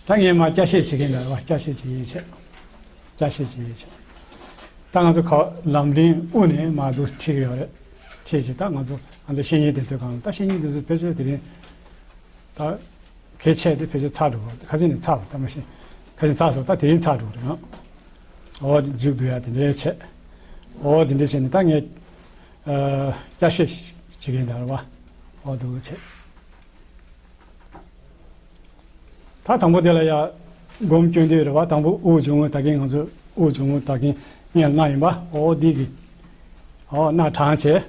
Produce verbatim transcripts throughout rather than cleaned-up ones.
ད་ངས་མར་བསྐྱར་བཤད་བྱེད་ཀྱིན་འདུག་བ། བསྐྱར་བཤད་བྱེད་ཀྱིན་བྱས། བསྐྱར་བཤད་བྱེད་ཀྱིན་བྱས། ད་ང་ཚོ་ཁ་ལམ་རིམ་དབུ་ནས་མར་འདུག་ཁྲིད་ཀྱི་ཡོད་རེད། ཁྲིད་ཀྱིན་ད་ང་ཚོ་ང་ཚོ་བཤེས་གཉེན་དེ་ཚོའི་སྒང་ལ། ད་བཤེས་གཉེན་དེ་ཚོ་ཕལ་ཆེར་དེ་རིང་ད་གལ་ཆེ་དེ་ཕལ་ཆེར་ཚར་འགྲོ་གི་རེད། ཁ་སང་ནས་ཚར་བ་ད་མ་ཤེས། ཁ་སང་ཚར་སོང་། ད་དེ་རིང་ཚར་འགྲོ་གི་རེད་ཨང་། འོ་དེ་མཇུག་བསྡུ་ཡ་དེ་འདྲའི་བྱས། འོ་དེ་འདྲའི་བྱས་ནས་ད་ངས་ཨ་བསྐྱར་བཤད་བྱེད་ཀྱིན་འདུག་རེད་བ། འོ་འདུག་བྱས། ད་དང་པོ་དེ་ལ་ཡ་སྒོམ་སྐྱོན་དུས་རེད་བ། དང་པོ་དབུགས་འབྱུང་རྔུབ་ད་གིན་ང་ཚོས་དབུགས་འབྱུང་རྔུབ་ད་གིན་སྔོན་ལ་གནང་ཡིན་པ། འོ་འདི་གི་འོ་སྣ་དྲངས་བྱས།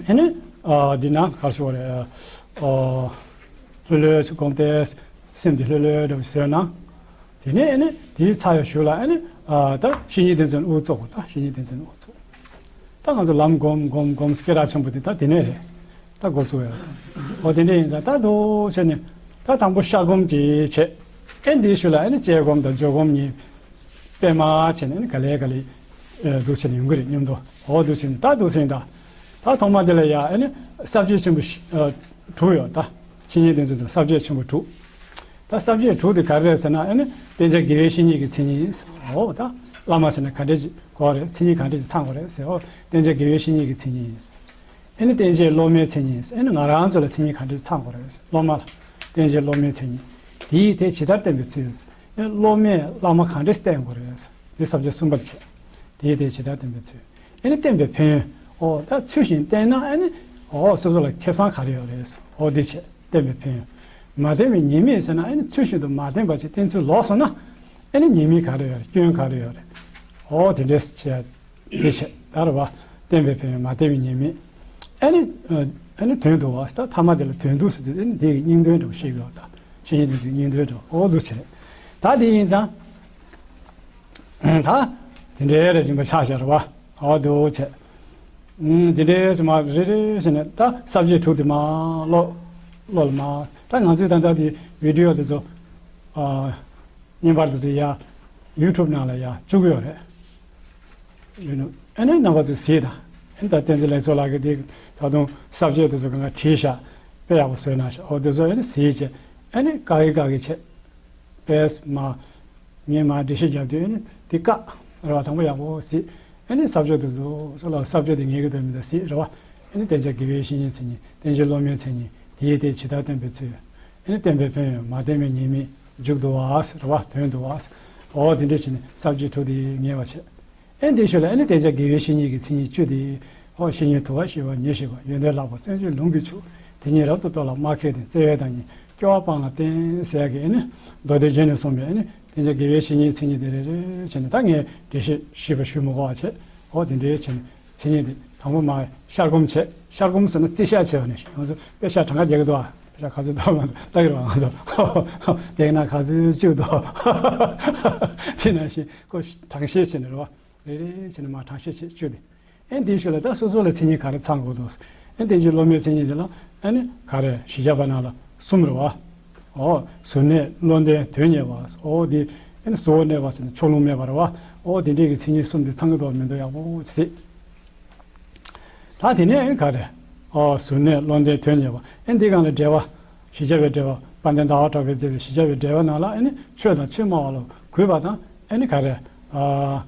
ཨེ་ནི་ཨ་འདི་ན་ག་རེ་ཞུ་དགོས་རེད། ཨ་ལྷོད་ལྷོད་ཅིག་སྒོམ་སྟེ་སེམས་འདི་ལྷོད་ལྷོད་འདྲ་བོ་བཟོས་ན། དེ་ནས་ཨེ་ནི་དེའི་ཚར་བའི་གཞུག་ལ་ཨེ་ནི་ཨ་ད་བཤེས་གཉེན་བསྟེན་ཚུལ་དབུགས་གཙོ་བོ། ད་བཤེས་གཉེན་བསྟེན་ཚུལ་དབུགས་གཙོ་བོ། ད་ང་ཚོ་ལམ་སྒོམ་སྒོམ་སྒོམ་སྐད་གྲགས་ཆེན་པོ་དེ་ད་དེ་ནས་རེད། ད་འགོ་བཙུགས་ཡོད། འོ་དེ་འདྲ་ཡིན་ཙང་ད་འདུག་བྱས་ནས་ད་དང་པོ་ཤར་སྒོམ་གྱིས་བྱས། ཨེ་འདིའི་གཞུག་ལ་ཨེ་ནི་བཅད་སྒོམ་དང་སྦྱོར་སྒོམ་གཉིས་པད་མ་བྱས་ནས་ཨེ་ནི་ག་ལེ་ག་ལེ་ཨེ་འདུག་བྱས་ནས་ཡོང་གི་རེད་སྙམ་དུ། འོ་འདུག་བྱས་ནས་ད་འདུག་ཟིན་ད། ད་ཐོག་མ་དེ་ལ་ཡ་ཨེ་ནི་ས་བཅད་ཆེན་པོ་བཞི་ཨ་དྲུག་ཡོད་ད། བཤེས་གཉེན་བསྟེན་ཚུལ་དུ་ས་བཅད་ཆེན་པོ་དྲུག་ད་ས་བཅད་དྲུག་དེ་ག་རེ་རེད་ཟེར་ན་ཨེ་ནི་བསྟེན་བྱ་དགེ་བའི་བཤེས་གཉེན་གྱི་མཚན་ཉིད། འོ་ད་བླ་མ་ཟེར་ན་ག་འདྲས་ཅིག་དགོས་རེད། མཚན་ཉིད་ག་འདྲས་ཅིག་ཚང་དགོས་རེད་ཟེར། འོ་བསྟེན་བྱ་དགེ་བའི་བཤེས་གཉེན་གྱི་མཚན་ཉིད། ཨེ་ནི་བསྟེན་བྱའི་སློབ་མའི་མཚན་ཉིད། ཨེ་ནི་ང་རང་ཚོ་ལ་མཚན་ཉིད་ག་འདྲས་ཚང་དགོས་རེད། སློབ་མ་ལ་བསྟེན་བྱའི་སློབ་མའི་མཚན་ཉིད། དེའི་དེ་ཇི་ལྟར་བསྟེན་པའི་ཚུལ། ཨེ་སློབ་མས་བླ་མ་ག་འདྲས་བསྟེན་དགོས་རེད། འདི་ས་བཅད་གསུམ་པ་ལ་བྱས། དེའི་དེ་ཇི་ལྟར་བསྟེན་པའི་ཚུལ། ཨེ་ནི་བསྟེན་པའི་ཕན་ཡོན། འོ་ད་ཚུལ་བཞིན་བསྟེན་ན་ཨེ་ནི་འོ་སོ་སོ་ལ་ཁེ་བཟང་ག་རེ་ཡོད་རེད། འོ་འདི་བྱས་བསྟེན་པའི་ཕན་ཡོན། མ་བསྟེན་པའི་ཉེས་དམིགས་ཟེར་ན་ཨེ་ནི་ཚུལ་བཞིན་དུ་མ་བསྟེན་པ་ཅིག་བསྟེན་ཚུལ་ལོག་སོང་ན་ཨེ་ནི་ཉེས་དམིགས་ག་རེ་ཡོད་རེད། སྐྱོན་ག་རེ་ཡོད་རེད། འོ་དེ་འདྲས་བྱས། དེ་བྱས་ད་རེད་བ། བསྟེན་པའི་ཕན་ཡོན་མ་བསྟེན་པའི་ཉེས་དམིགས། ཨ་ནི་ཨ་ནི་དོན་བསྡུ་བ། ད་ཐ་མ་དེ་ལ་དོན་བསྡུ་ཟེར་དུས་ཨ་ནི་དེ་གི་སྙིང་དོན་འདྲ་བོ་ཤེས་དགོས་པ་དང་། བཤེས་གཉེན་དེ་ཚོའི་སྙིང་དོན་འདྲ་བོ། འོ་འདུག་བྱས། ད་དེ་ཡིན་ཙང་། ད་དེ་འདྲའི་རེ་བྱིན་པ་ཆགས་བཞག་རེད་བ། འོ་འདུག་བྱས། ཨུམ་དེ་འདྲའི་ཚོ་མ་རེ་རེ་བྱས་ནས་ད་ས་བཅད་དྲུག་དེ་མ་བློ་བློ་ལ་མ། ད་ང་ཚོས་ད་ལྟ་དེ་བི་ཌི་ཡོ་དེ་ཚོ་ཨ་བརྙན་པར་དེ་ཚོ་ཡ་ཡུ་ཊུབ་ནང་ལ་ཡ་བཅུག་གི་ཡོད་རེད། ཡིན་ནོ། ཨ་ནི་རྣམ་པ་ཚོས་གཟིགས་དང་། ཨ་ནི་ད་བསྟན་འཛིན་ལེགས་ཚོགས་ལགས་ཀྱིས་དེ་ད་དུང་ས་བཅད་དེ་ཚོ་གང་ག་བྲིས་ཤག་དཔེ་ཡག་པོ་བཟོས་གནང་ཤག་འོ་དེ་ཚོ་ཨ་ནི་གཟིགས་བྱས། ཨ་ནི་དགའ་གི་དགའ་གི་བྱས། དཔེ་མ། ངས་མ་འགྲེལ་བཤད་རྒྱབ་དུས་ཨ་ནི་དེ་བཀག་རེད་བ། དང་པོ་ཡག་པོ་གཟིགས། ཨ་ནི་ས་བཅད་དེ་ཚོ་སོ་ལ་ས་བཅད་དེ་ངེས་ཀྱི་འདུག་མི་འདུག་གཟིགས་རེད་བ། ཨ་ནི་བསྟེན་བྱ་དགེ་བའི་བཤེས་གཉེན་མཚན་ཉིད། བསྟེན་བྱའི་སློབ་མའི་མཚན་ཉིད། དེའི་དེ་ཇི་ལྟར་བསྟེན་པའི་ཚུལ། ཨ་ནི་བསྟེན་པའི་ཕན་ཡོན། མ་བསྟེན་པའི་ཉེས་དམིགས། མཇུག་བསྡུ་བ་ཟེར་བ། དོན་བསྡུ་བ་ཟེར། འོ་དེ་འདྲ་བྱས་ནས་ས་བཅད་དྲུག་དེ་ངེས་པ་བྱས། ཨེ་འདི་ཞུ་ལ་ཨེ་ནི་བསྟེན་བྱ་དགེ་བའི་བཤེས་གཉེན་གྱི་མཚན་ཉིད་བཅུ་དེ། ཧོ་བཤེས་གཉེན་དུ་བ་ཞི་བ་ཉེར་ཞི་བ། ཡོན་ཏན་ལྷག་པ་བརྩོན་འགྲུས་ལུང་གིས་ཕྱུག་དེ་ཉིད་རབ་ཏུ་རྟོགས་ལ་སྨྲ་མཁས་ལྡན། བརྩེ་བའི་བདག་ཉིད་སྐྱོ་བ་སྤངས་ལ་བསྟེན་ཟེར་ཡ་གི་ཨེ་ནི་མདོ་སྡེ་རྒྱན་ནས་གསུངས་པའི་ཨེ་ནི་བསྟེན་བྱ་དགེ་བའི་བཤེས་གཉེན་མཚན་ཉིད་དེ་རེ་རེ་བྱས་ནས་ད་ངས་འགྲེལ་བཤད་ཞིབ་པ་ཞུ་མི་དགོས་པ་བྱས། ཧོ་དེ་འདྲའི་བྱས་ནས། མཚན་ཉིད་དེ་དང་པོ་མར་ཤར་སྒོམ་བྱས། ཤར་སྒོམ་ཟེར་ན་རྩིས་ཞག་བྱས་པ་ནས་ང་ཚོ་པད་ཤག་གྲངས་ཀ་རྒྱག་གི་འདུག་ཨ། པད་ཤག་ག་ཚོད་འདུག་མ་འདུག་ལྟ་གི་རེད་བ་ང་ཚོ། དེ་ན་ག་ཚོད་བཅུག་འདུག་དེ་ནང་བཞིན་ཁོ་གྲངས་བཤད་བྱས་ནས་རེད་བ། རེ་རེ་བྱས་ནས་མར་གྲངས་བཤད་བྱས་བཅུག་དེ། ཨེ་འདིའི་ཤུལ་ལ་ད་སོ་སོ་ལ་མཚན་ཉིད་ག་རེ་ཚང་དགོས་འདུག་ཨེ་བསྟེན་བྱའི་སློབ་མའི་མཚན་ཉིད་དེ་ལ་ཨེ་ནི་ག་རེ་བཞི་བརྒྱ་པ་ནང་ལ་གསུམ་རེད་བ། ཨོ། གཟུར་གནས་བློ་ལྡན་དོན་གཉེར་བ། ཨོ་འདི་ཨེ་ནི་གཟུ་བོར་གནས་པ་ཟེར་ནས་ཕྱོགས་ལྷུང་མེད་པ་རེད་བ། ཨོ་དེ་འདྲའི་གི་མཚན་ཉིད་གསུམ་དེ་ཚང་གི་འདུག་མི་འདུག་ཡག་པོ་གཟིགས། ད་དེ་ནས་ག་རེ། ཨོ་གཟུར་གནས་བློ་ལྡན་དོན་གཉེར་བ། ཨེ་འདི་སྒང་ལ་འགྲེལ་པ། བཞི་བརྒྱ་པའི་འགྲེལ་པ། དཔལ་ལྡན་ཟླ་བ་གྲགས་པས་མཛད་པའི་བཞི་བརྒྱ་པའི་འགྲེལ་པ་ནང་ལ་ཨེ་ནི་ཆོས་དང་ཆོས་སྨྲ་བ་ལ་གུས་པ་དང་ཨེ་ནི་ག་རེ། ཨ་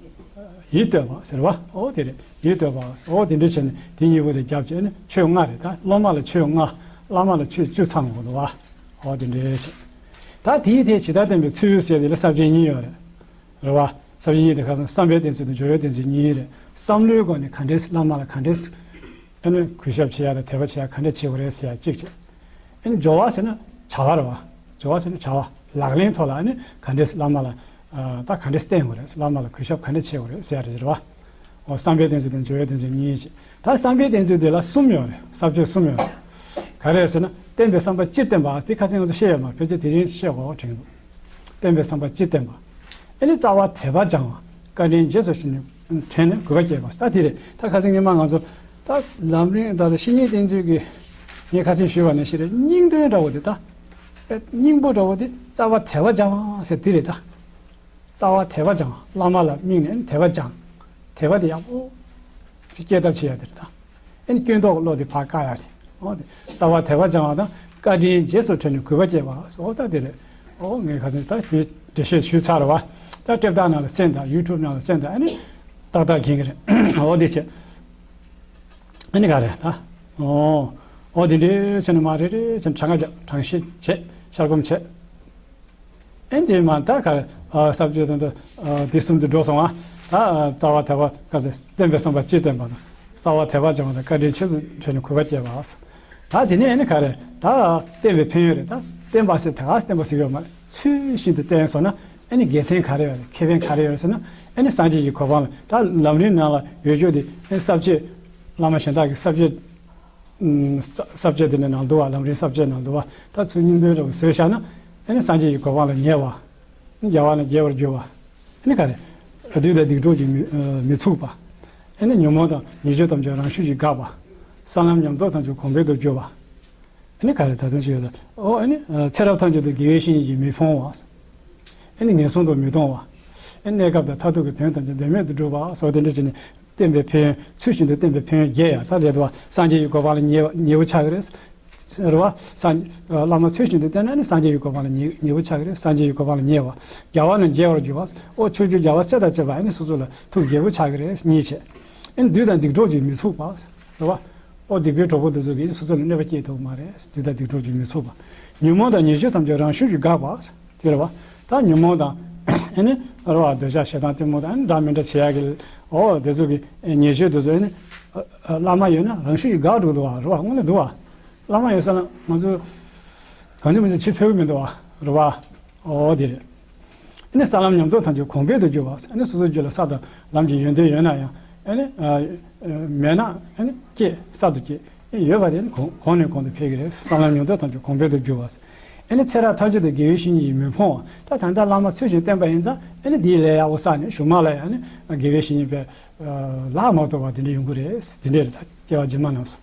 ཡིད་གཏོད་པ་ཟེར་བ། ཨོ་དེ་རེད། ཡིད་གཏོད་པ། ཨོ་དེ་འདྲ་བྱས་ནས་དེ་གཉིས་པོ་དེ་རྒྱབ་བྱས་ནས་ཆོས་ལྔ་རེད་ད། སློབ་མ་ལ་ཆོས་ལྔ། བླ་མ་ལ་ཆོས་བཅུ་ཚང་དགོས་འདུག་བ། ཨོ་དེ་འདྲ་བྱས། ད་དེའི་ཐད་ཇི་ལྟར་བསྟེན་པའི་ཚུལ་ཟེར་དེ་ལ་ས་བཅད་གཉིས་ཡོད་རེད། རེད་བ། ས་བཅད་གཉིས་དེ་ཁ་སང་བསམ་པའི་བསྟེན་ཚུལ་དང་སྦྱོར་བའི་བསྟེན་ཚུལ་གཉིས་རེད། བསམ་བློའི་སྒོ་ནས་ག་འདྲས་བླ་མ་ལ་ག་འདྲས་ཨ་ནི་གུས་ཞབས་བྱེད་ཡ་དང་དད་པ་བྱེད་ཡ་ག་འདྲས་བྱེད་དགོས་རེད་ཟེར་ཡ་གཅིག་བྱས། ཨ་ནི་སྦྱོར་བ་ཟེར་ན་བྱ་བ་རེད་བ། སྦྱོར་བ་ཟེར་ན་བྱ་བ། ལག་ལེན་ཐོག་ལ་ཨ་ནི་ག་འདྲས་བླ་མ་ལ་ཨ་ད་ག་འདྲས་བསྟེན་དགོས་རེད། བླ་མ་ལ་གུས་ཞབས་ག་འདྲས་བྱེད་དགོས་རེད་ཟེར་ཡ་རེད་བ། འོ་བསམ་པའི་བསྟེན་ཚུལ་དང་སྦྱོར་བའི་བསྟེན་ཚུལ་གཉིས་བྱས། ད་བསམ་པའི་བསྟེན་ཚུལ་དེ་ལ་གསུམ་ཡོད་རེད། ས་བཅད་གསུམ་ཡོད་རེད། ག་རེ་ཟེར་ན་བསྟེན་པའི་བསམ་པ་ཅི་བསྟེན་པ་དེ་ཁ་སང་ང་ཚོ་བཤད་ཡོད་མ་རེད། ཕལ་ཆེར་དེ་རིང་བཤད་དགོས་དྲན་གྱི་འདུག་བསྟེན་པའི་བསམ་པ་ཅི་བསྟེན་པ། ཨེ་ནི་རྩ་བ་དད་པ་སྦྱང་བ། བཀའ་དྲིན་རྗེས་སུ་དྲན་ནས་དྲན་ནས་གུས་པ་བསྐྱེད་པ། ད་དེ་རེད། ད་ཁ་སང་ཉི་མ་ང་ཚོ་ད་ལམ་རིམ་ད་ལྟ་བཤེས་གཉེན་བསྟེན་ཚུལ་གྱི་ངས་ཁ་སང་ཞུས་པ་ནང་བཞིན་རེད། སྙིང་དོན་འདྲ་བོ་དེ་ད་ཨེ་སྙིང་པོ་འདྲ་བོ་དེ་རྩ་བ་དད་པ་སྦྱང་བ་ཟེར་དེ་རེད་ད། རྩ་བ་དད་པ་སྦྱང་། བླ་མ་ལ་དམིགས་ནས་དད་པ་སྦྱང་། དད་པ་དེ་ཡག་པོ་ཅིག་སྐྱེ་ཐབས་བྱེད་ཡ་དེ་རེད་ད། ཨེ་ནི་སྐྱོན་རྟོག་བློ་དེ་ཕར་བཀག་ཡ་དེ། འོ་དེ་རྩ་བ་དད་པ་སྦྱང་བ་དང་བཀའ་དྲིན་རྗེས་སུ་དྲན་ནས་གུས་པ་བསྐྱེད་པ་སོགས་ད་དེ་རེད། ཨོ་ངས་ཁ་སང་ད་འགྲེལ་བཤད་ཞུས་ཚར་བ། ད་དེབ་རྟགས་ནང་ལ་གསན་དང་ཡུ་ཊུབ་ནང་ལ་གསན་དང་ཨ་ནི་ཏག་ཏག་མཁྱེན་གྱི་རེད། ཨོ་དེ་བྱས། ཨ་ནི་ག་རེ་ད། ཨོ། ཨོ་དེ་འདྲའི་བྱས་ནས་མ་རེ་རེ་བྱས་ནས་གྲངས་ཀ་རྒྱབ། གྲངས་བཤེར་བྱས། བཤར་སྒོམ་བྱས། ཨེ་འདི་མ་ད་ག་རེ། ཨ་ས་བཅད་དང་ད་ཨ་འདི་གསུམ་དུ་འགྲོ་སོང་ཨ། ད་ཨ་རྩ་བ་དད་པ་ག་ཚོད་བསྟན་པའི་བསམ་པ་སྤྱིར་བསྟན་པ་དང་། རྩ་བ་དད་པ་སྦྱང་བ་དང་བཀའ་དྲིན་ཆེ་ཚུལ་བྱས་ནས་གུས་པ་བསྐྱེད་པ། ད་དེ་ནས་ཨེ་ནི་ག་རེ། ད་བསྟན་པའི་ཕན་ཡོན་རེད། ད་བསྟན་པ་ཟེར་ད་ག་བསྟན་པ་ཟེར་གྱི་ཡོད་མ་རེད། ཚུལ་བཞིན་དུ་བསྟན་སོང་ན། ཨེ་ནི་དགེ་མཚན་ག་རེ་ཡོད་རེད། ཁེ་ཕན་ག་རེ་ཡོད་རེད་ཟེར་ན། ཨེ་ནི་སངས་རྒྱས་ཀྱི་གོ་འཕང་ལ། ད་ལམ་རིམ་ནང་ལ་ཡོད་རྒྱུ་དེ་ཨེ་ས་བཅད། བླ་མ་གཞན་དག་གི་ས་བཅད། ཨུམ། ས་ས་བཅད་དེ་ནི་ནང་འདུག་བ། ལམ་རིམ་ས་བཅད་ནང་འདུག་བ། ད་ཚུལ་སྙིང་དོན་འདྲ་བོ་བཟོས་བཞག་ན། ཨེ་ནི་སངས་རྒྱས་ཀྱི་གོ་འཕང་ལ་ཉེ་བ། རྒྱལ་བ་ནས་རྒྱལ་བར་འགྱུར་བ། ཨེ་ནི་ག་རེ། བདུད་དང་སྡིག་གྲོགས་ཀྱིས་མི་ཨ་མི་ཚུགས་པ། ཨེ་ནི་ཉོན་མོངས་དང་ཉེས་སྤྱོད་ཐམས་ཅད་རང་ཤུགས་ཀྱིས་འགག་པ། ས་ལམ་ཉམས་རྟོགས་ཐམས་ཅད་གོང་འཕེལ་དུ་འགྱུར་བ། ཨ་ནི་ག་རེ་ད་དུང་ཅི་ཡོད་ད། ཨོ་ཨ་ནི་ཨ་ཚེ་རབས་ཐམས་ཅད་དུ་དགེ་བའི་བཤེས་གཉེན་གྱིས་མི་ཕོང་བ། ཨ་ནི་ངན་སོང་དུ་མི་ལྟུང་བ། ཨ་ནི་གནས་སྐབས་དང་མཐར་ཐུག་གི་དོན་ཐམས་ཅད་འབད་མེད་དུ་འགྲུབ་པ་སོགས་དེ་འདྲ་བྱས་ནས་བསྟན་པའི་ཕན་ཡོན། ཚུལ་བཞིན་དུ་བསྟན་པའི་ཕན་ཡོན་བརྒྱད་ཡང་ད་རེད་དོ། སངས་རྒྱས་ཀྱི་གོ་འཕང་ལ་ཉེ་ཉེ་བོ་ཆགས་ཀྱི་རེད། རེད་བ། སངས་བླ་མ་ཚུལ་བཞིན་དུ་བསྟེན་ན་ནི་སངས་རྒྱས་ཀྱི་གོ་འཕང་ལ་ཉེ་ཉེ་བོ་ཆགས་ཀྱི་རེད། སངས་རྒྱས་ཀྱི་གོ་འཕང་ལ་ཉེ་བ། རྒྱལ་བ་རྣམས་རྒྱལ་བར་འགྱུར་བ། ཨོ་ཕྱོགས་བཅུའི་རྒྱལ་བ་སྲས་དང་བཅས་པ་ཨ་ནི་སོ་སོ་ལ་ཐུགས་དགྱེས་པོ་ཆགས་ཀྱི་རེད། གཉིས་བྱས། ཨ་ནི་བདུད་དང་སྡིག་གྲོགས་ཀྱིས་མི་ཚུགས་པ། རེད་བ། ཨོ་སྡིག་པའི་གྲོགས་པོ་དེ་ཚོ་གིས་སོ་སོ་ལ་གནོད་པ་སྐྱེལ་ཐུབ་མ་རེད། བདུད་དང་སྡིག་གྲོགས་ཀྱིས་མི་ཚུགས་པ། ཉོན་མོངས་དང་ཉེས་སྤྱོད་ཐམས་ཅད་རང་ཤུགས་ཀྱིས་འགག་པ། དེ་རེད་བ། ད་ཉོན་མོངས་དང་། ཨ་ནི་རེད་བ། འདོད་ཆགས་ཞེ་སྡང་གཏི་མུག་དང་ཨ་ནི་འདྲ་མི་འདྲ་བྱེད་ཡག་གི། ཨོ་དེ་ཚོ་གི་ཉེས་སྤྱོད་དེ་ཚོ་ཨ་ནི་བླ་མ་ཡོད་ན་རང་ཤུགས་ཀྱིས་འགག་འགྲོ་འདུག་བ། རེད་བ། དངོས་གནས་འདུག་བ། བླ་མ་ཡོད་ས་ལ་ང་ཚོ་གང་ཅི་མི་ཅི་ཕྱིར་འཕུར་གི་མི་འདུག་བ། རེད་བ། ཨོ་དེ་རེད། ཨ་ནི་ས་ལམ་ཉམས་རྟོགས་ཐམས་ཅད་གོང་འཕེལ་དུ་འགྱུར་བ། ཨ་ནི་སོ་སོའི་རྒྱུད་ལ་ས་དང་ལམ་གྱི་ཡོན་ཏན་ཡོད་ན་ཡང་ཨ་ནི་ཨ་ཨ་མེད་ན་ཨ་ནི་སྐྱེ་ས་དུ་སྐྱེ། ཨ་ཡོད་པ་དེ་ནི་གོང་གོང་ནས་གོང་དུ་འཕེལ་གྱི་རེད། ས་ལམ་ཉམས་རྟོགས་ཐམས་ཅད་གོང་འཕེལ་དུ་འགྱུར་བ། ཨ་ནི་ཚེ་རབས་ཐམས་ཅད་དུ་དགེ་བའི་བཤེས་གཉེན་གྱིས་མི་ཕོང་བ། ད་ད་ལྟ་བླ་མ་ཚུལ་བཞིན་བསྟེན་པ་ཡིན་ཙང་ཨ་ནི་དེའི་ལས་ཡག་པོ་བསགས་ནས་གཞུག་མ་ལ་ཡང་ཨ་ནི་དགེ་བའི་བཤེས་གཉེན་པས་ལག་མ་ཐོགས་པ་དེ་འདྲ་ཡོང་གི་རེད། དེ་འདྲ་རེད། ད་སྐྱེ་བ་རྗེས་མ་རྣམས་སུ།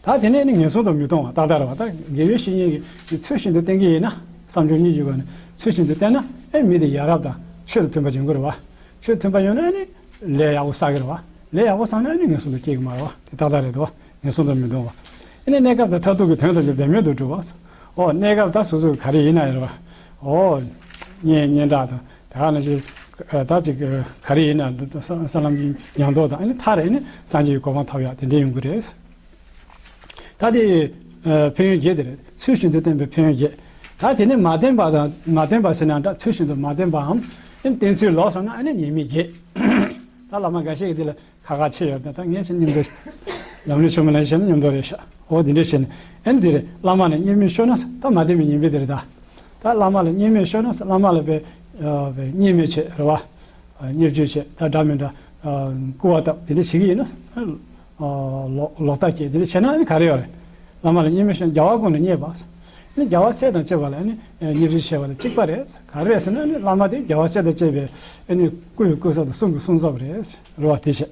ད་དེ་ནས་ནི་ངན་སོང་དུ་མི་ལྟུང་བ་ཏག་ཏག་རེད་བ། ད་དགེ་བའི་བཤེས་གཉེན་གྱིས་ཚུལ་བཞིན་དུ་བསྟེན་གྱི་ཡིན་ན། བསམ་སྦྱོར་གཉིས་ཀྱི་སྒོ་ནས་ཚུལ་བཞིན་དུ་བསྟེན་ན་ཨེ་མི་དེ་ཡ་རབས་དང་ཆོས་དང་མཐུན་པ་ཡོང་གི་རེད་བ། ཆོས་མཐུན་པ་ཡོང་ན་ཨེ་ནི་ལས་ཡག་པོ་བསགས་ཀྱི་རེད་བ། ལས་ཡག་པོ་བསགས་ན་ཨེ་ནི་ངན་སོང་དུ་སྐྱེ་གི་མ་རེད་བ། དེ་ཏག་ཏག་རེད་དོ། ངན་སོང་དུ་མི་ལྟུང་བ། ཨེ་ནི་གནས་སྐབས་དང་མཐར་ཐུག་གི་དོན་དང་ཆོས་འབད་མེད་དུ་འགྲུབ་བ། ཨོ་གནས་སྐབས་ད་སོ་སོ་ག་རེ་ཡིན་ན་ཡིན་རེད་བ། ཨོ་སྙན་སྙན་གྲགས་དང་། ད་ག་ནང་བཞིན་ད་ཅིག་ག་རེ་ཡིན་ན་ས་ས་ལམ་གྱི་ཉམས་རྟོགས་དང་ཨ་ནི་མཐར་ཨ་ནི་སངས་རྒྱས་ཀྱི་གོ་འཕང་ཐོབ་ཡག་དེ་འདྲ་ཡོང་གི་རེད། ད་དེ་ཨ་ཕན་ཡོན་བརྒྱད་དེ་རེད། ཚུལ་བཞིན་དུ་བསྟེན་པའི་ཕན་ཡོན་བརྒྱད། ད་དེ་ནི་མ་བསྟེན་པ་དང་མ་བསྟེན་པ་ཟེར་ན་འདྲ། ཚུལ་བཞིན་དུ་མ་བསྟེན་པའམ་ཨ་ནི་བསྟེན་ཚུལ་ལོག་སོང་ན་ཨ་ནི་ཉེས་དམིགས་བརྒྱད། ད་བླ་མ་འགའ་ཤས་ཀྱིས་དེ་ལ་ཁ་ཁ་ཆེ་ཡོད་ད། ད་ངས་ཆེ་མཉམ་དུ་ལམ་རིམ་ཆེན་མོ་ལ་བཤད་ན་མཉམ་དུ་རེད་ཤག་འོ་དེ་འདྲ་བཤད་ན་ཨ་ནི་དེ་རེད། བླ་མ་ལ་བརྙས་སྨོད་ཤོར་ན། ད་མ་བསྟེན་པའི་ཉེས་དམིགས་དེ་རེད་ད། ད་བླ་མ་ལ་བརྙས་སྨོད་ཤོར་ན། བླ་མ་ལ་བས་ཨ་བས་བརྙས་སྨོད་བྱེད་རེད་བ། བརྙས་བཅོས་བྱེད། ད་འདྲ་མི་འདྲ་ཨ་སྐུར་བ་བཏབ་དེ་འདྲ་བྱེད་ཀྱི་ཡིན་ན། ཨ་ལོག་ལོག་ལྟ་སྐྱེ་དེ་འདྲ་བྱས་ན་ཨ་ནི་ག་རེ་ཡོད་རེད། བླ་མ་ལ་བརྙས་སྨོད་ཤོར་ན་རྒྱལ་བ་ཀུན་ལ་བརྙས་པ། ཨ་ནི་རྒྱལ་བ་སྲས་དང་བཅས་པ་ལ་ཨ་ནི་བརྙས་བཅོས་བྱས་པ་དང་གཅིག་པ་རེད། ག་རེ་རེད་ཟེར་ན་ཨ་ནི་བླ་མ་དེ་རྒྱལ་བ་སྲས་དང་བཅས་པའི་ཨ་ནི་སྐུ་ཡི་སྐུ་ཚབ་དང་གསུང་གི་གསུང་ཚབ་རེད། རེད་བ། དེ་བྱས།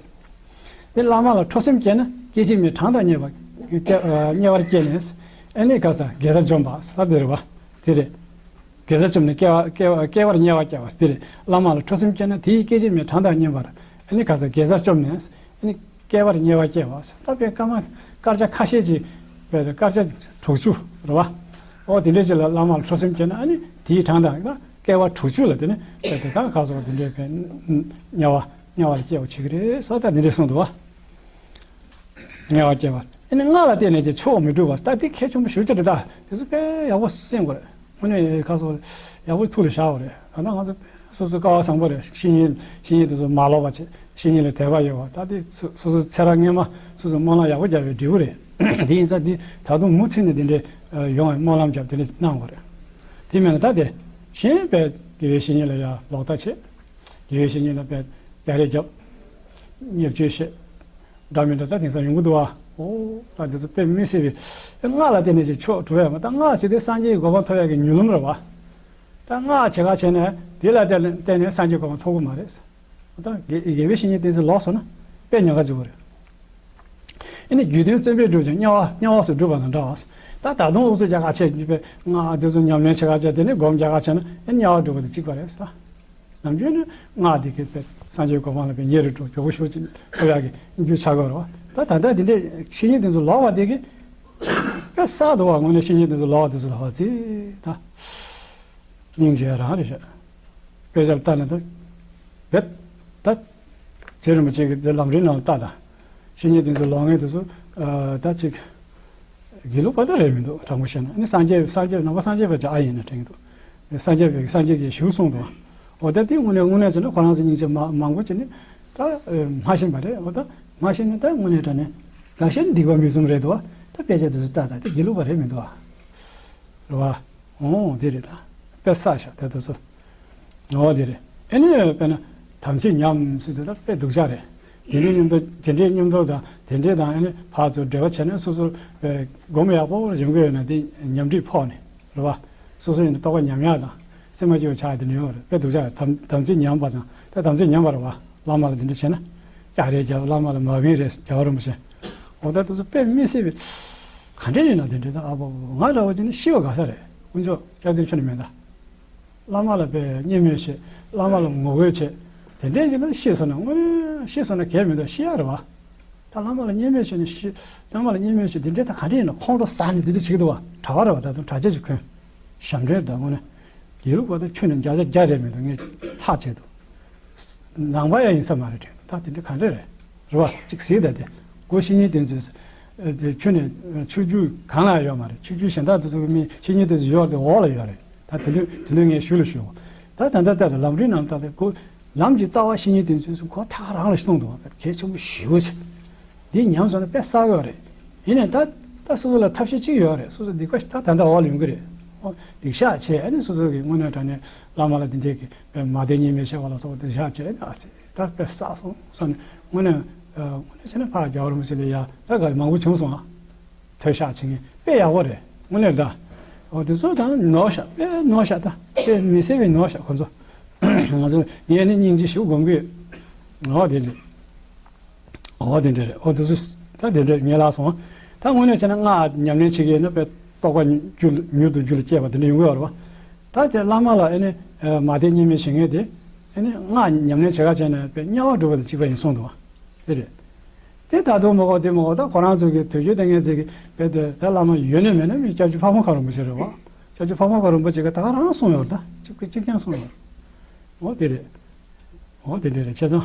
དེ་བླ་མ་ལ་ཁྲོ་སེམས་སྐྱེས་ན། སྐད་ཅིག་མའི་གྲངས་དང་བསྙེན་པ་སྐྱེ་ཨ་བསྙེན་པར་སྐྱེས་ནས། ཨ་ནི་ག་ས་དགེ་རྩ་བཅོམ་པ་ས་དེ་རེད་བ། དེ་རེད། དགེ་རྩ་བཅོམ་ནས་སྐྱེ་བ་སྐྱེ་བ་སྐྱེ་བར་བསྙེན་པ་སྐྱེ་བ་དེ་རེད། བླ་མ་ལ་ཁྲོ་སེམས་སྐྱེས་ན། དེའི་སྐད་ཅིག་མའི་གྲངས་དང་བསྙེན་པར་ཨ་ནི་ག་ས་དགེ་རྩ་བཅོམ་ནས་ཨ་ནི་སྐྱེ་བར་བསྙེན་པ་སྐྱེ་བ། ད་དཔེ་སྐར་མ་སྐར་ཆ་ཁ་ཤས་ཅིག་དཔེ་སྐར་ཆ་དྲུག་ཅུ་རེད་བ། ཨོ་དེ་འདྲས་ཅིག་ལ་བླ་མ་ལ་ཁྲོ་སེམས་སྐྱེས་ན་ཨ་ནི་དེའི་གྲངས་དང་ད་སྐྱེ་བ་དྲུག་ཅུ་ལ་དེ་ནི་དཔེ་དེ་ད་ག་ས་དེ་འདྲས་དཔེ་བསྙེན་པ། དམྱལ་བར་སྐྱེ་བ་བྱེད་ཀྱི་རེད་ཟེར། ད་འདི་འདྲས་གསུངས་འདུག་བ། དམྱལ་བར་སྐྱེ་བ། ཨ་ནི་སྔགས་ལ་བརྟེན་ནས་ཀྱང་མཆོག་མི་འགྲུབ་པ། ད་འདི་གལ་ཆེན་པོ་ཞེ་པོ་ཅིག་རེད། ད་དེ་ཚོ་དཔེ་ཡག་པོ་གསན་དགོས་རེད། དངོས་གནས་ཁ་སོ་ཡག་པོ་ཐུགས་ལ་བཞག་དགོས་རེད། ད་ལྟ་ང་ཚོ་སོ་སོ་སྐལ་བ་བཟང་པོ་རེད། བཤེས་གཉེན་བཤེས་གཉེན་དེ་ཚོ་མ་ལོག་པ་བྱེད། བཤེས་གཉེན་ལ་དད་པ་ཡོད་པ། ད་དེ་སོ་སོ་སོ་ཚེ་རབས་སྔོན་མ་སོ་སོ་སྨོན་ལམ་ཡག་པོ་བརྒྱབ་པའི་འབྲས་བུ་རེད། དེ་ཡིན་ཙང་འདི་ད་དུང་མུ་མཐུད་ནས་འདི་འདྲའི་ཡོང་བའི་སྨོན་ལམ་བརྒྱབ་དེ་འདྲ་གནང་དགོས་རེད། དེ་མིན་ན་ད་དེ་གཞན་པའི་དགེ་བའི་བཤེས་གཉེན་ལ་ཡང་ལོག་ལྟ་བྱེད། དགེ་བའི་བཤེས་གཉེན་ལ་དཔེ་སྤེལ་རེས་རྒྱབ། བརྙས་བཅོས་བྱེད། འདྲ་མི་འདྲ་ད་དེང་སང་ཡོང་གི་འདུག་བ། ཨོ་ད་དེ་ཚོ་དཔེ་མི་སྲིད་པའི་སྔགས་ལ་བརྟེན་ནས་ཀྱང་མཆོག་འགྲུབ་ཡ་མ། ད་སྔགས་ཟེར་དེ་སངས་རྒྱས་ཀྱི་གོ་འཕང་ཐོབ་ཡ་གི་མྱུར་ལམ་རེད་བ། ད་སྔགས་བྱེད་ག་བྱས་ནས་དེ་ལ་བརྟེན་ནས་སངས་རྒྱས་གོ་འཕང་ཐོབ་ཀྱི་མ་རེད། ད་དགེ་དགེ་བའི་བཤེས་གཉེན་བསྟེན་ཚུལ་ལོག་སོང་ན་དཔེ་ཉེན་ཁ་ཆེ་བོ་རེད། ཨ་ནི་རྒྱུད་དོན་བརྩོན་པས་བསྒྲུབས་ཀྱང་དམྱལ་བ་དམྱལ་བ་སོགས་སྒྲུབ་པ་དང་འདྲ་བ། ད་ད་དུང་འུ་ཚོ་རྒྱ་གར་ཆེ་ཉིད་པའི་སྔགས་དེ་ཚོ་ཉམས་ལེན་བྱེད་ག་བྱས་དེ་ནས་སྒོམ་རྒྱག་ག་བྱས་ན་ཨ་དམྱལ་བ་སྒྲུབ་པ་དང་གཅིག་པ་རེད་ཟེར། ནམ་རྒྱུན་ནི་སྔགས་འདི་གིས་དཔེ་སངས་རྒྱས་གོ་འཕང་ལ་དཔེ་ཉེ་རུ་འགྲོ་མགྱོགས་པོ་ཤོག་ཅིག་ཐོབ་ཡག་གི་རྒྱུ་ཆགས་ཀྱི་ཡོད་རེད་བ། ད་ད་ལྟ་འདི་འདྲའི་བཤེས་གཉེན་དེ་ཚོ་ལོག་པ་དེ་གིས་དཔེ་བསགས་འདུག་བ། དངོས་གནས་བཤེས་གཉེན་དེ་ཚོ་ལོག་པ་དེ་ཚོ་ལ་བ་ཚིག་ད། སྙིང་རྗེ་རང་རེད་ཤག་དཔེ་ཆ་ལ་ལྟ་ན་ད་རྦད་ད་རྗེ་རིན་པོ་ཆེ་གི་དེ་ལམ་རིམ་ནང་ལ་ལྟ་དང་། བཤེས་གཉེན་དེ་ཚོ་ལོག་མཁན་དེ་ཚོ་ད་ཅིག་དགེ་ལུགས་པ་ད་རེད་མི་འདུག་དྲང་པོ་བཤད་ན། ཨ་ནི་སངས་རྒྱས་སངས་རྒྱས་ནང་པ་སངས་རྒྱས་པ་ཅིག་ཨ་ཡིན་ན་དྲན་གྱི་འདུག་སངས་རྒྱས་པའི་སངས་རྒྱས་ཀྱིས་ཞུ་གསུངས་འདུག་འོ་ད་དེ་དངོས་གནས་དངོས་གནས་བྱས་ན་ཁོ་རང་ཚོ་སྙིང་རྗེ་མ་མང་པོ་བྱས་ནས་ད་སྨྲ་ཤེས་པ་རེད། འོ་ད་སྨྲ་ཤེས་ནས་ད་དངོས་གནས་དྲང་གནས་འགའ་ཤས་ནི་སྡིག་པ་མི་བཟུང་རེད་འདུག་ད་དཔེ་ཆ་དེ་ཚོ་ལྟ་ད་དེ་དགེ་ལུགས་པ་རེད་མི་འདུག་རེད་བ། འོང་དེ་རེད་ད། དཔེ་བསགས་ཤག་དེ་དུས་ཚོད། འོ་དེ་རེད། ཨེ་ནི་དཔེར་ན་དམ་ཚིག་ཉམས་ཟེར་དུས་ད་དཔེ་སྡུག་ཅག་རེད། དེ་འདྲའི་མཉམ་དུ་དེ་འདྲའི་མཉམ་དུ་དང་དེ་འདྲའི་དང་ཨེ་ནི་ཕར་ཚུར་འབྲེལ་བ་བྱས་ནས་སོ་སོ་དཔེ་སྒོམ་ཡག་པོ་བྱུང་གི་ཡོད་ན་དེ་ཉམས་འགྲིག་ཕོག་ནས་རེད་བ། སོ་སོ་ཡིན་ན་རྟོགས་པ་ཉམས་ཡག་དང་སེམས་མ་སྐྱིད་པ་ཆགས་དེ་འདྲ་ཡོད་རེད། དཔེ་སྡུག་ཅག་རེད། དམ་དམ་ཚིག་ཉམས་པ་དང་ད་དམ་ཚིག་ཉམས་པ་རེད་བ། བླ་མ་ལ་དེ་འདྲ་བྱས་ན་རྒྱག་རེས་རྒྱབ། བླ་མ་ལ་མ་བིན་རེས་རྒྱལ་བ་རིན་པོ་ཆེ། འོ་ད་དུས་ཚོད་དཔེ་མི་སྲིད་པའི་ག་འདྲ་ཡིན་ན་དེ་འདྲ་ད་ཨ་ཕོ་ང་འདྲ་བོ་ཅིག་ནི་ཤི་བ་དགའ་ས་རེད། དཀོན་མཆོག་སྐྱག་རྫུན་ཁྱོན་ནས་མེད་ད། བླ་མ་ལ་དཔེ་བརྙས་སྨོད་བྱེད། བླ་མ་ལ་ངོ་རྒོལ་བྱེད། དེ་འདྲས་ཅིག་ལ་ཤི་སོང་ན་དངོས་གནས་ཤི་སོང་ན་གལ་མི་འདུག་ཤི་ཡ་རེད་བ། ད་བླ་མ་ལ་བརྙས་སྨོད་བྱས་ནས་ཤི། བླ་མ་ལ་བརྙས་སྨོད་བྱེད་དེ་འདྲས་ད་ག་འདྲས་ཡིན་ན་ཁོང་ཁྲོ་ཟ་ནས་དེ་འདྲས་བྱེད་ཀྱི་འདུག་བ། གྲྭ་པ་རེད་བ། ད་དུང་གྲྭ་ཆས་ཅིག་གོན། ཞབས་འདྲེན་ད་དངོས་གནས་དགེ་ལུགས་པ་ད་ཁྱོན་ནས་བརྒྱ་ཆ་བརྒྱ་རེད་མི་འདུག་ངས་ཐག་བཅད་འདུག་ནང་པ་ཡང་ཡིན་ས་མ་རེད་དྲན་འདུག་ད་དེ་འདྲ་ག་འདྲ་རེད། རེད་བ། གཅིག་གཟིགས་ད་དེ། སྒོ་བཤེས་གཉེན་དེ་ཚོས་དེ་ཁྱོན་ནས་ཆོས་བརྒྱུད་གང་ལ་ཡོད་མ་རེད། ཆོས་བརྒྱུད་གཞན་དག་དེ་ཚོ་གི་མི་བཤེས་གཉེན་དེ་ཚོ་ཡོད་རེད་དེ་འོག་ལ་ཡོད་རེད། ད་དེ་ལུས་དེ་ལུས་ངས་ཞུ་ལ་ཞུ། ད་ད་ལྟ་ལྟ་དང་ལམ་རིམ་ནང་ལྟ་དེ་སྒོ་ལམ་གྱི་རྩ་བ་བཤེས་གཉེན་དེ་ཚོས་གོ་ཐག་རང་ལ་གསུངས་འདུག་བ། གལ་ཆེན་པོ་ཞེ་པོ་ཆེ། འདི་ཉམས་སོང་ན་དཔེ་བསགས་ཡོད་རེད། ཡིན་ནའི་ད་ད་སོ་སོ་ལ་ཐབས་ཤེས་གཅིག་ཡོད་རེད། སོ་སོ་སྡིག་པ་ད་ད་ལྟ་འོག་ལ་ཡོང་གི་རེད། ཨོ་སྡིག་བཤགས་བྱས་ཨ་ནི་སོ་སོ་གི་དངོས་གནས་དྲང་གནས་བླ་མ་ལ་འདི་འདྲས་ཀྱི་དཔེ་མ་བདེ་བརྙས་སྨོད་བྱས་པ་ལ་སོགས་པ་སྡིག་བཤགས་བྱས་ཨ་ཙི་ད་དཔེ་བསགས་སོང་བསམ་ནས་དངོས་གནས་དངོས་གནས་བྱས་ན་ཕར་རྒྱལ་བ་རིན་པོ་ཆེ་ལ་ཡ་ད་ག་མང་པོ་བྱུང་སོང་ཨ། ཐོས་བཤགས་བྱེད་མཁན་དཔེ་ཡག་པོ་རེད་དངོས་གནས་ད། འོ་དེ་ཚོ་ད་ནོར་བཤགས་དཔེ་ནོར་བཤགས་ད་དཔེ་མི་སྲིད་པའི་ནོར་བཤགས་ཁོ་ཚོ། ང་ཚོ་ངས་ནི་སྙིང་རྗེ་ཞུ་དགོངས་ཀྱི་ཡོད། འོ་དེ་འདྲས། འོ་དེ་འདྲས་རེད། འོ་དེ་ཚོ་ད་དེ་འདྲས་ངས་ལབ་སོང་། ད་དངོས་གནས་བྱས་ན་སྔགས་ཉམས་ལེན་བྱེད་ཀྱི་ཡོད་ན་དཔེ་རྟོགས་པ་མྱུར་དུ་མྱུར་དུ་རྒྱུད་ལ་སྐྱེས་པ་དེ་འདྲ་ཡོང་གི་ཡོད་རེད་བ། ད་དེ་བླ་མ་ལ་ཨེ་ནི་མ་བདེ་བརྙས་སྨོད་བྱེད་མཁན་དེ་ཨེ་ནི་སྔགས་ཉམས་ལེན་བྱེད་ག་བྱས་ན་དཔེ་དམྱལ་བ་སྒྲུབ་པ་དང་གཅིག་པ་ཡིན་གསུངས་འདུག་བ། དེ་རེད། དེ་ད་དུང་མ་གོ་དེ་མ་གོ་ད་ཁོ་རང་ཚོ་གི་དུས་རྒྱུན་ལྟ་མཁན་ཚོ་གི་དཔེ་དེ་ད་བླ་མ་ཡོད་ནི་མེད་ནི་མི་སྐྱབས་རྗེ་ཕ་བོང་ཁ་རིན་པོ་ཆེ་རེད་བ། སྐྱབས་རྗེ་ཕ་བོང་ཁ་རིན་པོ་ཆེ་གི་ད་ག་རང་གསུངས་ཡོད་ད་གཅིག་གི་གཅིག་རྐྱང་གསུངས་ཡོད། འོ་དེ་རེད། འོ་དེ་འདྲ་རེད་བྱས་ཙང་།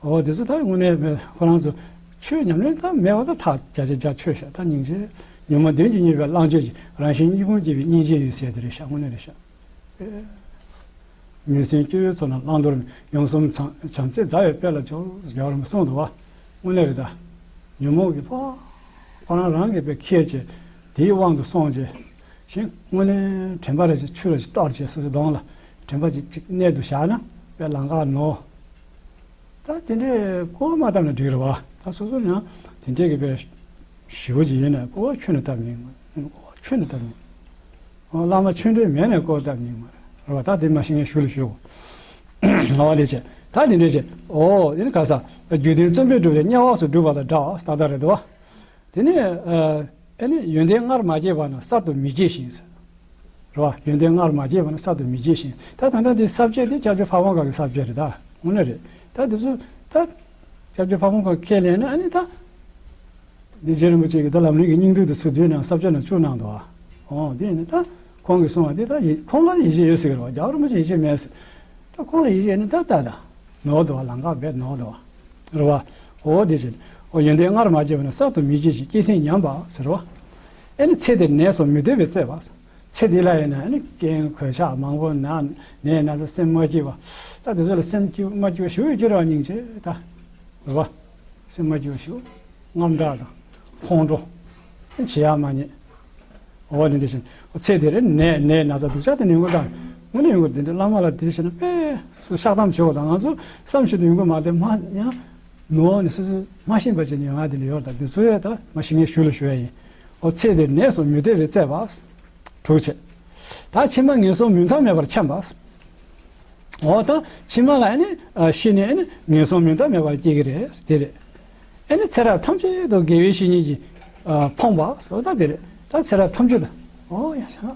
འོ་དེ་ཚོ་ད་དངོས་གནས་ཁོ་རང་ཚོ་ཆོས་ཉམས་ལེན་ད་མེད་པ་ད་ཐག་བརྒྱ་ཆ་བརྒྱ་ཆོད་ཤག་ད་སྙིང་རྗེ་ཉོན་མོངས་གདོན་གྱིས་མྱོས་པའི་གླང་སྤྱོད་ཀྱི་རང་གཞན་གཉིས་ཕུང་བསྐྱེད་པའི་སྙིང་རྗེ་ཡོད་ཟེར་དེ་རེད་ཤག་དངོས་གནས་རེད་ཤག་ངན་སེམས་སྐྱེ་བོའི་ཚོགས་རྣམས་བླང་དོར་མེད། ཡོངས་སུ་བྱམས་བྱམས་བརྩེས་མཛའ་བའི་དཔལ་ལ་སྦྱོར་ཟེར་རྒྱལ་བ་རིན་པོ་གསུངས་འདུག་བ། དངོས་གནས་རེད་ད། ཉོན་མོངས་ཀྱི་ཕོ། ཁོ་རང་རང་གིས་དཔེ་ཁྱེར་བྱས་དེའི་དབང་དུ་སོང་བྱས། གཞན་དངོས་གནས་དྲན་པ་རེ་ཞིག་ཆུ་རེ་ཞིག་གཏོར་བྱས་སོ་སོའི་གདོང་ལ་དྲན་པ་ཅིག་ཅིག་གནད་དུ་བཞག་ན་དཔེ་ལམ་ཁ་ནོར། ད་དེ་འདྲའི་སྐུར་བ་མ་བཏབ་ན་འགྲིག་རེད་བ། ད་སོ་སོ་ཡང་དེ་འདྲའི་གི་དཔེ་ཞེ་པོ་ཅིག་ཡིན་ན་སྐུར་བ་ཁྱོན་ནས་བཏབ་ཉན་མ་རེད། སྐུར་བ་ཁྱོན་ནས་བཏབ་ཉན། ཨོ་བླ་མ་ཆོས་འབྲེལ་མེད་ནས་སྐུར་བ་བཏབ་ཉན་མ་རེད་བ། ད་དེ་མ་ཤེས་མཁན་ཞུ་ལ་ཞུ། ཨོ་དེ་བྱས་ད་དེ་འདྲའི་བྱས་ཨོ་དེ་ནི་ག་ས་རྒྱུད་དོན་རྩོམ་པས་སྒྲུབ་པའི་དམྱལ་བ་སོགས་སྒྲུབ་པ་དང་འདྲ་བ་ད་ལྟ་རེད་དོ། དེ་ནས་ཨ་ནི་ཡོན་ཏན་སྔར་མ་སྐྱེས་པ་ན་གསར་དུ་མི་སྐྱེ་ཞིང་། རེད་བ། ཡོན་ཏན་སྔར་མ་སྐྱེས་པ་ན་གསར་དུ་མི་སྐྱེ་ཞིང་། ད་ད་ལྟ་འདི་ས་བཅད་དེ་སྐྱབས་རྗེ་ཕ་བོང་ཁ་གི་ས་བཅད་རེད་ད། དངོས་གནས་རེད། ད་འདི་ཚོ་ད་སྐྱབས་རྗེ་ཕ་བོང་ཁ་ཁས་ལེན་ན་ཨ་ནི་ད་འདི་རྗེ་རིན་པོ་ཆེ་གི་ད་ལམ་རིམ་གྱི་སྙིང་བསྡུས་དེ་ཚུར་བསྡུས་ནས་ས་བཅད་ནང་བཅུག་གནང་འདུག་ཨ། འོ་དེ་ནི་ད་ཁོང་གིས་གསུངས་པ་དེ་ད་ཡིད་ཁོང་ལ་ཡིད་ཆེས་ཡོད་ཟེར་གི་རེད་བ། རྒྱལ་བ་རིན་པོ་ཆེ་ཡིད་ཆེས་མེད་ཟེར། ད་ཁོང་ལ་ཡིད་ཆེས་ནི་ད་ད་ད། ནོར་འདུག་བ། ལམ་ཁ་རྦད་ནོར་འདུག་བ། རེད་བ། འོ་དེ་བཞིན། འོ་ཡོན་ཏན་སྔར་མ་སྐྱེས་པ་ནི་གསར་དུ་མི་སྐྱེ་ཞིང་སྐྱེས་ཟིན་ཉམས་པ་ཟེར་བ། ཨེ་ནི་ཚེ་འདིར་ནད་སོགས་མི་འདོད་པས་གཙེས་པ། ཚེ་འདི་ལ་ཡིན་ན་ཨེ་ནི་རྐྱེན་གོད་ཆག་མང་པོ་ན་ནད་ན་ཚ་སེམས་མ་སྐྱིད་པ། ད་དེ་ཚོ་ལ་སེམས་སྐྱིད་མ་སྐྱིད་པ་ཞུ་ཡོད་རྒྱུ་རེད་བ་སྙིང་རྗེ་ད། རེད་བ། སེམས་མ་སྐྱིད་པ་ཞུ། དངངས་སྐྲག་དང་། ཁོང་ཁྲོ། བྱེད་ཡ་མ་རྙེད། འོ་དེ་འདྲ་བཞིན། ཚེ་འདིར་ནད་ནད་ན་ཚ་སྡུག་ཅག་དེ་ནི་ཡོང་གི་འདྲ། དངོས་གནས་ཡོང་གི་འདི་འདྲ་བླ་མ་ལ་དེ་བྱས་ན་དཔེ་སུ་བཤགས་གཏམ་བྱེད་འོ་དང་ང་ཚོ་བསམ་བཞིན་དུ་ཡོང་གི་མ་རེད་མ་ཡང་ནོར་ནས་སོ་སོ་མ་ཤེས་པ་བྱས་ནས་ཡོང་ཡ་དེ་འདྲ་ཡོད་ད་འདི་ཚོ་ཡ་ད་མ་ཤེས་མཁན་ཞུ་ལ་ཞུ་ཡ་ཡིན། འོ་ཚེ་འདིར་ནད་སོགས་མི་འདོད་པས་གཙེས་པ། དྲུག་བྱས། ད་ཕྱི་མ་ངན་སོང་མུ་མཐའ་མེད་པར་འཁྱམས་པ། འོ་ད་ཕྱི་མ་ལ་ཨ་ནི་ཤི་ནས་ཨ་ནི་ངན་སོང་མུ་མཐའ་མེད་པར་སྐྱེ་གི་རེད་དེ་རེད། ཨ་ནི་ཚེ་རབས་ཐམས་ཅད་དུ་དགེ་བའི་བཤེས་གཉེན་གྱིས་ཕོངས་པ་སོ་ད་དེ་རེད་ད་ཚེ་རབས་ཐམས་ཅད་དུ་འོ་ཡ་ཤ།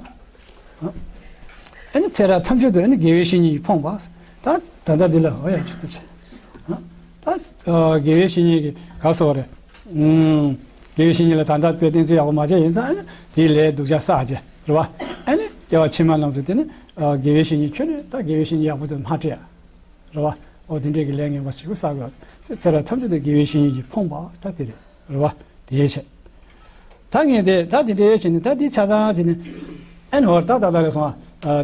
ཨ་ནི་ཚེ་རབས་ཐམས་ཅད་དུ་ཨ་ནི་དགེ་བའི་བཤེས་གཉེན་གྱིས་ཕོངས་པ། ད་ད་ལྟ་འདི་ལ་འོ་ཡ་ཆུ་ཏུ་ཆེ། ད་དགེ་བའི་བཤེས་གཉེན་གྱིས་ག་སོ་རེད། དགེ་བའི་བཤེས་གཉེན་ལ་ད་ལྟ་དཔེ་བསྟེན་ཚུལ་ཡག་པོ་མ་བྱས་ཡིན་ཙང་ཨ་ནི་དེའི་ལས་སྡུག་ཅག་བསགས་བྱས་རེད་བ། ཨ་ནི་སྐྱེ་བ་ཕྱི་མ་རྣམས་སུ་དེ་ནི། ཨ། དགེ་བའི་བཤེས་གཉེན་ཁྱོད་ནི་ད་དགེ་བའི་བཤེས་གཉེན་ཡག་པོ་ཙམ་མ་སྤྲད། རེད་བ། ཨོ་དེ་འདྲས་ཀྱི་ལས་ངན་པ་ཞིག་བསགས་དགོས། ཚེ་ཚེ་རབས་ཐམས་ཅད་དུ་དགེ་བའི་བཤེས་གཉེན་གྱིས་ཕོངས་པ་ད་དེ་རེད། རེད་བ། དེའི་ཕྱིར། ད་ངས་དེ་ད་དེ་འདྲའི་བྱས་ནས་ད་འདི་ཆ་ཚང་བྱས་ནས། ཨེ་ནི་ཧོར་ད་ད་ད་རེ་སོང་ཨ།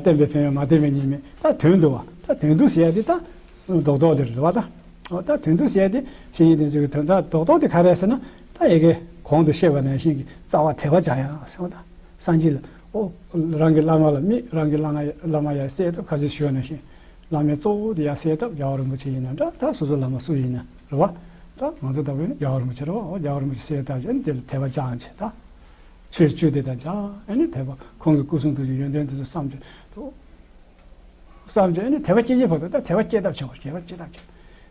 བསྟན་པའི་ཕན་ཡོན་མ་བསྟན་པའི་ཉེས་དམིགས་ད་དོན་བསྡུ་བ། ད་དོན་བསྡུ་ཟེར་ཡ་དེ་ད་རྡོག་རྡོག་དེ་རེད་བ་ད། ཨོ་ད་དོན་བསྡུ་ཟེར་ཡ་དེ་བཤེས་གཉེན་དེ་ཚོའི་གི་དོན་དག་རྡོག་རྡོག་དེ་ག་རེ་ཟེར་ན། ད་ཡ་གི་གོང་དུ་བཤད་པ་ནང་བཞིན་གྱི་རྩ་བ་དད་པ་སྦྱང་ཡ་ཟེར་བ་ད། སངས་རྒྱས་ལ་ཨོ་རང་གི་བླ་མ་ལ་དམིགས། རང་གི་བླ་མ་བླ་མ་ཡ་གསལ་བཏབ་ཁ་སང་ཞུས་པ་ནང་བཞིན། བླ་མའི་གཙོ་བོ་དེ་ཡང་གསལ་བཏབ་རྒྱལ་བ་རིན་པོ་ཆེ་ཡིན་ན་འདྲ། ད་སོ་སོའི་བླ་མ་སུ་ཡིན་ན་རེད་བ། ད་ང་ཚོ་ལྟ་བུ་ཡིན་ན་རྒྱལ་བ་རིན་པོ་ཆེ་རེད་བ། རྒྱལ་བ་རིན་པོ་ཆེ་གསལ་བཏབ་བྱས་ནས་དེ་ལ་དད་པ་སྦྱངས་བྱས། ད་ཆོས་བཅུ་དེ་དང་སྦྱངས། ཨ་ནི་དད་པ་ཁོང་གི་སྐུ་གསུང་ཐུགས་ཀྱི་ཡོན་ཏན་དེ་ཚོ་བསམ་བྱས་དུ་བསམ་བྱས། ཨ་ནི་དད་པ་སྐྱེ་གྱི་བར་དུ་ད་དད་པ་སྐྱེ་ཐབས་བྱེད་དགོས། དད་པ་སྐྱེ་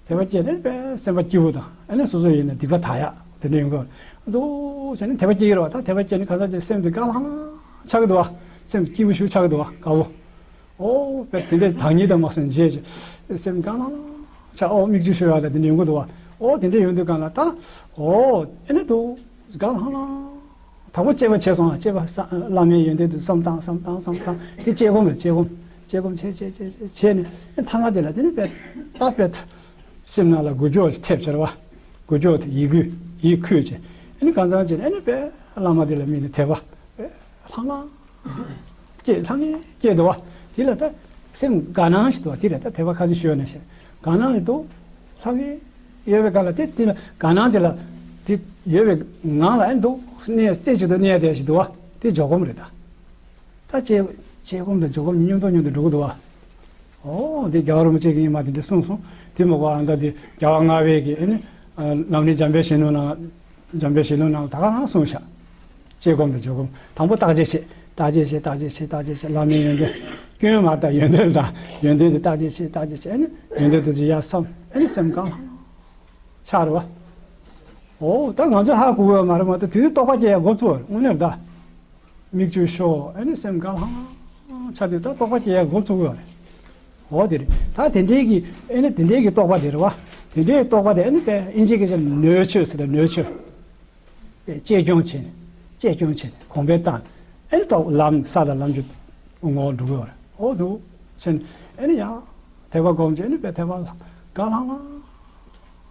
ཐབས་བྱེད། དད་པ་སྐྱེས་ནས་དཔེ་སེམས་པ་སྐྱིད་པོ་དང་། ཨ་ནི་སོ་སོ་ཡིན་ན་སྡིག་པ་དག་ཡག་དེ་འདྲ་ཡོང་གི་རེད། འདུག་བྱས་ནས་དད་པ་སྐྱེ་གི་རེད་བ། ད་དད་པ་སྐྱེས་ནས་ཁ་སང་ཅིག་སེམས་དེ་དགའ་ལྷང་ལྷང་ཆགས་ཀྱི་འདུག་བ། སེམས་སྐྱིད་པོ་ཞིག་ཆགས་ཀྱི་འདུག་བ། དགའ་བོ། ཨོ་དཔེ་དེ་འདྲའི་བདག་ཉིད་དང་མ་སོན་རྗེས་ཀྱི་སེམས་དགའ་ལྷང་ལྷང་ཆགས། ཨོ་མིག་ཆུ་ཤོར་ཡག་ལ་དེ་འདྲ་ཡོང་གི་འདུག་བ། ཨོ་དེ་འདྲ་ཡོང་དུས་གང་ལ་ད་ཨོ་ཨེ་ནི་འདུག་དགའ་ལྷང་ལྷང་། དང་པོ་དཔྱད་པ་བྱས་སོང་ང་། དཔྱད་པ་ས་བླ་མའི་ཡོན་ཏན་དུ་བསམ་སྟངས་བསམ་སྟངས་བསམ་སྟངས་དེ་དཔྱད་སྒོམ་རེད། དཔྱད་སྒོམ་དཔྱད་སྒོམ་བྱས་བྱས་བྱས་བྱས་བྱས་ནས་ཨེ་ཐ་མ་དེ་ལ་དེ་ནི་དཔེ་ད་དཔེ་སེམས་ནང་ལ་འགུལ་སྐྱོད་ཅིག་ཐེབས་བྱས་རེད་བ། འགུལ་སྐྱོད་དེ་ཡིད་འགུལ་ཡིད་འཁུལ་བྱས། ཨེ་ནི་གང་ཟག་ཅིག་ཨེ་ནི་དཔེ་བླ་མ་དེ་ལ་དམིགས་ནས་དད་པ་དཔེ་ལྷང་ལྷང་སྐྱེས་ལྷང་ངེ་སྐྱེས་འདུག་བ། དེ་ལ་ད་སེམས་དགའ་སྣང་ཞིག་འདུག་བ། དེ་ལ་ད་དད་པ་ཁ་སང་ཞུས་པ་ནང་བཞིན་དགའ་སྣང་ཞིག་འདུག་ལྷང་ངེ་ཡོད་པའི་སྒང་ལ་དེ་དེ་ལ་དགའ་སྣང་དེ་ལ་དེ་ཡོད་པའི་ངང་ལ་ཨེ་འདུག་གནས་རྩེ་གཅིག་ཏུ་གནས་བསྡད་ཞིག་འདུག་བ། དེ་འཇོག་སྒོམ་རེད་ད། ད་དཔྱད་དཔྱད་སྒོམ་དང་འཇོག་སྒོམ་གཉིས་མཉམ་དུ་མཉམ་དུ་འགྲོ་གི་འདུག་བ། ཨོ་དེ་རྒྱལ་བ་རིན་པོ་ཆེ་གིས་ཉི་མ་དེ་འདྲ་གསུངས་སོང་། དེ་མ་གོ་ཨ་ད་དེ་རྒྱལ་བ་ལྔ་པའི་གི་ཨེ་ནི་ལམ་རིམ་འཇམ་དཔལ་གཞོན་ནུ་ནང་འཇམ་དཔལ་གཞོན་ནུ་ནང་ད་ག་རང་གསུངས་ཤག་དཔྱད་སྒོམ་དང་འཇོག་སྒོམ། དང་པོ་བརྟག་དཔྱད་བྱེད། བརྟག་དཔྱད་བྱེད། བརྟག་དཔྱད་བྱེད། བརྟག་དཔྱད་བྱེད། བླ་མའི་ཡོན་ཏན་སྐྱོན་མ་ལྟ། ཡོན་ཏན་དང་ཡོན་ཏན་དེ་བརྟག་དཔྱད་བྱེད། བརྟག་དཔྱད་བྱེད། ཨེ་ནི་ཡོན་ཏན་དེ་ཚོ་ཡར་བསམ། ཨེ་ནི་སེམས་གང་ལྷང་ཆགས་རེད་བ། ཨོ་ད་ང་ཚོས་ཧ་གོ་གི་ཡོད་མ་རེད་མ་གཏོགས་དེ་དུས་རྟོགས་པ་སྐྱེ་ཡ་འགོ་བཙུགས་པ་རེད་དངོས་གནས་རེད་ད། མིག་ཆུ་ཤོར་ཨེ་ནི་སེམས་དགའ་ལྷང་ལྷང་ཆགས་དུས་ད་རྟོགས་པ་སྐྱེ་ཡ་འགོ་བཙུགས་ཡོད་རེད། འོ་དེ་རེད། ད་དེ་འདྲའི་གི་ཨེ་ནི་དེ་འདྲའི་གི་རྟོགས་པ་དེ་རེད་བ། དེ་འདྲའི་རྟོགས་པ་དེ་ཨེ་ནི་དཔེ་ཨིན་ཇི་སྐད་ཆ་ནོར་ཆུར་ཟེར་ད། ནོར་ཆུར་དཔེ་གཅེས་སྐྱོང་བྱས་ནས་གཅེས་སྐྱོང་བྱས་ནས་གོང་འཕེལ་བཏང་ཨེ་ནི་རྟོགས་ལམ་ས་དང་ལམ་གྱི་ངོ་བོ་འགྲོ་གི་ཡོད་རེད། འོ་འདུག་བྱས་ནས་ཨེ་ནི་ཡང་དད་པ་སྒོམ་བྱས་ནས་དཔེ་དད་པ་དགའ་ལྷང་ལྷང་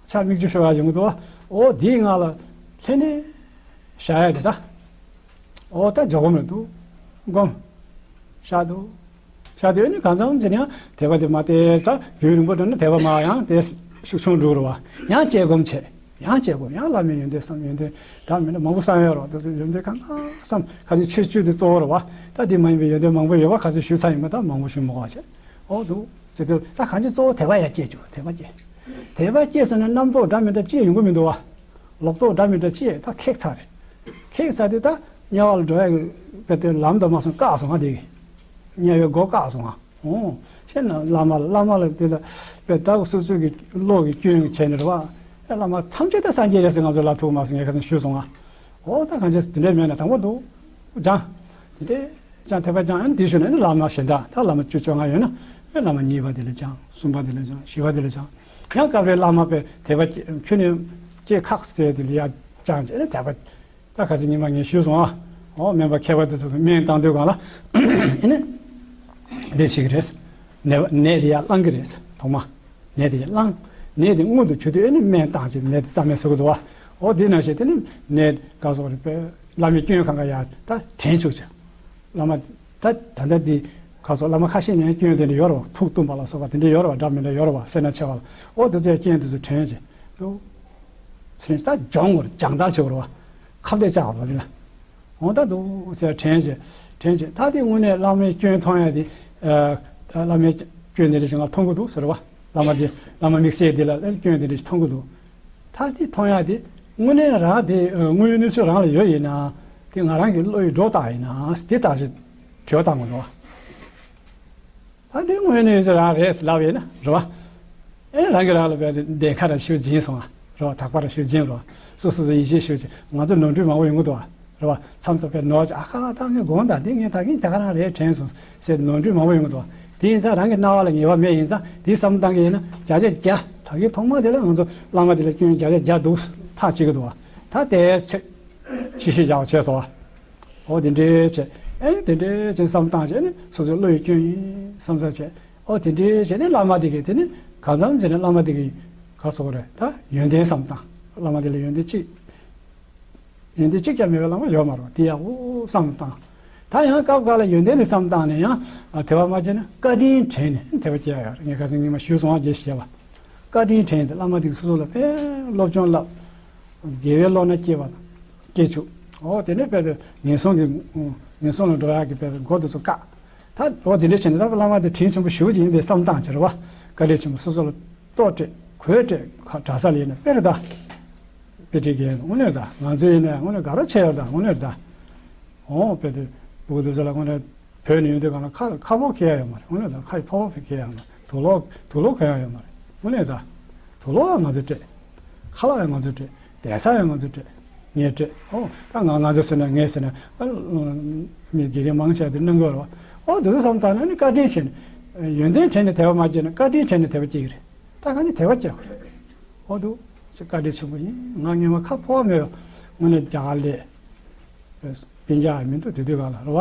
ཆགས། མིག་ཆུ་ཤོར་ཡ་ཡོང་གི་འདུག་བ། འོ་དེའི་ངང་ལ་ལྷན་ནེ་བཞག་ཡ་དེ་ད། འོ་ད་འཇོག་སྒོམ་རེད་འདུག་སྒོམ། བཞག་འདུག་བཞག་དུས་ཨ་ནི་གང་འཚམ་ཅིག་ཡང་དད་པ་དེ་མར་ཏོག་ཙམ་ད་རྒྱུན་རིང་པོ་འགྲོ་ན་དད་པ་མར་ཡང་ཏོག་ཙམ་ཤུགས་ཆུང་འགྲོ་རེད་བ། ཡང་དཔྱད་སྒོམ་བྱས། ཡང་དཔྱད་སྒོམ། ཡང་བླ་མའི་ཡོན་ཏན་བསམ། ཡོན་ཏན་འདྲ་མི་འདྲ་མང་པོ་བསམ་ཡོད་རེད་བ། དེ་ཚོ་ཡོན་ཏན་གང་ག་བསམ། ཁ་ཅིག་ཆོས་བཅུ་དེ་གཙོ་བོ་རེད་བ། ད་དེ་མ་ཡིན་པའི་ཡོན་ཏན་མང་པོ་ཡོད་བ། ཁ་ཅིག་ཞུས་ཚར་ཡིན་པ། ད་མང་པོ་ཞུ་མི་དགོས་པ་བྱས། འོ་འདུག་ཅེས་དེ་ད་གང་ཅི་གཙོ་བོ་དད་པ་ཡར་སྐྱེད་རྒྱུ། དད་པ་སྐྱེད། དད་པ་སྐྱེས་སོང་ན་རྣམ་རྟོག་འདྲ་མི་འདྲ་སྐྱེ་ཡོང་གི་མི་འདུག་བ། ལོག་རྟོག་འདྲ་མི་འདྲ་སྐྱེ་ད་ཁེགས་ཚར་རེད། ཁེགས་ཚར་དུས་ད་དམྱལ་བ་ལ་འགྲོ་ཡ་གི་དཔེ་དེ་ལམ་དུ་མ་སོང་བཀག་སོང་ང་། དེ་གི་དམྱལ་བའི་སྒོ་བཀག་སོང་ང་། འོ་བྱས་ན་བླ་མ་ལ་བླ་མ་ལ་དེ་ལ་དཔེ་ད་སོ་སོ་གི་བློ་གི་སྐྱོན་བྱས་ནས་རེད་བ། ཨེ་བླ་མ་ཐམས་ཅད་ད་སངས་རྒྱས་རེད་ཟེར་ང་ཚོ་ལབ་ཐུབ་མ་སོང་། ངས་ཁ་སང་ཞུས་སོང་ང་། འོ་ད་གང་བྱས་དེ་འདྲས་མེད་ན་དང་པོ་འདུག་སྦྱང་། དེ་འདྲས་སྦྱང་། དད་པ་སྦྱང་། ཨ་ནི་དེའི་ཤུལ་ནས་ཨ་ནི་བླ་མ་གཞན་དག་ད་བླ་མ་བཅུ་བཅོ་ལྔ་ཡོད་ན་ཨ་ནི་བླ་མ་གཉིས་པ་དེ་ལ་སྦྱང་། གསུམ་པ་དེ་ལ་སྦྱང་། བཞི་པ་དེ་ལ་སྦྱང་། ཡང་སྐབས་རེ་བླ་མ་དཔེ་དད་པ་སྐྱེ་ཁྱོན་ནས་སྐྱེ་ཁག་ཟེར་དེ་ལ་ཡར་སྦྱང་བྱས། ཨ་ནི་དད་པ་ད་ཁ་སང་ཉི་མ་ངས་ཞུས་སོང་ཨ། འོ་སྨན་པ་མཁས་པ་དེ་ཚོ་གི་སྨན་བཏང་དུས་སྒང་ལ་ཨ་ནི་འདི་བྱེད་ཀྱི་རེད། ནད་ནད་དེ་ཡར་བསླང་གི་རེད། ཐོག་མ་ནད་དེ་ཡར་བསླང་། ནད་དེ་མངོན་དུ་གྱུར་དུས་ཨ་ནི་སྨན་བཏང་བྱས་ནད་དེ་རྩ་མེད་བཟོ་གི་འདུག་བ། འོ་དེ་ནང་བཞིན་དེ་ནི་ནད་ག་སོགས་རེད་པས། བླ་མའི་སྐྱོན་གང་ག་ཡར་ད་དྲན་བཅུག་བྱས། བླ་མ་ད་ད་ལྟ་འདི་ག་སོགས་བླ་མ་ཁ་ཤས་ནས་སྐྱོན་དེ་འདྲ་ཡོད་རེད་བ། ཐུགས་གཏུམ་པ་ལ་སོགས་པ་དེ་འདྲ་ཡོད་རེད་བ། འདྲ་མི་འདྲ་ཡོད་རེད་བ། སེར་སྣ་ཆེ་བ་ལ། འོ་དེ་ཚོའི་སྐྱོན་དེ་ཚོ་དྲན་བྱས་འདུག་ཕྱིན་ད་སྦྱོང་དགོས་རེད། སྦྱང་བརྡར་བྱེད་དགོས་རེད་བ། ཁ་གཏད་བཅག་དགོས་རེད་ལ། འོ་ད་འདུག་ཟེར་དྲན་བྱས། དྲན་བྱས་ད་དེ་དངོས་གནས་བླ་མའི་སྐྱོན་མཐོང་ཡ་དེ། ཨ་བླ་མའི་སྐྱོན་དེ་འདྲ་ཞིག་ང་མཐོང་གི་འདུག་ཟེར་བ། བླ་མ་དེ་བླ་མ་དམིགས་བསལ་དེ་ལ་སྐྱོན་དེ་འདྲ་ཞིག་མཐོང་གི་འདུག་ད་དེ་མཐོང་ཡ་དེ་དངོས་གནས་རང་དེ་དངོས་ཡོད་གནས་ཚུལ་རང་ལ་ཡོད་ཡིན་ན། དེ་ང་རང་གི་བློ་ཡི་སྒྲོ་བཏགས་ཡིན་ན་དེ་ལྟ་ཞིག་དྲི་བ་བཏང་དགོས་འདུག་བ། ད་འདི་དངོས་གནས་ཡོད་ཚད་རང་རེད་ཟེར་ལབ་ཡིན་ན་རེད་བ། ཨེ་རང་གིས་རང་ལ་བས་བདེན་ཁ་ར་ཤུགས་སྦྱིན་སོང་བ་རེད་བ། དག་པ་ར་ཤུགས་སྦྱིན་རེད་བ། སོ་སོ་སོ་ཡིད་ཆེས་ཤུགས་ཀྱིས་ང་ཚོ་ནོར་འཁྲུལ་མང་པོ་ཡོང་གི་འདུག་བ་རེད་བ། མཚམས་མཚམས་པའི་ནོར་ཅིག་ཨ་ཁ་ད་ངས་དགོངས་དག་འདི་ངས་ད་གིན་ད་ག་རང་རེད་དྲན་སོང་ཟེར་ནོར་འཁྲུལ་མང་པོ་ཡོང་གི་འདུག་བ། དེ་ཡིན་ཙང་རང་གི་རྣ་བ་ལ་ངེས་པ་མེད་ཡིན་ཙང་དེ་བསམ་བློ་བཏང་གི་ཡིན་ན་བརྒྱ་ཆ་བརྒྱ་ད་གིན་ཐོག་མ་དེ་ལ་ང་ཚོ་བླ་མ་དེ་ལ་སྐྱོན་བརྒྱ་ཆ་བརྒྱ་འདུག་ཐག་བཅད་ཀྱི་འདུག་བ། ད་དེ་ཆེ་ཆེ་ཤོས་རྒྱག་བྱས་སོང་བ། འོ་དེ་འདྲའི་བྱས། ཨེ་དེ་འདྲའི་བྱས་བསམ་བཏང་བྱས་ནས་སོ་སོའི་བློ་ཡི་སྐྱོན་ཡིན། བསམ་ཚར་བྱས། ཨོ་དེ་འདྲའི་བྱས་ནས་བླ་མ་དེ་གིས་དེ་ནི་གང་འཚམ་བྱས་ནས་བླ་མ་དེ་གིས་ག་སོགས་རེད། ད་ཡོན་ཏན་བསམ་སྟངས། བླ་མ་དེ་ལ་ཡོན་ཏན་གཅིག་ཡོན་ཏན་གཅིག་ཀྱང་མེད་པའི་བླ་མ་ཡོད་མ་རེད། དེ་ཡག་པོ་བསམ་བཏང་། ད་ཡང་སྐབས་འགའ་ལ་ཡོན་ཏན་དེ་བསམ་བཏང་ནས་ཡང་དད་པ་མ་བྱས་ན་བཀའ་དྲིན་དྲན་ནས་དད་པ་སྐྱེ་ཡ་ཡོད་རེད། ངས་ཁ་སང་ཉི་མ་ཞུས་སོང་བ། རྗེས་བཤད་པ། བཀའ་དྲིན་དྲན་ཏེ་བླ་མ་དེ་སོ་སོ་ལ་དཔེ་སློབ་སྦྱོང་བསླབ། དགེ་བའི་བློ་སྣ་སྐྱེས་པ་སྐྱེ་བཅུག་ཨོ་དེ་ནས་དཔེ་དེ་ངན་སོང་གི་ངན་སོང་ལ་འགྲོ་ཡག་གི་དཔེ་དེ་མགོ་དེ་ཚོ་བཀག་ད་ཨོ་དེ་འདྲ་བྱས་ནས་ད་བླ་མ་དེ་དྲིན་ཆེན་པོ་ཞེ་པོ་ཅིག་ཡིན་པའི་བསམ་སྟངས་ཅིག་རེད་བ། བཀའ་དྲིན་ཆེན་པོ་སོ་སོ་ལ་གཏོགས་སྤྲད་གུས་སྤྲད་གྲྭ་ས་ལ་ཡིན་ན་དཔེ་རེད་ད། དཔེ་ཁྲིད་མཁན་དངོས་གནས་ད་ང་ཚོ་ཡིན་ན་དངོས་གནས་དགའ་རབ་ཆེ་ཡོད་ད་དངོས་གནས་ད། ཨོ་དཔེ་དེ་སྤུ་གུ་དེ་ཚོ་ལ་དངོས་གནས། བོད་ནས་ཡོང་དུས་གང་ལ་ཁ་ཁ་ཕོག་ཁེལ་ཡ་ཡོད་མ་རེད། དངོས་གནས་ད་ཁ་ཡི་ཕོག་ཕོག་ཁེལ་ཡ་ཡོད་མ་རེད། དུག་ལོག་དུག་ལོག་གོན་ཡ་ཡོད་མ་རེད། དངོས་གནས་ད། དུག་ལོག་ཡང་ང་ཚོས་སྤྲད། ཁ་ལག་ཡང་ང་ཚོས་སྤྲད། བསྡད་ས་ཡང་ང་ཚོས་སྤྲད། ངས་སྤྲད། ཨོ་ད་ང་ང་ཚོ་ཟེར་ན་ངས་ཟེར་ན་ཨ། མི་དགེ་རྒན་མང་ཆེ་བ་དེ་གནང་དགོས་རེད་བ། ཨོ་དེ་ཚོ་བསམ་བཏང་ན་ནི་བཀའ་དྲིན་ཆེ་ནས། ཡོན་ཏན་དྲན་ནས་དད་པ་མ་སྐྱེས་ན་བཀའ་དྲིན་དྲན་ནས་དད་པ་སྐྱེ་གི་རེད། ད་ག་ནས་དད་པ་སྐྱེ་བ་རེད། ཨོ་འདུག་ཅེས་བཀའ་དྲིན་ཆེན་པོ་ཡིན། ང་སྔོན་མ་ཁ་ཕོག་མེད་པ་དངོས་གནས་རྒྱ་གར་ལས། སྤུན་ཀྱག་ཡང་མི་འདུག་དེ་དུས་གང་ལ་རེད་བ།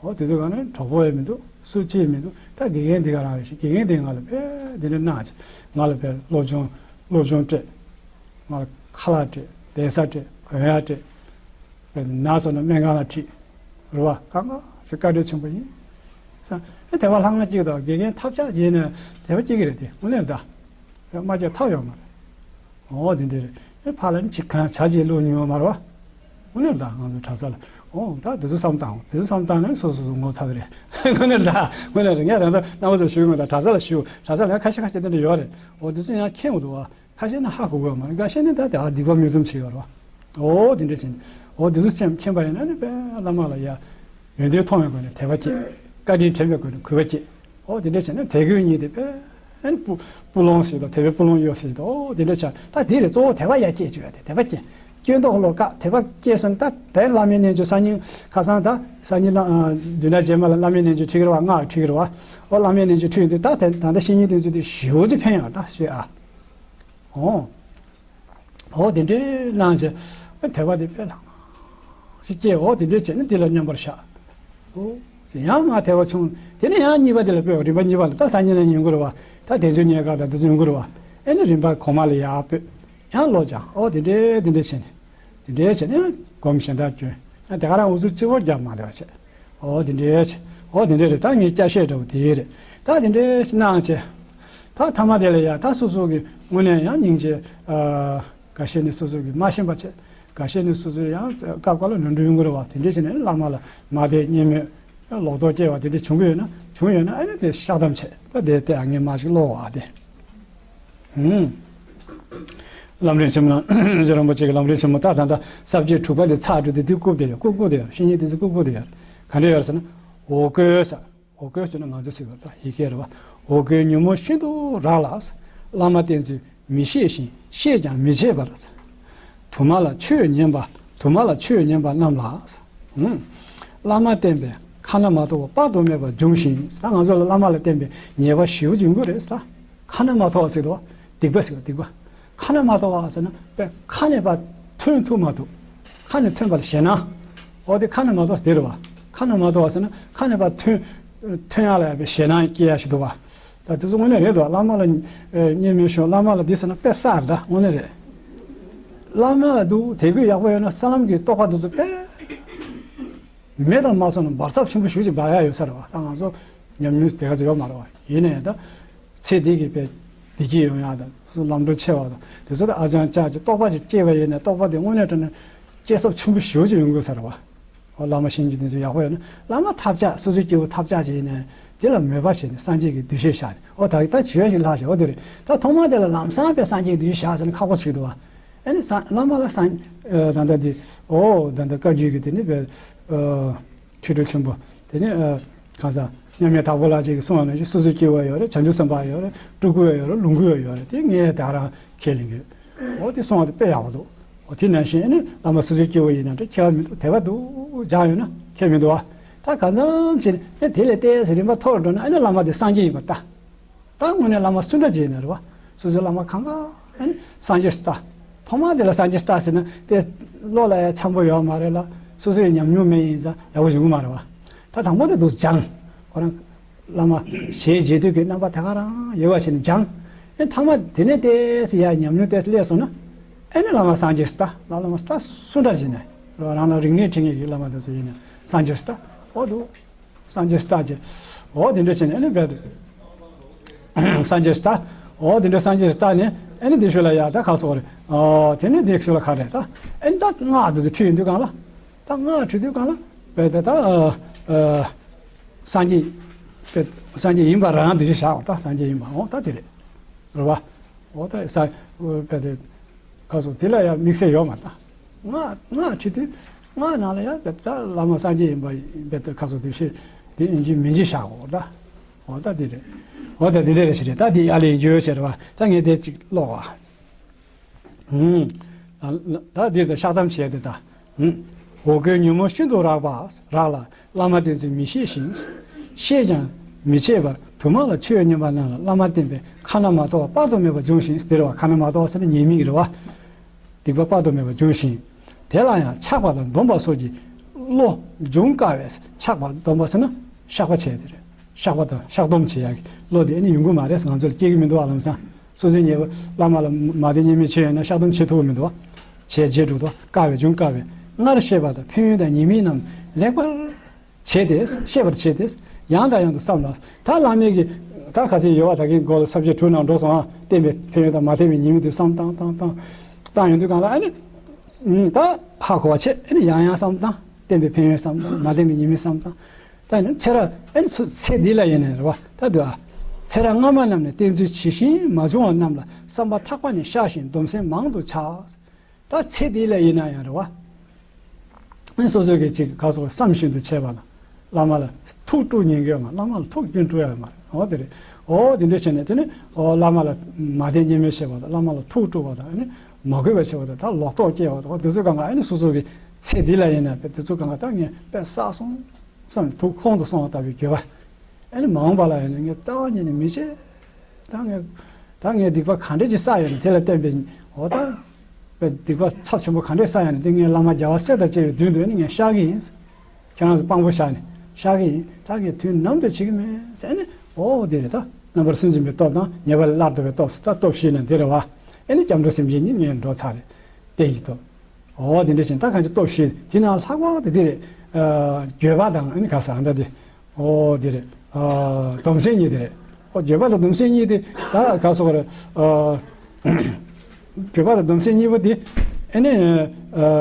འོ་དེ་དུས་གང་ལ་གྲོགས་པོ་ཡང་མི་འདུག་སུ་གཅིག་མི་འདུག་ད་དགེ་རྒན་དེ་ག་རང་རེད་ཤག་དགེ་རྒན་དེ་ང་ལ་དཔེ་དེ་འདྲ་གནང་བྱས། ང་ལ་དཔེ་སློབ་སྦྱོང་སློབ་སྦྱོང་སྤྲད། ང་ལ་ཁ་ལག་སྤྲད། བསྡད་ས་སྤྲད། གོན་ཡག་སྤྲད། དཔེ་ན་སོང་ན་སྨན་ཁང་ལ་ཁྲིད། རེད་བ། གང་ག་ཚོད་བཀའ་དྲིན་ཆེན་པོ་ཡིན། ས་ཨེ་དད་པ་ལྷག་མ་གཅིག་དང་དགེ་རྒན་ཐབས་ཆག་བྱས་ནས་དད་པ་སྐྱེ་གི་རེད་དེ་དངོས་གནས་ད། མ་སྐྱེ་ཐབས་ཡོད་མ་རེད། འོ་དེ་འདྲ་རེད། ཨེ་ཕར་ལ་ནི་ཅིག་གང་བྱ་ཅིག་བླུག་མྱོང་ཡོད་མ་རེད་བ། དངོས་གནས་ད་ང་ཚོ་གྲྭ་ས་ལ། འོ་ད་དེ་ཚོ་བསམ་བཏང་། དེ་ཚོ་བསམ་བཏང་ནས་སོ་སོ་སོ་ངོ་ཚ་གི་རེད། དངོས་གནས་རེད། ངས་ད་ལྟ་རྣམ་པ་ཚོ་ཞུ་གི་མེད། ད་གྲྭ་ས་ལ་ཞུ། གྲྭ་ས་ལ་ཁ་ཤས་ཁ་ཤས་དེ་འདྲ་ཡོད་རེད། འོ་དེ་ཚོ་ཡང་མཁྱེན་འདུག་བ། ཁ་ཤས་ནི་ཧ་གོ་གི་ཡོད་མ་རེད། འགའ་ཤས་ནི་ད་དེ་ཨ་སྡིག་པ་མིག་བཙུམ་བྱེད་ཡོད་རེད་བ། འོ་དེ་འདྲ་བྱས་ནས། འོ་དེ་ཚོ་སེམས་མཁྱེན་པ་ཡིན་ན་ནི་དཔེ་བླ་མ་ལ་ཡ། ཡོན་ཏན་མཐོང་བའི་སྒོ་ནས་དད་པ་སྐྱེ། བཀའ་དྲིན་དྲན་པའི་སྒོ་ནས་གུས་པ་སྐྱེ། འོ་དེ་འདྲ་བྱས་ན་དད་གུས་གཉིས་དེ་དཔེ། ཨན་སྤུ་སྤུ་ལོང་ཟེར་དང་དད་པའི་སྤུ་ལོང་གཡོ་ཟེར་དང་། འོ་དེ་འདྲ་བྱས་ད་དེ་རེད། གཙོ་བོ་དད་པ་ཡར་སྐྱེད་བཅུག་ཡ་དེ་དད་པ་སྐྱེ། སྐྱོན་འདོགས་ལོ་ཀ་དད་པ་སྐྱེས་སོང་ད་དེ་བླ་མའི་རྣལ་འབྱོར་སང་ཉིན་ཁ་སང་ད་སང་ཉིན་བླ་ཨ་བདུན་ཕྲག་རྗེས་མ་ལ་བླ་མའི་རྣལ་འབྱོར་ཁྲིད་ཀྱི་རེད་བ། སྔགས་ཁྲིད་ཀྱི་རེད་བ། འོ་བླ་མའི་རྣལ་འབྱོར་ཁྲིད་ཡོང་དུས་ད་དེ་ད་ལྟ་བཤེས་གཉེན་དེ་ཚོ་དེ་ཞེ་པོ་ཅིག་ཕན་ཡོད་ད་ཞེས་ཨ། འོ། འོ་དེ་འདྲའི་གནང་བྱས། དད་པ་དེ་དཔེ་ལྷག་མ་ཞིག་སྐྱེས། འོ་དེ་འདྲའི་བྱས་ནས་དེ་ལ་མཉམ་པར་བཞག་འོ། ཡང་མ་དད་པ་བྱུང་། དེ་ནས་ཡང་གཉིས་པ་དེ་ལ་སྤོས། རིམ་པ་གཉིས་པ་ལ་ད་སང་ཉིན་ལ་ཡོང་གི་རེད་བ། ད་དལ་འབྱོར་རྙེད་དཀའ་དང་དེ་ཚོ་ཡོང་གི་རེད་བ། ཨེ་ནི་རིམ་པ་གོང་མ་ལ་ཡར་སྤོས། ཡང་བློ་སྦྱང་། འོ་དེ་འདྲའི་དེ་འདྲའི་བྱས་ནས། དེ་འདྲའི་བྱས་ནས་སྒོམ་གཞན་དག་སྐྱོན། ཡང་དེ་ག་རང་འུ་ཚུགས་སྤྱི་བོ་རྒྱབ་མ་བདེ་བ་བྱས། འོ་དེ་འདྲའི་བྱས། འོ་དེ་འདྲའི་རེད། ད་ངའི་སྐྱ་ཤད་འདྲ་བོ་དེ་རེད། ད་དེ་འདྲའི་གནང་བྱས། ད་ཐ་མ་དེ་ལ་ཡ་ད་སོ་སོ་གི་དངོས་གནས་ཡང་སྙིང་རྗེ། ཨ། འགའ་ཤས་ནི་སོ་སོ་གི་མ་ཤེས་པ་བྱས། འགའ་ཤས་ནི་སོ་སོའི་ཡང་སྐབས་འགའ་ལ་ནོར་འཁྲུལ་ཡོང་གི་རེད་བ། དེ་འདྲ་བྱས་ནས་བླ་མ་ལ་མ་དད་གཉེན་མོས་ལོག་རྟོག་སྐྱེ་བ་དེ་འདྲ་བྱུང་གི་ཡོད་ན། བྱུང་ཡོད་ན་ཨ་ནི་དེ་བཤགས་གཏམ་བྱས། ད་དེ་དེ་ཨ་ངས་མ་ཞིག་ཀློག་བ་དེ། ཧུམ། ལམ་རིམ་ཆེན་མོ་ནང་རྗེ་རིན་པོ་ཆེ་གི་ལམ་རིམ་ཆེན་མོ་ད་ད་ལྟ་ས་བཅད་དྲུག་པ་དེ་ཚར་འགྲོ་དུས་དེ་རྐུབ་དེ་ཡོད། རྐུབ་རྐུབ་དེ་ཡོད། བཤེས་གཉེན་དེ་ཚོ་རྐུབ་རྐུབ་དེ་ཡོད། ག་འདྲ་ཡོད་ཟེར་ན། འོ་སྐོལ་ཟེར། འོ་སྐོལ་ཟེར་ན་ང་ཚོ་ཟེར་བ་ད་ཡི་གེ་རེད་བ། འོ་སྐོལ་ཉོན་མོངས་ཤིན་ཏུ་རགས་ལ། བླ་མ་བསྟེན་ཚུལ་མི་ཤེས་ཤིང་ཤེས་ཀྱང་མི་བྱེད་པར། དུ་མ་ལ་ཆོས་ཉན་པ། དུ་མ་ལ་ཆོས་ཉན་པ་རྣམས་ལ། ཧུམ། བླ་མ་བསྟེན་པས་ཁ་ན་མ་ཐོ་བ་དཔག་ཏུ་མེད་པ་འབྱུང་ཞིང་། ད་ང་ཚོ་ལ་བླ་མ་ལ་བསྟེན་པའི་ཉེས་པ་ཞེ་པོ་ཅིག་ཡོང་གི་རེད་ཟེར། ཁ་ན་མ་ཐོ་བ་ཟེར་དུས་སྡིག་པ་ཟེར་བ་སྡིག་པ། ཁ་ན་མ་ཐོ་བ་ཟེར་ན་དཔེ་ཁ་ནས་ཕར་ཐོན་ཐུབ་མ་ཐུབ། ཁ་ནས་ཐོན་པ་ལ་ཞེད་སྣང་། འོ་དེ་ཁ་ན་མ་ཐོ་བ་ཟེར་དེ་རེད་བ། ཁ་ན་མ་ཐོ་བ་ཟེར་ན་ཁ་ནས་ཕར་ཐོན་ཐོན་ཡག་ལ་ཡང་དཔེ་ཞེད་སྣང་སྐྱེ་ཡག་ཞིག་འདུག་བ། ད་དེ་ཚོ་དངོས་གནས་རེད་འདུག་བླ་མ་ལ་ཨེ་བརྙས་སྨོད་ཤོར། བླ་མ་ལ་འདི་ཟེར་ན་དཔེ་བསགས་རེད། ད་དངོས་གནས་རེད། བླ་མ་ལ་འདུག་དད་གུས་ཡག་པོ་ཡོད་ན་ས་ལམ་གྱི་རྟོགས་པ་འདི་ཚོ་དཔེ་མེད་དང་མ་སོང་ན་འབར་ཚབས་ཆེན་པོ་ཞེ་པོ་ཅིག་འབར་ཡག་ཡོད་ས་རེད་བ། ད་ང་ཚོ་ཉམས་མྱོང་དེ་ག་ཚོད་ཡོད་མ་རེད་བ། ཡིན་ན་ཡང་ད་ཚེ་འདི་གི་དཔེ་བདེ་སྐྱིད་ཡོང་ཡག་དང་སོ་སོ་ལམ་འགྲོ་ཆེ་བ་དང་དེ་ཚོ་ད་ཨ་ཅང་ཅག་ཅིག་རྟོགས་པ་ཅིག་སྐྱེས་པ་ཡིན་ན་རྟོགས་པ་དེ་དངོས་གནས་དྲང་གནས་སྐྱེ་ཚབས་ཆེན་པོ་ཞེ་པོ་ཅིག་ཡོང་དགོས་ས་རེད་བ། འོ་བླ་མ་གཤིན་རྗེ་དེ་ཚོ་ཡག་པོ་ཡོད་ན་བླ་མ་ཐབས་ཆག་སོ་སོའི་སྐྱེ་བོ་ཐབས་ཆག་ཅིག་ཡིན་ན་དེ་ལ་མོས་པ་བྱས་ནས་སངས་རྒྱས་ཀྱི་འདུ་ཤེས་བཞག་ནས། འོ་ད་ད་ཇུས་ཤིག་ལྷག་བྱས། འོ་དེ་རེད། ད་ཐོག་མ་དེ་ལ་ལམ་སང་དཔེ་སངས་རྒྱས་ཀྱི་འདུ་ཤེས་བཞག་ཟེར་ན་ཁག་པོ་ཞིག་འདུག་བ། ཨ་ནི་སངས་བླ་མ་ལ་སངས་ཨ་ད་ལྟ་དེ་འོ་ད་ལྟ་བཀའ་བརྒྱུད་ཀྱི་དེ་ནི་དཔེ་ཨ་མཁས་གྲུབ་ཆེན་པོ་དེ་ནི་ཨ་གང་ཟག་མཉམ་མེད་དྭགས་པོ་ལགས་ཅིག་གིས་གསུངས་པ་ནང་བཞིན་སོ་སོའི་སྐྱེ་བོ་ཡོད་རེད། བྱང་ཆུབ་སེམས་དཔའ་ཡོད་རེད། སྤྲུལ་སྐུ་ཡོད་རེད། ལོངས་སྐུ་ཡོད་རེད། དེ་ངས་ད་རང་ཁས་ལེན་གྱི། འོ་དེ་གསུངས་པ་དེ་དཔེ་ཡག་པོ་འདུག་འོ་དེ་ནང་བཞིན་ཨ་ནི་བླ་མ་སོ་སོའི་སྐྱེ་བོ་ཡིན་ན་འདྲ་ཁྱད་པར་མི་འདུག་དད་པ་འདུག་སྦྱངས་ཡོད་ན་ཁྱད་མི་འདུག་བ། ད་གང་འཚམ་བྱས་ནས་ཨ་དེ་ལས་ཏོག་ཙམ་རིམ་པ་མཐོ་རུ་འགྲོ་ན་ཨ་ནི་བླ་མ་དེ་སངས་རྒྱས་ཡིན་པ་ལྟ། ད་དངོས་གནས་བླ་མ་སུ་འདྲ་ཅིག་ཡིན་ན་རེད་བ། སོ་སོའི་བླ་མ་གང་ག་ཨ་ནི་སངས་རྒྱས་སུ་ལྟ། ཐོག་མ་དེ་ལ་སངས་རྒྱས་སུ་ལྟ་ཟེར་ན་དེ་བློ་ལ་ཡང་འཆམ་པོ་ཡོད་མ་རེད་ལ། སོ་སོའི་ཉམས་མྱོང་མེད་ཡིན་ཙང་ཡག་པོ་བྱུང་གི་མ་རེད་བ། ད་དང་པོ་དེ་འདུག་སྦྱངས། ཁོ་རང་ བླ་མ་ཞལ་མཇལ་དུས་ཀྱི་རྣམ་པ་ད་ག་རང་ཡོད་པ་ཞིག་ནས་སྦྱངས། ཨེ་མཐའ་མ་དེ་ནས་ཏོག་ཙམ་ཡར་ཉམས་མྱོང་ཏོག་ཙམ་སླེབས་སོང་ན། ཨེ་ནི་བླ་མ་སངས་རྒྱས་སུ་ལྟ། བླ་མ་སུ་ལྟ་སུ་འདྲ་ཞིག་ནས་རང་ལ་རིག་གནས་འཁྲིད་མཁན་གྱི་བླ་མ་དེ་ཚོ་ཡིན་ན་སངས་རྒྱས་སུ་ལྟ། འོ་འདུག་སངས་རྒྱས་སུ་ལྟ་ཅེས། འོ་དེ་འདྲ་བྱས་ནས་ཨེ་ནི་རྦད་དེ། སངས་རྒྱས་སུ་ལྟ། འོ་དེ་འདྲ་སངས་རྒྱས་སུ་ལྟ་ནས་ཨེ་ནི་དེ་ཤུལ་ལ་ཡ་ད་ག་སོགས་རེད། འོ་དེ་ནས་དེ་ཤུལ་ལ་ག་རེད་ད། ཨེ་ནི་ད་སྔགས་དེ་ཚོ་ཁྲིད་ཡོང་དུས་སྒང་ལ། ད་སྔགས་ཁྲིད་དུས་སྒང་ལ་རྦད་དེ་ད། སངས་རྒྱས། སངས་རྒྱས་ཡིན་པ་རང་འདུ་ཤེས་བཞག་པ་ད་སངས་རྒྱས་ཡིན་པ་འོ་ད་དེ་རེད། རེད་བ། འོ་ད་ས། རྦད་དེ། ཁ་སོགས་དེ་ལ་ཡང་དམིགས་བསལ་ཡོད་མ་ད། སྔགས་སྔགས་ཁྲིད་དུས། སྔགས་ནང་ལ་ཡང་རྦད་དེ་བླ་མ་སངས་རྒྱས་ཡིན་པ་རྦད་དེ་ཁ་སོགས་འདུ་ཤེས་དེ་ཡིན་གཅིག་མིན་གཅིག་བཞག་གོ་ད། འོ་ད་དེ་རེད། འོ་ད་དེ་འདྲ་རེད་ཞིག་རེད་ད་དེ་ཨ་ལས་འགྱུར་ཟེར་བ་ད་ངས་དེ་གཅིག་ཀློག་བ། ད་འདིར་ད་བཤགས་གཏམ་བྱས་ཏེ་ད། འོ་སྐོལ་ཉོན་མོངས་ཤིན་ཏུ་རགས་པ་རགས་ལ་བླ་མ་བསྟེན་ཚུལ་མི་ཤེས་ཤིང་། ཤེས་ཀྱང་མི་བྱེད་པར་དུ་མ་ལ་ཆོས་མཉན་པ་རྣམས་ལ་བླ་མ་བསྟེན་པས་ཁ་ན་མ་ཐོ་བ་དཔག་ཏུ་མེད་པ་འབྱུང་ཞིང་ཟེར་བ་ཁ་ན་མ་ཐོ་བ་ཟེར་ན་ཉེས་དམིགས་རེད་བ། སྡིག་པ་དཔག་ཏུ་མེད་པ་འབྱུང་ཞིང་། དེ་ལ་ཡང་ཆགས་པ་དང་སྡོམ་པ་སོགས་ཀྱི་བློ་འབྱུང་དཀའ་བས་ཆགས་པ་སྡོམ་པ་ཟེར་ན་བཤགས་པ་བྱས་ཏེ་རེད། བཤགས་པ་དང་བཤགས་སྡོམ་བྱེད་ཡག་གི་བློ་དེ་ཨ་ནི་ཡོང་གི་མ་རེད་ང་ཚོ་ལ་སྐྱེ་གི་མི་འདུག་ཨ་ལམ་སང་། སོ་སོའི་ཉེས་པ་བླ་མ་ལ་མ་བསྟེན་ཉེས་དམིགས་བྱས་ཡོད་ན་བཤགས་སྡོམ་བྱེད་ཐུབ་ཀྱི་མི་འདུག་བ། བྱས་རྗེས་འགྲོ་དོ་དཀའ་བས་འབྱུང་དཀའ་བས་སྔར་བཤད་པ་དང་ཕན་ཡོན་དང་ཉེས་དམིགས་རྣམས་ལེགས་པར་བྱས་ཏེ་ཤེས་པར་བྱས་ཏེ་ཡང་དང་ཡང་དུ་བསམ་ལ། ད་བླ་མའི་གི་ད་ག་ཚོད་ཡོད་བ་ད་གིན་གོ་ལ་ས་བཅད་དྲུག་ནང་འགྲོ་སོང་ཨ། བསྟེན་པའི་ཕན་ཡོན་དང་མ་བསྟེན་པའི་ཉེས་དམིགས་དུ་བསམ་བཏང་བཏང་བཏང་བཏང་ཡོང་དུས་གང་ལ་ཨ་ནི་ད་ཧ་གོ་བ་བྱས་ཨ་ནི་ཡང་ཡང་བསམ་བཏང་བསྟེན་པའི་ཕན་ཡོན་བསམ་བཏང་མ་བསྟེན་པའི་ཉེས་དམིགས་བསམ་བཏང་། ད་ནི་ཚེ་རབས་ཨེ་ཚུ་ཚེ་འདི་ལ་ཡིན་ནས་རེད་བ་ད་དུ་ཨ། ཚེ་རབས་སྔ་མ་རྣམས་ནས་བསྟེན་ཚུལ་ཇི་བཞིན་མ་བྱུང་བ་རྣམས་ལ་བསམ་པ་ཐག་པ་ནས་བཤགས་ཤིང་སྡོམ་སེམས་མང་དུ་བྱ། ད་ཚེ་འདི་ལ་ཡིན་ན་ཡང་རེད་བ། ཨེ་སོ་སོ་གི་ཅིག་ག་སོགས་བསམ་བཞིན་དུ་བྱས་པ་ལ་བླ་མ་ལ་ཐུགས་དཀྲུག་ཉེན་གི་ཡོད་མ་བླ་མ་ལ་ཐུགས་རྒྱུན་དཀྲུག་ཡ་མ་རེད་འོ་དེ་རེད། འོ་དེ་འདྲ་བྱས་ནས་དེ་ནི་འོ་བླ་མ་ལ་མ་བསྟེན་ཉེས་དམིགས་བྱས་པ་དང་བླ་མ་ལ་ཐུགས་དཀྲུག་པ་དང་ཨ་ནི་མ་གུས་པ་བྱས་པ་དང་ད་ལོག་རྟོག་སྐྱེ་བ་དང་འོ་དེ་ཚོའི་སྒང་ག་ཨ་ནི་སོ་སོ་གི་ཚེ་འདི་ལ་ཡིན་ན་དེ་ཚོའི་སྒང་ག་ད་ངས་དཔེ་བསགས་སོང་། བསམ་ནས་ཐུགས་ཁོང་དུ་སོང་བ་ལྟ་བུའི་འགྱོད་པ། ཨ་ནི་མ་འོངས་པ་ལ་ཡང་ངས་རྩ་བ་ཉིད་ནས་མི་བྱེད། ད་ངས་ད་ངས་སྡིག་པ་ག་འདྲ་ཅིག་བསགས་ཡོད་ན་དེ་ལ་བརྟེན་པའི་འོ་ད་པའི་སྡིག་པ་ཚབས་ཆེན་པོ་ག་འདྲ་བསགས་ཡོད་ན་དེ་ངས་བླ་མ་རྒྱལ་བ་སྲས་དང་བཅས་པའི་མདུན་དུ་ཨ་ནི་ངས་བཤགས་ཀྱི་ཡིན། ཁྱེད་རང་ཚོ་དཔང་པོ་བཞག་ནས་བཤགས་ཀྱི་ཡིན། ད་ངས་དུས་ནམ་དུ་བྱེད་ཀྱི་མེད་ཟེར་ཨ་ནི་འོ་དེ་རེད་ད་རྣམ་པར་སུན་འབྱིན་པའི་སྟོབས་དང་ཉེས་པ་ལས་སླར་ལྡོག་པའི་སྟོབས་ཟེར་ད་སྟོབས་བཞི་ནི་འདི་རེད་བ། ཨ་ནི་སྐྱབས་འགྲོ་སེམས་བསྐྱེད་ནི་ངས་འགྲོ་ཚར་རེད། རྟེན་གྱི་སྟོབས། འོ་དེ་འདྲ་བཞིན་ད་གང་ཅི་སྟོབས་བཞི་དེ་ན་ལྷག་པ་དེ་དེ་རེད། འགྱོད་པ་དང་ཨ་ནི་ག་ས་ཨ་འདྲ་དེ། འོ་དེ་རེད། སྡོམ་སེམས་གཉིས་དེ་རེད། འོ་འགྱོད་པ་དང་སྡོམ་སེམས་གཉིས་དེ་ད་ག་སོགས་རེད། འགྱོད་པ་དང་སྡོམ་སེམས་གཉིས་པོ་དེ་ཨ་ནི་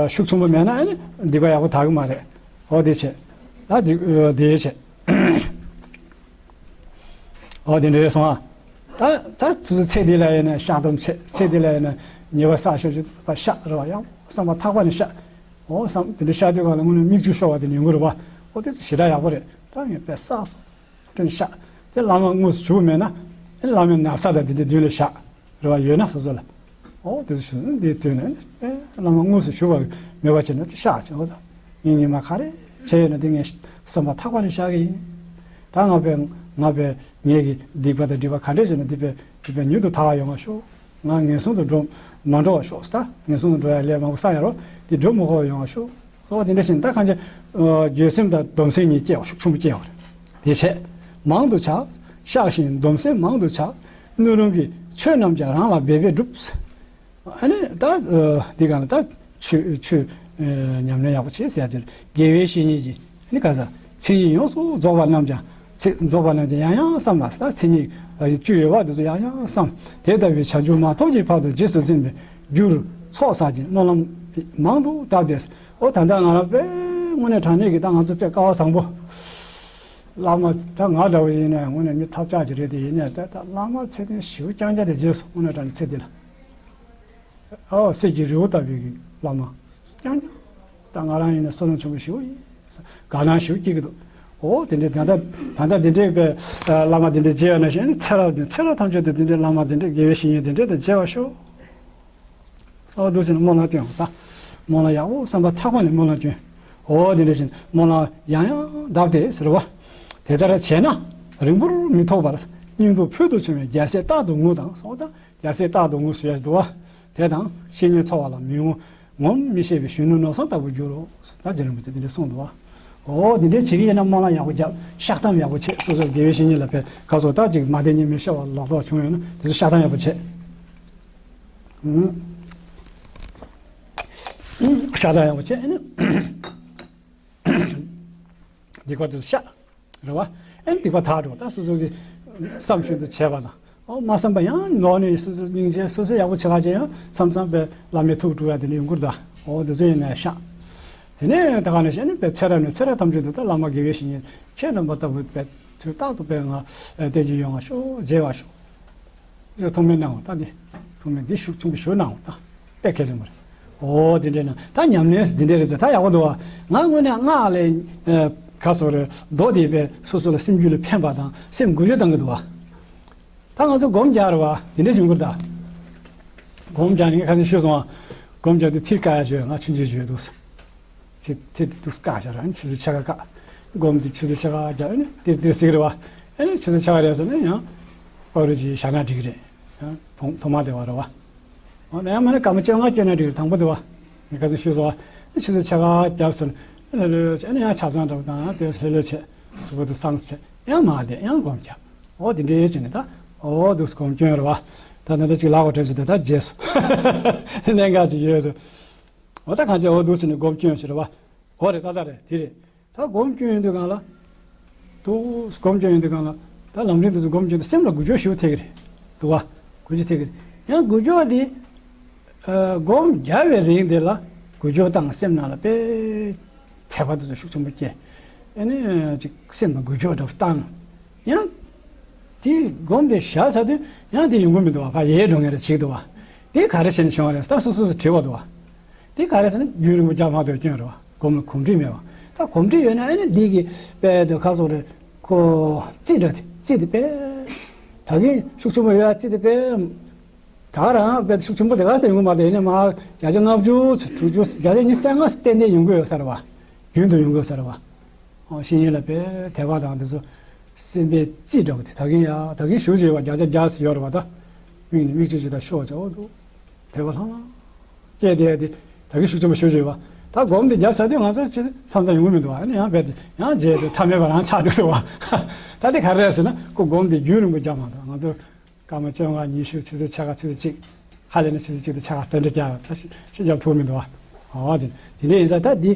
ཤུགས་ཆེན་པོ་མེད་ན་ཨ་ནི་སྡིག་པ་ཡག་པོ་དག་གི་མ་རེད། འོ་དེ་བྱས། ད་སྡིག་དེ་བྱས། འོ་དེ་འདྲ་རེད་སོང་ཨ། ད་ད་དུས་ཚོད་ཚེ་འདི་ལ་ཡིན་ན་བཤགས་སྡོམ་བྱེད་ཚེ་འདི་ལ་ཡིན་ན་ཉེས་པ་བསགས་ཤོག་ཅིག་བཤགས་རེད་བ་ཡང་བསམ་པ་ཐག་པ་ནས་བཤགས། འོ་བསམ་དེ་འདྲ་བཤགས་དུས་གང་ལ་དངོས་གནས་མིག་ཆུ་ཤོར་བ་དེ་ནི་ཡོང་གི་རེད་བ། འོ་དེ་ཚོ་ཞེ་དྲག་ཡག་པོ་རེད་ད་ངས་དཔེ་བསགས་སོང་། དེ་ནས་བཤགས། དེ་བླ་མ་དངོས་སུ་བྱུང་མེད་ན་ཨེ་བླ་མའི་ན་བཟའ་དང་དེ་འདྲ་མདུན་ལ་བཞག་རེད་བ་ཡོད་ན་སོ་སོ་ལ། འོ་དེ་ཚོ་ཞུ་འདིའི་དོན་ནི་ཨེ་བླ་མ་དངོས་སུ་བཞུགས་པ་མེད་པ་བྱས་ན་བཤགས་བྱས་འོ་ད། ངས་ཉི་མ་ག་རེ་བྱས་ཡོད་ན་དེ་ངས་བསམ་པ་ཐག་པ་ནས་བཤགས་ཀྱི་ཡིན། ད་ང་པའི་ང་པའི་ངེད་ཀྱི་སྡིག་པ་དང་སྒྲིབ་པ་ག་འདྲས་བྱས་ན་སྡིག་པའི་སྒྲིབ་པའི་མྱུར་དུ་དག་ཡོང་བ་ཤོག་ང་ངན་སོང་དུ་འགྲོ་མ་འགྲོ་བ་ཤོག་ད་ངན་སོང་དུ་འགྲོ་ཡ་ལས་མང་པོ་བསགས་ཡ་རོ་དེ་འགྲོ་མི་དགོས་པ་ཡོང་བ་ཤོག་སོགས་དེ་འདྲ་བཞིན་ད་གང་ཅི་འགྱོད་སེམས་དང་སྡོམ་སེམས་གཉིས་སྐྱེ་བ་ཤུགས་ཆེན་པོ་སྐྱེ་བ་རེད། དེ་བྱས། མང་དུ་བྱ། བཤགས་ཤིང་སྡོམ་སེམས་མང་དུ་བྱ། སྣོད་རུང་གི་ཆོས་རྣམས་ཀྱང་རང་ལ་འབད་པས་འགྲུབ། ཨ་ནི་ད་འདི་ག་ལ་ད་ཆོས་ཆོས་ཉམས་ལེན་ཡག་པོ་བྱེད་ཟེར་ཡ་དེ་རེད། དགེ་བའི་བཤེས་གཉེན་གྱིས་ཨ་ནི་ག་ས་མཚན་ཉིད་ཡོངས་སུ་རྫོགས་པ་རྣམས་ཀྱང་ཚེ་རྫོགས་པ་རྣམས་ཀྱང་ཡང་ཡང་བསམ་ལ་ད་མཚན་ཉིད་བཅུ་ཡོད་པ་དེ་ཚོ་ཡང་ཡང་བསམ། དེ་ལྟ་བུའི་བྱང་ཆུབ་མ་ཐོབ་ཀྱི་བར་དུ་རྗེས་སུ་འཛིན་པའི་རྒྱུར་ཚོགས་བསགས་ཀྱིན་སྨོན་ལམ་མང་དུ་བཏབ་སྟེ། ཨོ་ད་ལྟ་ང་རང་དཔེ་དངོས་གནས་དྲང་གནས་ཀྱི་ད་ང་ཚོ་དཔེ་སྐལ་བ་བཟང་པོ། བླ་མ་ད་ང་འདྲ་བོ་ཡིན་ན་དངོས་གནས་མི་ཐབས་ཆག་ཅིག་རེད་དེ་ཡིན་ནའི་ད་ད་བླ་མ་ཚེ་བརྟན་ཞེ་པོ་རྐྱང་རྐྱང་དེ་རྗེས་སུ་དངོས་གནས་དྲང་གནས་ཚེ་འདི་ལ། ཨོ་གསེར་གྱི་རི་བོ་ལྟ་བུའི་གི་བླ་མ་རྐྱང་རྐྱང་། ད་ང་རང་ཡིན་ན་བསོད་ནམས་ཆེན་པོ་ཞེ་པོ་ཡིན། དགའ་སྣང་ཞེ་པོ་སྐྱེ་གི་འདུག་ཨོ་དེ་འདྲའི་ད་ལྟ་ད་ལྟ་དེ་འདྲའི་གི་བླ་མ་དེ་འདྲའི་མཇལ་ཡོད་ན་ཞེས་ནི་ཚེ་རབས་ནས་ཚེ་རབས་ཐམས་ཅད་དུ་དེ་འདྲའི་བླ་མ་དེ་འདྲའི་དགེ་བའི་བཤེས་གཉེན་དེ་འདྲའི་དང་མཇལ་བར་ཤོག་ཨོ་འདུག་ཟེར་ནས་སྨོན་ལམ་བཏོན་ད། སྨོན་ལམ་ཡག་པོ་བསམ་པ་ཐག་པ་ནས་སྨོན་ལམ་བཏོན། ཨོ་དེ་འདྲ་བཞིན་སྨོན་ལམ་ཡང་ཡང་བཏབ་སྟེ་ཟེར་བ། དེ་ལྟར་བྱས་ན་རིང་པོར་མི་ཐོགས་པར་སྙིང་སྟོབས་ཕུལ་དུ་བྱུང་བའི་རྒྱལ་སྲས་རྟག་ཏུ་ངུ་དང་སོགས་དང་རྒྱལ་སྲས་རྟག་ཏུ་ངུ་ཟེར་ཡ་ཞིག་འདུག་བ། དེ་དང་བཤེས་གཉེན་འཚོ་བ་ལ་མི་ངོམས་མི་ཤེས་པའི་གཞོན་ནུ་མནོ་བསམ་ལྟ་བུར་འགྱུར་རོ། ད་རྗེ་རིན་པོ་ཆེ་དེ་འདྲ་གསུངས་འདུག་བ། འོ་འདི་འདྲའི་བྱེད་ཀྱི་ཡིན་ན་སྨོན་ལམ་ཡག་པོ་རྒྱབ། བཤགས་སྡོམ་ཡག་པོ་བྱེད། སོ་སོའི་དགེ་བའི་བཤེས་གཉེན་ལ་ཕེབས། ག་སོ་ད་ཅིག་མ་བདེ་གཉིས་མེད་ཤོར་བ་ལོག་རྟོག་བྱུང་ཡོད་ན་དེ་ཚོ་བཤགས་སྡོམ་ཡག་པོ་བྱེད། ཨུམ། བཤགས་སྡོམ་ཡག་པོ་བྱེད། ཨ་ནི་སྡིག་པ་དེ་ཚོ་བཤགས། རེད་བ། ཨ་ནི་སྡིག་པ་དག་འགྲོ། ད་སོ་སོ་གི་བསམ་བཞིན་དུ་བྱས་པ་དང་། ཨོ་མ་བསམ་པ་ཡང་ནོར་ནས་སོ་སོ་སྙིང་རྗེ། སོ་སོ་ཡག་པོ་བྱེད་ག་བྱེད་ཡང་མཚམས་མཚམས་པའི་བླ་མའི་ཐུགས་དཀྲུག་ཡ་དེ་འདྲ་ཡོང་གི་རེད་ད། ཨོ་དེ་ཚོ་ཡིན་ནའི་བཤགས། དེ་ནས་ད་ག་ནས་བཤད་ན་པའི་ཚེ་རབས་ནས་ཚེ་རབས་ཐམས་ཅད་དུ་ད་བླ་མ་དགེ་བའི་བཤེས་གཉེན་ཁྱེད་རྣམ་པ་ལྟ་བུ་པའི་དུས་རྟག་ཏུ་པའི་ང་བསྟན་བཅོས་ཡོང་བ་ཤོག་མཇལ་བ་ཤོག་ཐུགས་སྨོན་གནང་བ་ད་འདི། ཐུགས་སྨོན་འདི་ཤུགས་ཆེན་པོ་ཞུ་གནང་བ་ད། དཔེ་གལ་ཆེན་པོ་རེད། ཨོ་དེ་འདྲས་ན་ད་ཉམས་ལེན་འདི་འདྲས་རེད། ད་ད་ཡག་པོ་འདུག་བ། ང་དངོས་གནས་སྔགས་ལས་ག་སོ་རེད་མདོ་དེ་པའི་སོ་སོ་ལ་སེམས་རྒྱུད་ལ་ཕན་པ་དང་སེམས་འགུལ་སྐྱོད་གཏང་གི་འདུག་བ། ད་ང་ཚོ་སྒོམ་རྒྱག་རེད་བ། དེ་འདྲས་བྱུང་གི་རེད་ད། སྒོམ་རྒྱག་ནི་ངས་ཁ་སང་ཞུས་སོང་བ། སྒོམ་རྒྱག་དུས་ཐིག་བཀག་ཡ་བྱོས། ང་ཆུང་ཆུང་བྱོས་འདུག་ཚེ་ཚེ་འདི་དུས་བཀག་བཞག་ར། ཨ་ནི་ཆུ་ཚོད་ཕྱེད་ཀ་བཀག་སྒོམ་འདི་ཆུ་ཚོད་ཕྱེད་ཀ་བརྒྱབ། ཨ་ནི་འདིར་འདིར་གཟིགས་རེད་བ། ཨ་ནི་ཆུ་ཚོད་ཕྱེད་ཀ་རེད་ཟེར་ན་ཡང་ཕ་རོལ་གྱི་ཞག་ན་འགྲིག་གི་རེད། ཡང་ཐོག་ཐོག་མ་བདེ་བ་རེད་བ། འོ་ན་ཡང་མ་ནི་སྐར་མ་བཅོ་ལྔ་བསྐྱོན་ན་འགྲིག་རེད། དང་པོ་བདེ་བ། ངས་ཁ་སང་ཞུས་སོང་བ། ཨ་ནི་ཆུ་ཚོད་ཕྱེད་ཀ་བརྒྱབ་ཟེར་ན་ལྷོད་ལྷོད་བྱས། ཨ་ནི་ཡང་ཆབ་གསང་འདྲ་བོ་དང་དེ་ལྷོད་ལྷོད་བྱས། གཟུགས་པོ་དུ་སངས་བྱས། ཡང་མ་བདེ་ཡང་སྒོམ་རྒྱབ། འོ་དེ་འདྲའི་བྱས་ནས་ད། འོ་འདུག་སྒོམ་སྐྱོན་རེད་བ། ད་ད་ལྟ་ཅིག་ལག་པ་གྲབས་ཅིག་ད་ད་རྗེས་སུ་གནད་འགག་ཅིག་ཡོད་རེད། འོ་ད་གང་བྱས་འོ་འདུག་ཟེར་ནས་སྒོམ་སྐྱོན་ཞིག་རེད་བ། འོ་རེད། ད་ད་རེད། དེ་རེད། ད་སྒོམ་སྐྱོན་ཡོང་དུས་སྒང་ལ། འདུག་སྒོམ་སྐྱོན་ཡོང་དུས་སྒང་ལ། ད་ལམ་རིམ་དེ་ཚོ་སྒོམ་སྐྱོན་དུས་སེམས་ལ་འགུལ་སྐྱོད་ཞེ་པོ་ཐེབས་ཀྱི་རེད། འདུག་བ། འགུལ་སྐྱོད་ཐེབས་ཀྱི་རེད། ཡང་འགུལ་སྐྱོད་དེ། ཨ་སྒོམ་རྒྱབ་པའི་རིང་དེ་ལ་འགུལ་སྐྱོད་བཏང་། སེམས་ནང་ལ་དཔེ་དད་པ་དེ་ཚོ་ཤུགས་ཆེན་པོ་སྐྱེ། ཨ་ནི་ཅིག་སེམས་ལ་འགུལ་སྐྱོད་འདྲ་བོ་བཏང་། ཡང་དེ་སྒོམ་དེ་བཞག་ཚར་དུས་ཡང་དེ་ཡོང་གི་མི་འདུག་བ། ཕར་ཡལ་འགྲོ་མཁན་རེ་ཅིག་འདུག་བ། དེ་ག་རེ་བྱས་ནས་བྱུང་བ་རེད་ཟེར་ད་སོ་སོ་སོ་དྲི་བ་འདུག་བ། དེ་ག་རེ་ཟེར་ན་རྒྱུན་རིང་པོ་རྒྱབ་མ་ཐུབ་སྐྱོན་རེད་བ། སྒོམ་ལ་གོམས་འདྲིས་མེད་བ། ད་གོམས་འདྲིས་ཡོད་ན་ཨ་ནི་འདི་གི་དཔེ་དེ་ཁ་སོགས་རེད། ཁོ་རྩིས་འདྲ་དེ་རྩིས་དེ་དཔེ་ད་གིན་ཤུགས་ཆེན་པོ་ཡོད་ཡ། རྩིས་དེ་དཔེ་ད་རང་དཔེ་ཤུགས་ཆེན་པོ་དེ་ག་ཟེར་ཡོང་གི་མ་རེད། ཡིན་ནའི་མ་བརྒྱ་ཆ་ལྔ་བཅུ་དྲུག་ཅུ་བརྒྱ་ཆ་ཉི་ཤུ་རྩ་ལྔ་ཏན་ཏན་ཡོང་གི་ཡོད་ས་རེད་བ། རྒྱུན་དུ་ཡོང་གི་ཡོད་ས་རེད་བ། ཨོ་བཤེས་གཉེན་ལ་དཔེ་དད་པ་དང་དེ་ཚོ་སེམས་པའི་རྩིས་འདྲ་བོ་དེ་ད་གིན་ཡ་ད་གིན་ཞུ་བཞིན་ཡོད་པ་བརྒྱ་ཆ་བརྒྱ་ཡོད་རེད་བ། ད་མིག་ནས་མིག་ཆུ་ཅིག་ད་ཤོར་བྱ་འོ་འདུག་དད་པ་ལྷང་ལྷང་སྐྱེས་བསྡད་དེ་ད་གིན་ཤུགས་ཆེན་པོ་ཞུ་བཞིན་ཡོད་པ། ད་སྒོམ་དེ་བརྒྱབ་ཚར་དུས་ང་ཚོ་ཅི་མཚམས་མཚམས་ཡོང་གི་མི་འདུག་བ། ཨ་ནི་ཡང་རྦད་དེ་ཡང་རྗེས་དེ་ཐ་མལ་པ་རང་ཆགས་འགྲོ་འདུག་བ། ད་དེ་ག་རེ་རེད་ཟེར་ན་ཁོ་སྒོམ་དེ་རྒྱུན་རིང་པོ་བརྒྱབ་མ་འདུག་ང་ཚོ་སྐར་མ་བཅོ་ལྔ་ཉི་ཤུ་ཆུ་ཚོད་ཕྱེད་ཀ་ཆུ་ཚོད་གཅིག་ཧ་ལས་ན་ཆུ་ཚོད་གཅིག་དང་ཕྱེད་ཀ་དེ་འདྲ་རྒྱབ་ད་ཤི་ཤི་རྒྱབ་ཐུབ་མི་འདུག་བ། ཨོ་དེ་དེ་འདྲ་ཡིན་ཙང་ད་འདི་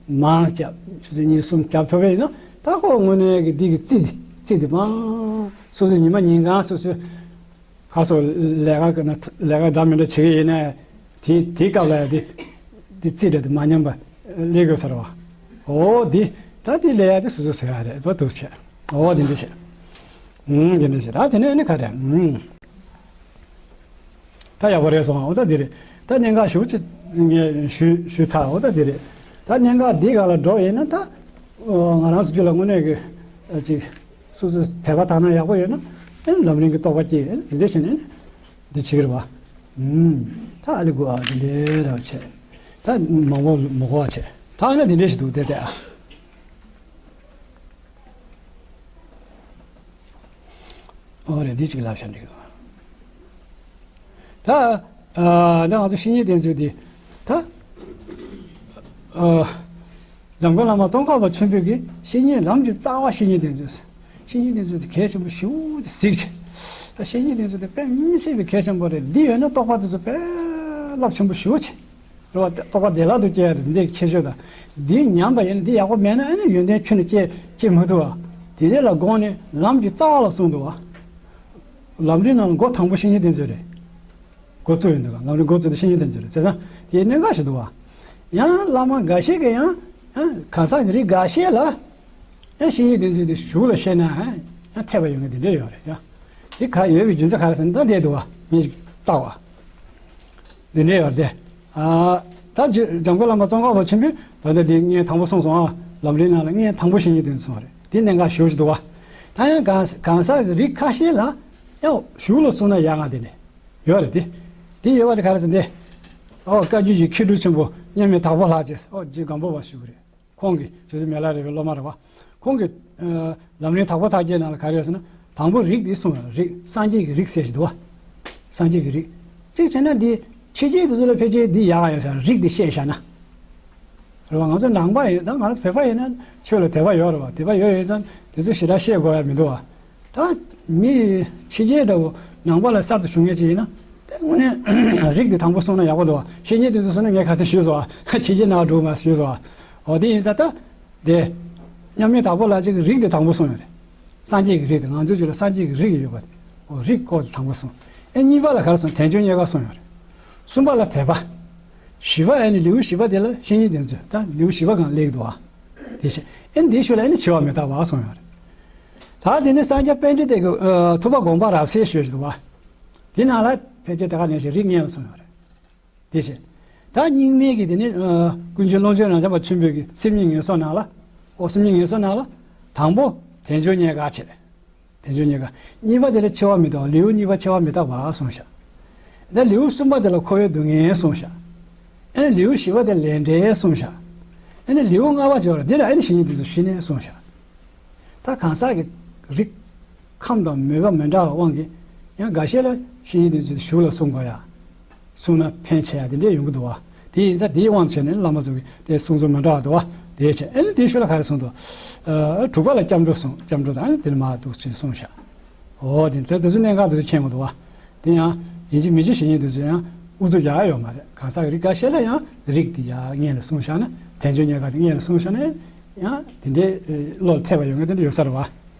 མང་རྒྱབ་ཆུ་ཚོད་གཉིས་གསུམ་རྒྱབ་ཐུབ་པ་ཡིན་ན་ད་ཁོ་དངོས་གནས་ཀྱི་འདི་གི་རྩིས་དེ་རྩིས་དེ་མང་སོ་སོ་ཉི་མ་ཉིན་གང་སོ་སོའི་ཁ་སོ་ལས་ཀ་གི་ན་ལས་ཀ་འདྲ་མི་འདྲ་བྱེད་ཀྱི་ཡིན་ན་དེ་དེའི་སྐབས་ལ་ཡང་དེ་དེ་རྩིས་འདྲ་དེ་མ་ཉམས་པ་ལས་དགོས་ས་རེད་བ། ཨོ་དེ་ད་དེ་ལས་ཡ་དེ་སོ་སོ་བཟོ་ཡ་རེད་བ། འདུག་བྱས་ཨོ་དེ་འདྲ་བྱས། ཨུམ་དེ་འདྲ་བྱས་ད་དེ་ནས་ནི་ག་རེ་ཨུམ། ད་ཡག་པོ་རེད་སོང་། འོ་ད་འདི་རེད། ད་གནད་འགག་ཞུ་ཅི་ངས་ཞུ་ཞུ་ཚར། འོ་ད་འདི་རེད། ད་གནད་འགག་འདི་སྒང་ལ་འགྲོ་ཡིན་ན་ད་ཨོ་ང་རང་ཚོ་རྒྱུད་ལ་དངོས་གནས་ཀྱི་ཨ་ཅིག་སོ་སོ་དད་པ་དག་སྣང་ཡག་པོ་ཡོད་ན་ཨེ་ལམ་རིམ་གྱི་རྟོགས་པ་སྐྱེ། ཨེ་འདི་འདྲ་བྱས་ནས་འདི་བྱེད་ཀྱི་རེད་བ། ཨུམ། ད་ཨ་ལི་གུ་ཨ་འདི་འདྲ་ར་བྱས། ད་མང་པོ་མི་གོ་བ་བྱས། ད་ཨ་ན་འདི་འདྲ་ཞིག་འདུག་དེ་དེ་ཨ། ཨོ་རེད། འདི་གཅིག་ལབ་བཞག་འགྲིག་གི་འདུག་ད་ཨ་ད་ང་ཚོ་བཤེས་གཉེན་བསྟེན་ཚུལ་འདི་ད་ཨ་འཇམ་མགོན་བླ་མ་ཙོང་ཁ་པ་ཆེན་པོས་ཀྱི་བཤེས་གཉེན་ལམ་གྱི་རྩ་བ་བཤེས་གཉེན་བསྟེན་ཚུལ། བཤེས་གཉེན་བསྟེན་ཚུལ་དེ་གལ་ཆེན་པོ་ཞེ་པོ་ཅིག་གཟིགས་བྱས། ད་བཤེས་གཉེན་བསྟེན་ཚུལ་དེ་དཔེ་མི་སྲིད་པའི་གལ་ཆེན་པོ་རེད། འདི་ཡོད་ན་རྟོགས་པ་དེ་ཚོ་དཔེ་རླབས་ཆེན་པོ་ཞེ་པོ་ཅིག་རེད་བ། རྟོགས་པ་བདེ་བླག་ཏུ་སྐྱེ་ཡ་དེ་འདྲའི་ཁྱད་ཆོས་དང་། འདི་ཉམས་པ་ཡིན་ན་འདི་ཡག་པོ་མེད་ན་ཨ་ནི་ཡོན་ཏན་ཁྱོན་ནས་སྐྱེ་སྐྱེ་མི་ཐུབ་བ། དེ་རེད་ལ་དགོངས་ནས་ལམ་གྱི་རྩ་བ་ལ་གསུངས་འདུག་བ། ལམ་རིམ་ནང་ལ་འགོ་དང་པོ་བཤེས་གཉེན་བསྟེན་ཚུལ་རེད། འགོ་བཙུགས་ཡོང་དུས་ལམ་རིམ་འགོ་བཙུགས་དུས་བཤེས་གཉེན་བསྟེན་ཚུལ་རེད། བྱས་ཙང་དེའི་གནད་འགག་ཞིག་འདུག་བ། ཡང་བླ་མ་འགའ་ཤས་ཀྱིས་ཡང་ཡང་གང་ཟག་གི་རིགས་འགའ་ཤས་ལ་ཡང་བཤེས་གཉེན་བསྟེན་ཚུལ་དེ་གཞུག་ལ་བཤད་ན་ཡང་འཐད་པ་ཡོང་གི་འདི་འདྲ་ཡོད་རེད་ཡ། དེ་ག་ཡོད་པའི་རྒྱུ་མཚན་ག་རེ་ཟེར་ན་ད་འདི་འདུག་བ། མི་ཞིག་བལྟ་བ། འདི་འདྲ་ཡོད་རེད། ཨ། ད་འཇུ་འཇམ་མགོན་བླ་མ་ཙོང་ཁ་པ་ཆེན་པོས་ད་ལྟ་འདི་ངས་དང་པོ་གསུངས་སོང་ཨ། ལམ་རིམ་ནང་ལ་ངས་དང་པོ་བཤེས་གཉེན་བསྟེན་སོང་རེད། དེ་གནད་འགག་ཞེ་པོ་ཞིག་འདུག་བ། ད་ཡང་གང་གང་ཟག་གི་རིགས་ཁ་ཤས་ལ་ཡང་གཞུག་ལ་གསུངས་ན་ཡག་ག་དེ་ནས་ཡོད་རེད་དེ། དེ་ཡོད་པ་དེ་ག་རེ་ཟེར་འདི། ཨོ་བཀའ་བརྒྱུད་ཀྱི་མཁས་གྲུབ་ཆེན་པོ་མཉམ་མེད་དྭགས་པོ་ལྷ་རྗེ་ཨོ་རྗེ་སྒམ་པོ་པ་ཞུ་གི་རེད། ཁོང་གིས་ཆུ་ཚོད་མེ་ལ་རས་པའི་སློབ་མ་རེད་བ། ཁོང་གིས་ཨ་ལམ་རིམ་དྭགས་པོ་ལྷ་རྗེའི་ནང་ལ་ག་རེ་ཡོད་ཟེར་ན། དང་པོ་རིགས་འདི་གསུངས་ཡོད། རིགས་སངས་རྒྱས་ཀྱི་རིགས་ཟེར་ཞིག་འདུག་བ། སངས་རྒྱས་ཀྱི་རིགས། གཅིག་བྱས་ན་འདི་ཕྱི་རྒྱལ་དེ་ཚོ་ལ་ཕལ་ཆེར་འདི་ཡག་ག་ཡོད་ས་རེད། རིགས་འདི་བཤད་བཞག་ན། རེད་བ། ང་ཚོ་ནང་པ་ཡིན་ད་ང་ཚོ་བོད་པ་ཡིན་ན་ཆོས་ལ་དད་པ་ཡོད་རེད་བ། དད་པ་ཡོད་ཡོད་ཙང་དེ་ཚོ་ཞེ་དྲག་བཤད་དགོས་ཡ་མི་འདུག་བ། ད་མི་ཕྱི་རྒྱལ་འདྲ་བོ་ནང་པ་ལ་གསར་དུ་ཞུགས་མཁན་ཅིག་ཡིན་ན་དེ་དངོས་གནས་རིགས་དེ་དང་པོ་གསུངས་ན་ཡག་པོ་འདུག་བ། བཤད་མཁན་དེ་ཚོ་གསུངས་ན་ངས་ཁ་སང་ཞུས་སོང་བ། ཕྱི་རྒྱལ་ནང་འགྲོ་མ་ཞུས་སོང་བ། འོ་དེ་ཡིན་ཙང་ད། དེ། མཉམ་མེད་དྭགས་པོ་ལགས་ཀྱིས་རིགས་དེ་དང་པོ་གསུངས་ཡོད་རེད། སངས་རྒྱས་ཀྱི་རིགས་དེ་ང་ཚོའི་རྒྱུད་ལ་སངས་རྒྱས་ཀྱི་རིགས་ཡོད་པ་དེ། འོ་རིགས་སྐོར་དེ་དང་པོ་གསུངས། ཨེ་གཉིས་པ་ལ་ག་རེ་གསུངས། དལ་འབྱོར་རྙེད་དཀའ་གསུངས་ཡོད་རེད། གསུམ་པ་ལ་དད་པ། བཞི་པ་ཨེ་ནི་ལེའུ་བཞི་པ་དེ་ལ་བཤེས་གཉེན་དེ་ཚོས་ད་ལེའུ་བཞི་པ་སྒང་སླེབས་འདུག་བ། དེ་བཞིན་ཨེ་ནི་དེའི་ཤུལ་ལ་ཨེ་ནི་འཆི་བ་མི་རྟག་པ་གསུངས་ཡོད་རེད། ད་དེ་ནི་སངས་རྒྱས་པཎྜི་ཏ་གི་ཨ་ཐུབ་པ་དགོངས་པ་རབ་གསལ་ཞུས་འདུག་བ། དེ་ནང་ལ་ཕལ་ཆེར་དེ་ག་ནས་ཞིག་རིགས་ལྔ་ལ་གསུངས་ཡོད་རེད། དེ་བཞིན། ད་རྙིང་མའི་གི་དེ་ནི་ཨ་ཀུན་མཁྱེན་ཀློང་ཆེན་རབ་འབྱམས་པ་ཆེན་པོའི་གི་སེམས་ཉིད་ངེས་གསོག་ནང་ལ། ཨོ་སེམས་ཉིད་ངེས་གསོག་ནང་ལ། དང་པོ་དལ་འབྱོར་རྙེད་དཀའ་བྱས། དལ་འབྱོར་རྙེད་དཀའ། གཉིས་པ་དེ་ལ་འཆི་བ་མི་རྟག་པ། ལེའུ་གཉིས་པ་འཆི་བ་མི་རྟག་པ་གསུངས་ཤག་ད་ལེའུ་གསུམ་པ་དེ་ལ་འཁོར་བའི་སྡུག་བསྔལ་གསུངས་ཤག་ཨེ་ནི་ལེའུ་བཞི་པ་དེ་ལས་འབྲས་གསུངས་ཤག་ཨེ་ནི་ལེའུ་ལྔ་པ་འབྱོར་འདི་ལ་ཨེ་ནི་བཤེས་གཉེན་དེ་ཚོ་ཤི་ནས་གསུངས་ཤག་ད་གང་ཟག་གི་རིགས་ཁམས་དང་མོས་པ་མི་འདྲ་བའི་དབང་གིས་ཡང་འགའ་ཤས་ལ་བཤེས་གཉེན་དེ་ཚོ་གཞུག་ལ་གསུང་དགོས་ཡ། གསུང་ན་ཕན་ཆེ་ཡ་དེ་འདྲས་ཡོང་གི་འདུག་བ། དེ་ཡིན་ཙང་དེའི་དབང་དུ་བྱས་ནས་བླ་མ་ཚོ་གིས་དེ་གསུང་ཚུལ་མི་འདྲ་བ་འདུག་བ། དེ་བྱས་ཨ་ནི་དེའི་ཤུལ་ལ་ག་རེ་གསུངས་འདུག་ཨ་དྲུག་པ་ལ་སྐྱབས་འགྲོ་གསུངས། སྐྱབས་འགྲོ་དང་ཨ་ནི་དེ་ནི་མ་འདུག་ཅེས་གསུངས་ཤག་འོ་དེ་དེ་དེ་ཚོ་གནད་འགག་དེ་ཚོ་མཁྱེན་དགོས་འདུག་བ། དེ་ཡང་ཡིན་གཅིག་མིན་གཅིག་བཤེས་གཉེན་དེ་ཚོ་ཡང་ཨུ་ཚུགས་རྒྱག་ཡ་ཡོད་མ་རེད། གང་ཟག་གི་རིགས་འགའ་ཤས་ལ་ཡང་རིགས་དེ་ཡ་སྔོན་ལ་གསུངས་བཞག་ན། དལ་འབྱོར་རྙེད་དཀའ་དེ་སྔོན་ལ་གསུངས་བཞག་ན་ཡང་དེ་འདྲའི་བློ་ལ་འཐད་པ་ཡོད་མཁན་དེ་འདྲ་ཡོད་ས་རེད་བ།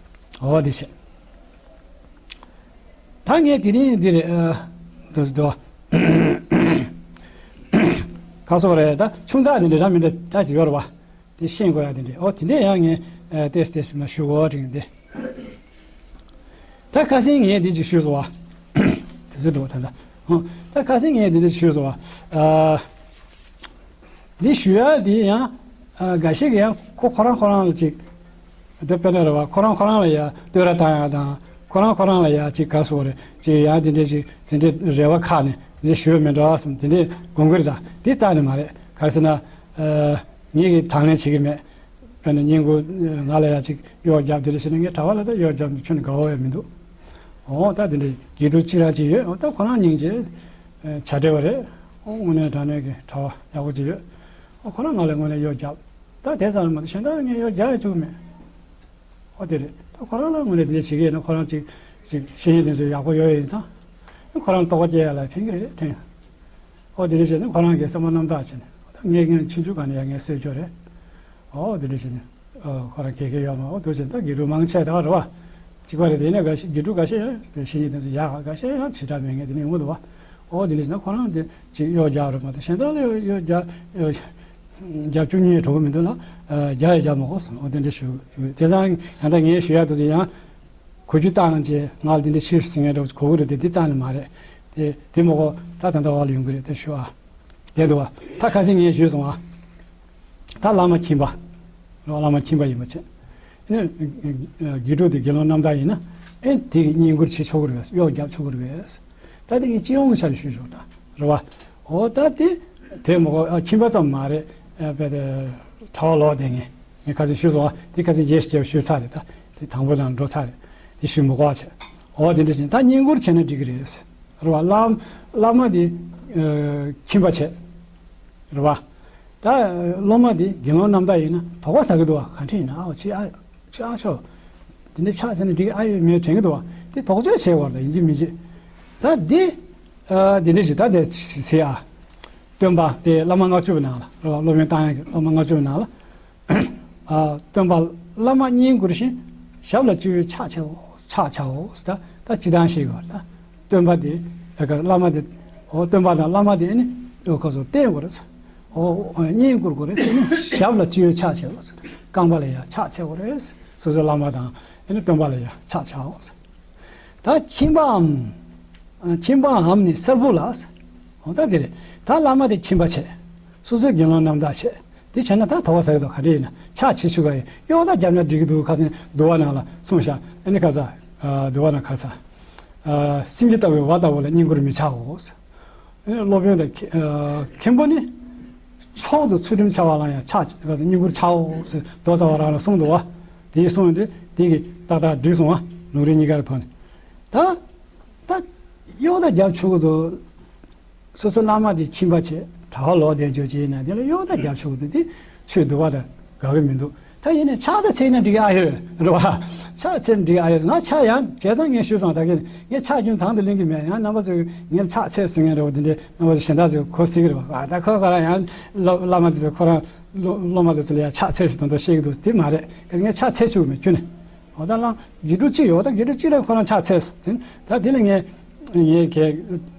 འོ་དེ་བྱས། ད་ངས་དེ་རིང་འདིར་ཨ་དུ་དུ་ཁ་སོག་རེད། ད་ཆུང་ཙག་དེ་འདྲ་ར་མི་འདྲ་ད་ཅིག་ཡོད་རེད་བ། དེ་ཤེས་དགོས་ཡ་དེ་འདྲ། ཨོ་དེ་འདྲས་ཡང་ངས་ཨ་ཏེས་ཏེས་མ་ཞུ་གོ་དྲན་དེ། ད་ཁ་སང་ངས་འདི་ཅིག་ཞུས་སོང་བ། དེ་ཚོ་འདུག་ད་ད། ཨོ་ད་ཁ་སང་ངས་འདི་ཅིག་ཞུས་སོང་བ། ཨ། འདི་ཞུ་ཡ་འདི་ཡང་ཨ་འགའ་ཞིག་གིས་ཡང་ཁོ་ཁོ་རང་ཁོ་རང་ལ་ཅིག་དེ་དཔེར་ན་རེད་བ། ཁོ་རང་ཁོ་རང་ལ་ཡ་བསྟོད་ར་བཏང་ཡ་དང་། ཁོ་རང་ཁོ་རང་ལ་ཡ་ཅིག་ག་སོགས་རེད་ཅིག་ཡང་དེ་འདྲས་ཅིག་དེ་འདྲས་རེ་བ་ཁ་ནས་དེ་འདྲས་ཞུ་ཡ་མེད་འགྲོ་བསམ་དེ་འདྲས་དགོངས་ཀྱི་རེད། ད་དེ་རྩ་ནས་མ་རེད། ག་རེ་ཟེར་ན། ཨ་ངས་ཀྱི་དང་ལེན་བྱེད་ཀྱི་མེད། དཔེར་ན་བསྙེན་བཀུར་ང་ལ་ཡ་ཅིག་གཡོག་རྒྱབ་དེ་འདྲས་བྱས་ན་ངས་གྲྭ་པ་ལ་ད་གཡོག་རྒྱབ་ནས་ཁྱོན་ནས་དགའ་བོ་ཡ་མི་འདུག་འོ་ད་དེ་འདྲས་དགེ་ཕྲུག་གཅིག་ར་ཅིག་ཡོད། འོ་ད་ཁོ་རང་སྙིང་རྗེ་བྱ་བྲལ་བ་རེད། འོ་དངོས་གནས་དྲང་གནས་ཀྱི་གྲྭ་པ་ཡག་པོ་ཅིག་ཡོད། ཨ་ཁོ་རང་ང་ལ་དངོས་གནས་གཡོག་རྒྱབ། ད་དེ་ཙམ་མ་གཏོགས་གཞན་དག་ངས་གཡོག་རྒྱག་ཡ་བཅུག་མེད། ཨོ་དེ་རེད། ད་ཁོ་རང་ལ་དངོས་གནས་དེ་འདྲ་བྱེད་ཀྱི་ཡོད་ན་ཁོ་རང་ཅིག་ཅིག་བཤེས་གཉེན་དེ་ཚོ་ཡག་པོ་ཡོད་ཡིན་ཙང་། ཁོ་རང་རྟོགས་པ་སྐྱེ་ཡ་ལ་ཕན་གྱི་རེད་དྲན། ཨོ་དེ་འདྲ་བྱས་ནས་ཁོ་རང་གིས་བསམ་བློ་རྣམ་དག་བྱས་ནས་ད་ངས་ངས་ཆུང་ཆུང་སྒང་ནས་ཡ་ངས་གསོས་རྒྱུ་རེད། ཨོ་དེ་འདྲ་བྱས་ནས་ཨོ་ཁོ་རང་གེ་གེ་ཡོད་མ། ཨོ་དེ་བྱས་ད་དགེ་ཕྲུག་མང་ཆེ་ད་ག་རེད་བ། གཅིག་པ་རེད། དེ་ནས་འགའ་ཤས་དགེ་ཕྲུག་འགའ་ཤས་ཡང་བཤེས་གཉེན་དེ་ཚོ་ཡག་ག་འགའ་ཤས་ཡང་བྱེ་བྲག་མེད་མཁན་དེ་འདྲ་ཡོང་གི་འདུག་བ། ཨོ་དེ་འདྲ་བྱས་ན་ཁོ་རང་དེ་ཅིག་གཡོག་རྒྱག་རོགས་མ་གཏོགས་གཞན་དག་ལ་གཡོག་རྒྱག་རྒྱབ་སྐྱོར་གཉིས་གྲོགས་མི་འདུག་ལ། རྒྱ་ཡི་རྒྱ་མ་གོ་སོང་། འོ་དེ་འདྲ་ཞུ་ཞུ་དེ་ཙང་ཡང་ད་ངས་ཞུ་ཡག་དུ་ཡང་གོ་རྒྱུ་བཏང་རྗེས་ང་ལ་དེ་འདྲ་ཤེས་ཟིན་ངེས་འགྲོ་གོ་གི་རེད། དེ་དེ་རྩ་ནས་མ་རེད། དེ་དེ་མ་གོ་ད་ད་ལྟ་བ་ལ་ཡོང་གི་རེད། དེ་ཞུ་ཨ། དེ་འདུག་བ། ད་ཁ་སང་ངས་ཞུས་སོང་ཨ། ད་བླ་མ་ཁྱིམ་པ། བླ་མ་ཁྱིམ་པ་ཡིན་པ་བྱས། དེ་ནས་དགེ་ཕྲུག་དེ་དགེ་སློང་རྣམ་དག་ཡིན་ན་ཨེ་དེ་གི་བསྙེན་བཀུར་བྱེད་ཆོག་གི་རེད་པས། གཡོག་རྒྱབ་ཆོག་གི་རེད་པས། ད་དེ་ངས་སྤྱི་ཡོངས་ཆ་ནས་ཞུས་ཆོག་ད་རེད་བ། འོ་ད་དེ་དེ་མ་གོ་ཨ་ཁྱིམ་པ་ཙམ་མ་རེད། ཨ་དཔེ་དེ་གྲྭ་པ་ལོག་བསྡད་མཁན་ངས་ཁ་སང་ཞུས་སོང་ཨ། དེ་ཁ་སང་རྒྱས་ཤིག་ཞུས་ཚར་རེད། ད་དེ་དང་པོ་དང་འགྲོ་ཚར་རེད། དེ་ཞུས་མ་གོ་ཨ་བྱས། འོ་དེ་འདྲ་བྱས་ད་བསྙེན་བཀུར་བྱས་ན་འགྲིག་གི་རེད། རེད་བ། བླ་བླ་མ་དེ་ཨ་ཁྱིམ་པ་བྱས། རེད་བ། ད་སློབ་མ་དེ་དགེ་སློང་རྣམ་དག་ཡིན་ན་དོགས་པ་ཟ་གི་འདུག་བ། ག་འདྲ་ཡིན་ན་ཨ་ཅི་ཨ་ཅི་ཨ་ཤོ་དེ་འདྲ་ཆགས་ཟེར་ནས་འགྲིག་ཨ་ཡོད་མེད་དྲན་གི་འདུག་བ། དེ་དོགས་གཅོད་བྱེད་དགོས་རེད་ད་ཡིན་གཅིག་མིན་གཅིག་ད་འདི་ཨ་འདི་འདྲ་ཞིག་ད་དེ་ཟེར་ཨ། སྟོན་པ་དེ་བླ་མ་ལྔ་བཅུ་པའི་ནང་ལ་རེད་བ། སློབ་དཔོན་བཏང་ཡག་གི་བླ་མ་ལྔ་བཅུ་པའི་ནང་ལ། ཨ་སྟོན་པ་བླ་མ་བསྙེན་བཀུར་ཞིང་། ཞབས་ལ་བཅོལ་བའི་ཕྱག་འཚལ་ལོ། ཕྱག་འཚལ་ལོ་ཟེར་ད་ད་སྤྱིར་བཏང་ཞིག་གོ་ད། སྟོན་པ་དེ་ཨ་ཀ་བླ་མ་དེ་ཨོ་སྟོན་པ་དང་བླ་མ་དེ་ཨ་ནི་ཨོ་ཁོ་ཚོ་བསྟེན་དགོས་རེད། ཨོ་བསྙེན་བཀུར་དགོས་རེད་ཟེར་ནས་ཞབས་ལ་བཅོལ་བའི་ཕྱག་འཚལ་ལོ་ཟེར། རྐང་པ་ལ་ཡ་ཕྱག་འཚལ་དགོས་རེད། སོ་སོའི་བླ་མ་དང་ཨ་ནི་སྟོན་པ་ལ་ཡ་ཕྱག་འཚལ་ལོ་ཟེར། ད་ཁྱིམ་པའམ། ཁྱིམ་པའམ་ནི་གསར་བུ་ལ། འོ་ད་དེ་རེད། ད་བླ་མ་དེ་ཁྱིམ་པ་བྱས། སོ་སོའི་དགེ་སློང་རྣམ་དག་བྱས། དེ་བྱས་ན་ད་དོགས་པ་ཟ་གི་འདུག་ག་འདྲ་ཡིན་ན་ཕྱག་ཕྱི་ཆུ་ག་ཡི་གཡོག་ད་རྒྱབ་ན་འགྲིག་གི་འདུག་ཁ་སང་འདུལ་བ་ནང་ལ་གསུངས་ཤག་ཨ་ནི་ཁ་ས། འདུལ་བ་ནང་ཁ་ས། སེང་གེ་ལྟ་བུའི་བ་ལྟ་བུ་ལ་བསྙེན་བཀུར་མི་བྱའོ། སློབ་དཔོན་དང་མཁན་པོ་ནི། མཆོག་ཏུ་ཚུལ་ཁྲིམས་འཆལ་བ་ལ་ཡང་ཕྱག་བསྙེན་བཀུར་བྱའོ་ཟེར་མདོ་རྩ་བ་རང་ལ་གསུངས་འདུག་བ། དེའི་གསུངས་ཏེ་དེ་གི་ཏག་ཏག་འགྲིག་སོང་བ། ལུང་རིགས་གཉིས་ཀ་གི་ཐོག་ནས། ད་ད་གཡོག་ད་རྒྱབ་ཆོག་གི་འདུག་སོ་སོ་བླ་མ་དེ་ཁྱིམ་པ་བྱས་གྲྭ་པ་ལོག་བསྡད་རྒྱུ་ཅིག་ཡིན་ན་དེ་ལ་གཡོག་ད་རྒྱབ་ཆོག་གི་འདུག་དེ་ ཆོས་འདུལ་བ་དང་དགའ་གི་མི་འདུག་ད་ཡིན་ནའི་ཕྱག་ད་འཚལ་ན་འགྲིག་གི་ཨ་ཡོད་རེད་བ། ཕྱག་འཚལ་ན་འགྲིག་གི་ཨ་ཡོད། ང་ཕྱག་ཡང་བྱས་ཙང་ངས་ཞུས་སོང་། ད་གིན་ངས་ཕྱག་རྒྱུན་དང་དུ་ལེན་གི་མེད། ཡང་རྣམ་པ་ཚོས་ངས་ཕྱག་འཚལ་ཟེར་མཁན་རེད་བ། དེ་འདྲའི་རྣམ་པ་ཚོ་གཞན་དག་ཚོས་གོ་སྲིད་ཀྱི་རེད་བ། ད་ཁོ་ཁོ་རང་ཡང་སློབ་བླ་མ་དེ་ཚོ་ཁོ་རང་སློབ་སློབ་མ་དེ་ཚོ་ལ་ཡང་ཕྱག་འཚལ་ཞིག་དང་དུ་བཤད་ཀྱི་འདུག་དེ་མ་རེད། ངས་ཕྱག་འཚལ་ཆོག་གི་མེད་ཁྱོན་ནས། འོ་ད་ལང་དགེ་ཕྲུག་གཅིག་ཡོད། ད་དགེ་ཕྲུག་གཅིག་ལ་ཁོ་རང་ཕྱག་འཚལ་སོང་། དེ་ད་དེ་ལ་ངས་ངས་ཁྱེད་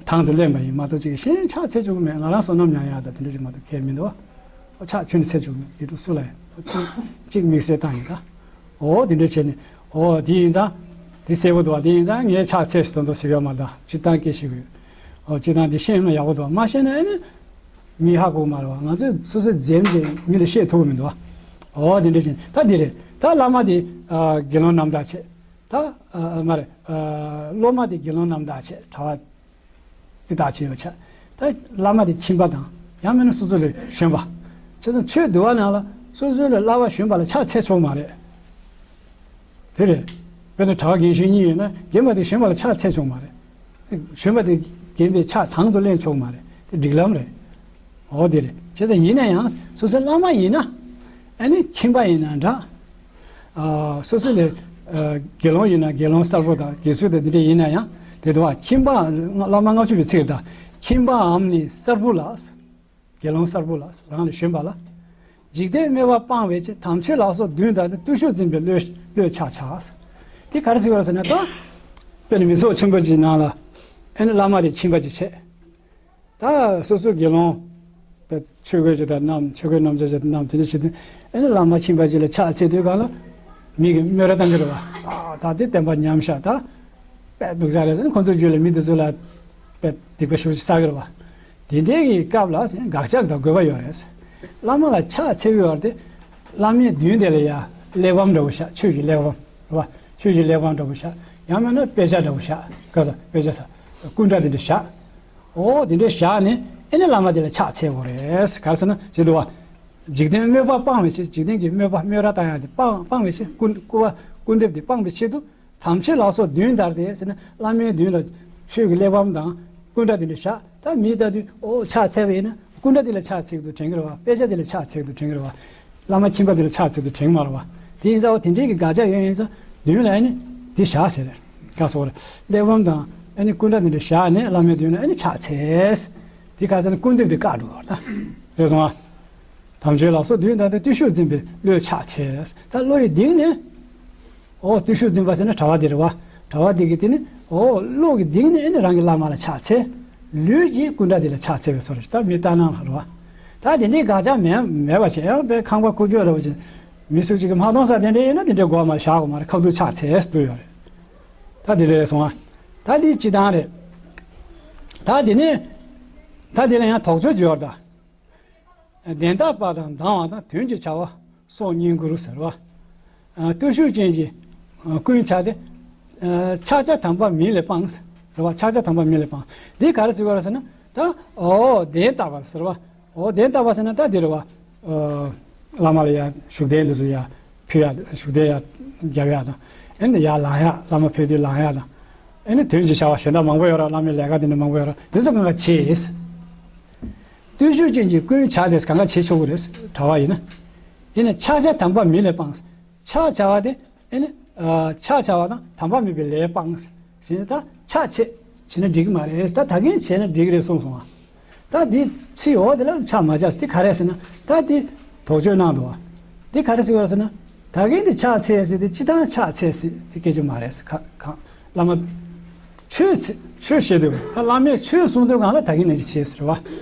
དང་དུ་ལེན་པ་ཡིན་མ་གཏོགས་ཅིག་གཞན་ཕྱག་འཚལ་ཆོག་གི་མེད། ང་རང་བསོད་ནམས་ཉམས་ཡག་ད་དེ་འདྲ་ཅིག་མ་གཏོགས་ཁྱད་མི་འདུག་ཨོ་ཕྱག་ཁྱོན་ནས་འཚལ་ཆོག་གི་མེད། དགེ་ཕྲུག་སུ་ལ་ཡང་ཨོ་གཅིག་གཅིག་དམིགས་བསལ་བཏང་ཡིན་ད། ཨོ་དེ་འདྲ་བྱས་ནས་ཨོ་དེ་ཡིན་ཙང་དེ་གསལ་པོ་འདུག་བ། དེ་ཡིན་ཙང་ངས་ཕྱག་འཚལ་ཞིག་དང་དུ་ཞིག་ཡོད་མ་རེད་ད། སྤྱིར་བཏང་སྐད་ཤེས་དགོས། ཨོ་སྤྱིར་བཏང་དེ་ཤེས་ན་ཡག་པོ་འདུག་བ། མ་ཤེས་ན་ཨ་ནི། མི་ཧ་གོ་མ་རེད་བ། ང་ཚོས་སོ་སོས་འཛེམ་གྱིས་མི་ལ་བཤད་ཐུབ་ཀྱི་མི་འདུག་བ། འོ་དེ་འདྲ་བཞིན་ད་འདི་རེད། ད་བླ་མ་དེ་ཨ་དགེ་སློང་རྣམ་དག་བྱས། ད་ཨ་མ་རེད། ཨ་སློབ་མ་དེ་དགེ་སློང་རྣམ་དག་བྱས། གྲྭ་པ་སྤུས་དག་བྱས་ཡོད་ཆ། ད་བླ་མ་དེ་ཁྱིམ་པ་དང་ཡང་མིན་ན་སོ་སོ་ལས་གཞོན་པ། བྱས་ཙང་ཆོས་འདུལ་བ་ནང་ལ་སོ་སོ་ལས་སླ་བ་གཞོན་པ་ལ་ཕྱག་འཚལ་ཆོག་མ་རེད། དེ་རེད། དཔེར་ན་གྲྭ་པ་རྒན་གཞོན་གཉིས་ཡོད་ན་རྒན་པ་དེ་གཞོན་པ་ལ་ཕྱག་འཚལ་ཆོག་མ་རེད། གཞོན་པ་དེ་རྒན་པའི་ཕྱག་དང་དུ་ལེན་ཆོག་མ་རེད། དེ་སྒྲིག་ལམ་རེད། འོ་དེ་རེད། བྱས་ཙང་ཡིན་ན་ཡང་སོ་སོའི་བླ་མ་ཡིན་ན་ཨ་ནི་ཁྱིམ་པ་ཡིན་ན་འདྲ། ཨ་སོ་སོ་ལས་ཨ་དགེ་སློང་ཡིན་ན་དགེ་སློང་གསར་བུ་དང་དགེ་ཚུལ་དང་དེ་འདྲ་ཡིན་ན་ཡང་དེ་དུ་བ་ཁྱིམ་པ་བླ་མ་ལྔ་བཅུ་པའི་ཚིག་རེད་ད། ཁྱིམ་པའམ་ནི་གསར་བུ་ལ། དགེ་སློང་གསར་བུ་ལ་རང་ལས་གཞོན་པ་ལ། འཇིག་རྟེན་དམོད་པ་སྤང་བའི་ཕྱིར། དམ་ཆོས་ལག་སོགས་བདུན་དང་། བརྟུལ་ཞུགས་འཛིན་པའི་བློས་བློས་ཕྱག་བྱ། དེ་ག་རེ་ཟེར་བ་ཟེར་ན་ད། དཔེར་ན་མི་ཚོགས་ཆེན་པོ་ཅིག་ནང་ལ། ཨེ་ནི་བླ་མ་དེ་ཁྱིམ་པ་ཅིག་བྱས། ད་སོ་སོའི་དགེ་སློང་། དཔེ་ཆོས་གོས་ཅིག་དང་བསྣམས། ཆོས་གོས་རྣམ་གཞག་ཅིག་དང་བསྣམས། དེ་འདྲ་བྱེད་དུས་ཨེ་ནི་བླ་མ་ཁྱིམ་པ་ཅིག་ལ་ཕྱག་འཚལ་དུས་གང་ལ། མི་གིས་དམོད་ར་བཏང་གི་རེད་བ། ཨ་ད་དེ་བསྟན་པ་ཉམས་ཤག་ད། དཔེ་སྡུག་ཅག་རེད་ཟེར་ནས་ཁོ་ཚོའི་རྒྱུད་ལ་མི་དེ་ཚོ་ལ་དཔེ་སྡིག་པ་ཞེ་པོ་ཅིག་བསགས་ཀྱི་རེད་བ། དེ་འདྲའི་གི་སྐབས་ལ་ཟེར་དགག་བྱ་དང་དགོས་པ་ཡོད་རེད། བླ་མ་ལ་ཕྱག་འཚལ་གྱི་ཡོད་རེད་དེ། བླ་མའི་མདུན་དེ་ལ་ཡ་གླེགས་བམ་འདྲ་བོ་བཞག་ཆོས་ཀྱི་གླེགས་བམ་རེད་བ། ཆོས་ཀྱི་གླེགས་བམ་འདྲ་བོ་བཞག་ཡང་མིན་ན་དཔེ་ཆ་འདྲ་བོ་བཞག་ག་ས་དཔེ་ཆ་ས། སྐུ་འདྲ་དེ་འདྲ་བཞག་ཨོ་དེ་འདྲ་བཞག་ནས་ཨེ་ནི་བླ་མ་དེ་ལ་ཕྱག་འཚལ་དགོས་རེད། ག་རེ་ཟེར་ན་ཟེར་དུས་བ། འཇིག་རྟེན་དམོད་པ་སྤང་བའི་ཕྱིར། འཇིག་རྟེན་གྱི་དམོད་པ་དམོད་ར་བཏང་ཡག་དེ་སྤང་སྤང་བའི་ཕྱིར། སྐུ་སྐུ་བ་སྐུར་འདེབས་དེ་སྤང་བའི་ཆེད་དུ། དམ་ཆོས་ལ་སོགས་བདུན་དར་ཏེ་ཟེར་ན་བླ་མའི་མདུན་ལ་ཆོས་ཀྱི་གླེགས་བམ་དང་སྐུ་འདྲ་དེ་འདྲ་བཞག་ད་མི་ལྟ་དུས་ཨོ་ཕྱག་འཚལ་བ་ཡིན་ན་སྐུ་འདྲ་དེ་ལ་ཕྱག་འཚལ་གྱི་འདུག་དྲན་གྱི་རེད་བ། དཔེ་ཆ་དེ་ལ་ཕྱག་འཚལ་གྱི་འདུག་དྲན་གྱི་རེད་བ། བླ་མ་ཁྱིམ་པ་དེ་ལ་ཕྱག་འཚལ་གྱི་འདུག་དྲན་གྱི་མ་རེད་བ། དེ་ཡིན་ཙང་ཨོ་དེ་འདྲའི་གི་དགག་བྱ་ཡོད་ཡིན་ཙང་མདུན་ལ་ཨ་ནི་དེ་བཞག་ཟེར། ག་སོགས་རེད། གླེགས་བམ་དང་ཨ་ནི་སྐུ་འདྲ་དེ་འདྲ་བཞག་ནས་བླ་མའི་མདུན་ལ་ཨ་ནི་ཕྱག་འཚལ། དེ་ག་ཟེར་ན་སྐུར་འདེབས་དེ་བཀག་འགྲོ་བ་ད། རེད་སོང་ཨ། དམ་ཆོས་ལ་སོགས་བདུན་དང་། བརྟུལ་ཞུགས་འཛིན་པའི་བློས་ཕྱག་འཚལ། ད་བློ་ཡི་གཏིང་ནས། ཨོ་བརྟུལ་ཞུགས་འཛིན་པ་ཟེར་ན་གྲྭ་པ་དེ་རེད་བ། གྲྭ་པ་དེ་གི་དེ་ནི་ཨོ་བློ་གི་གཏིང་ནས་ཨེ་ནི་རང་གི་བླ་མ་ལ་ཕྱག་འཚལ། ལུས་ཀྱིས་སྐུ་འདྲ་དེ་ལ་ཕྱག་འཚལ་བའི་བཟོ་འདྲ་ཞིག་ད་མི་ལྟར་སྣང་ལ་རེད་བ། ད་དེ་འདྲའི་དགག་བྱ་མེད་མེད་པ་བྱས་ཡང་དཔེ་ཁང་པ་ཁུག་ཀྱོག་འདྲ་བོ་ཅིག་མི་སུ་གཅིག་གིས་མ་མཐོང་ས་དེ་འདྲ་ཡིན་ན་དེ་འདྲའི་དགོས་མ་རེད། བཞག་དགོས་མ་རེད། ཁ་ཐུག་ཕྱག་འཚལ་ཟེར་དུ་ཡོད་རེད། ད་དེ་འདྲ་རེད་སོང་ཨ། ད་དེ་སྤྱི་བཏང་རེད། ད་དེ་ནི། ད་དེ་ལ་ཡང་དོགས་གཅོད་བརྗོད་ད། བདེན་བརྟག་པ་དང་སྡང་བ་དང་། དོན་གྱི་བྱ་བ་སྲོག་བསྙེན་བཀུར་ཟེར་བ། ཨ་བརྟུལ་ཞུགས་ཅན་གྱི་ཨ་ཀུན་བྱ་སྟེ། ཨ་ཕྱག་བྱ་དམ་པ་མིན་ལས་སྤངས་ཟེར་བ། ཕྱག་བྱ་དམ་པ་མིན་ལས་སྤངས། འདི་ག་རེ་ཟེར་བ་རེད་ཟེར་ན། ད་ཨོ་བདེན་བརྟག་པ་ཟེར་བ། ཨོ་བདེན་བརྟག་པ་ཟེར་ན་ད་འདི་རེད་བ། ཨ་བླ་མ་ལ་ཡ་བཞུགས་གདན་འདི་ཚོ་ཡ་ཕུལ་ཡ། བཞུགས་གདན་ཡ་རྒྱབ་ཡ་དང་། ཨེ་ནི་ཡ་ལངས་ཡ། བླ་མ་ཕེབས་དུས་ལངས་ཡ་དང་། ཨེ་ནི་དོན་གྱི་བྱ་བ་གཞན་དག་མང་པོ་ཡོད་ར། བླ་མའི་ལས་ཀ་དེ་འདྲ་མང་པོ་ཡོད་ར། དེ་ཚོ་གང་ག་བྱེད། བརྟུལ་ཞུགས་ཅན་གྱི་ཀུན་བྱ་དེ་གང་ག་བྱེད་ཆོག་གི་རེད། གྲྭ་པ་ཡིན་ན། ཡིན་ན་ཕྱག་བྱ་དམ་པ་མིན་ལས་སྤངས། ཕྱག་བྱ་བ་དེ་ཨེ་ནི་ཨ་ཕྱག་བྱ་བ་དང་དམ་པ་མིན་པའི་ལས་སྤངས་ཟེར་ནས། ད་ཕྱག་བྱེད་བྱེད་ན་འགྲིག་གི་མ་རེད། ད་ད་གིན་བྱས་ན་འགྲིག་གི་རེད་གསུངས་སོང་ཨ། ད་འདི་ཚིག་འོག་དེ་ལ་ཕྱག་མ་བྱས་དེ་ག་རེ་ཟེར་ན། ད་འདི་དོགས་གཅོད་གནང་འདུག་བ། དེ་ག་རེ་ཟེར་བ་ཟེར་ན། ད་གིན་དེ་ཕྱག་འཚལ་ཟེར་དེ་སྤྱི་བཏང་ཕྱག་འཚལ་ཟེར་དེ་སྐད་ཆ་མ་རེད་ཟེར། ག་གང་བླ་མ་ཆོས་ཚེ་ཆོས་བཤད་དུས་ད་བླ་མས་ཆོས་གསུང་དུས་གང་ལ་ད་གིན་ནས་ཅི་བྱས་ཟེར་བ།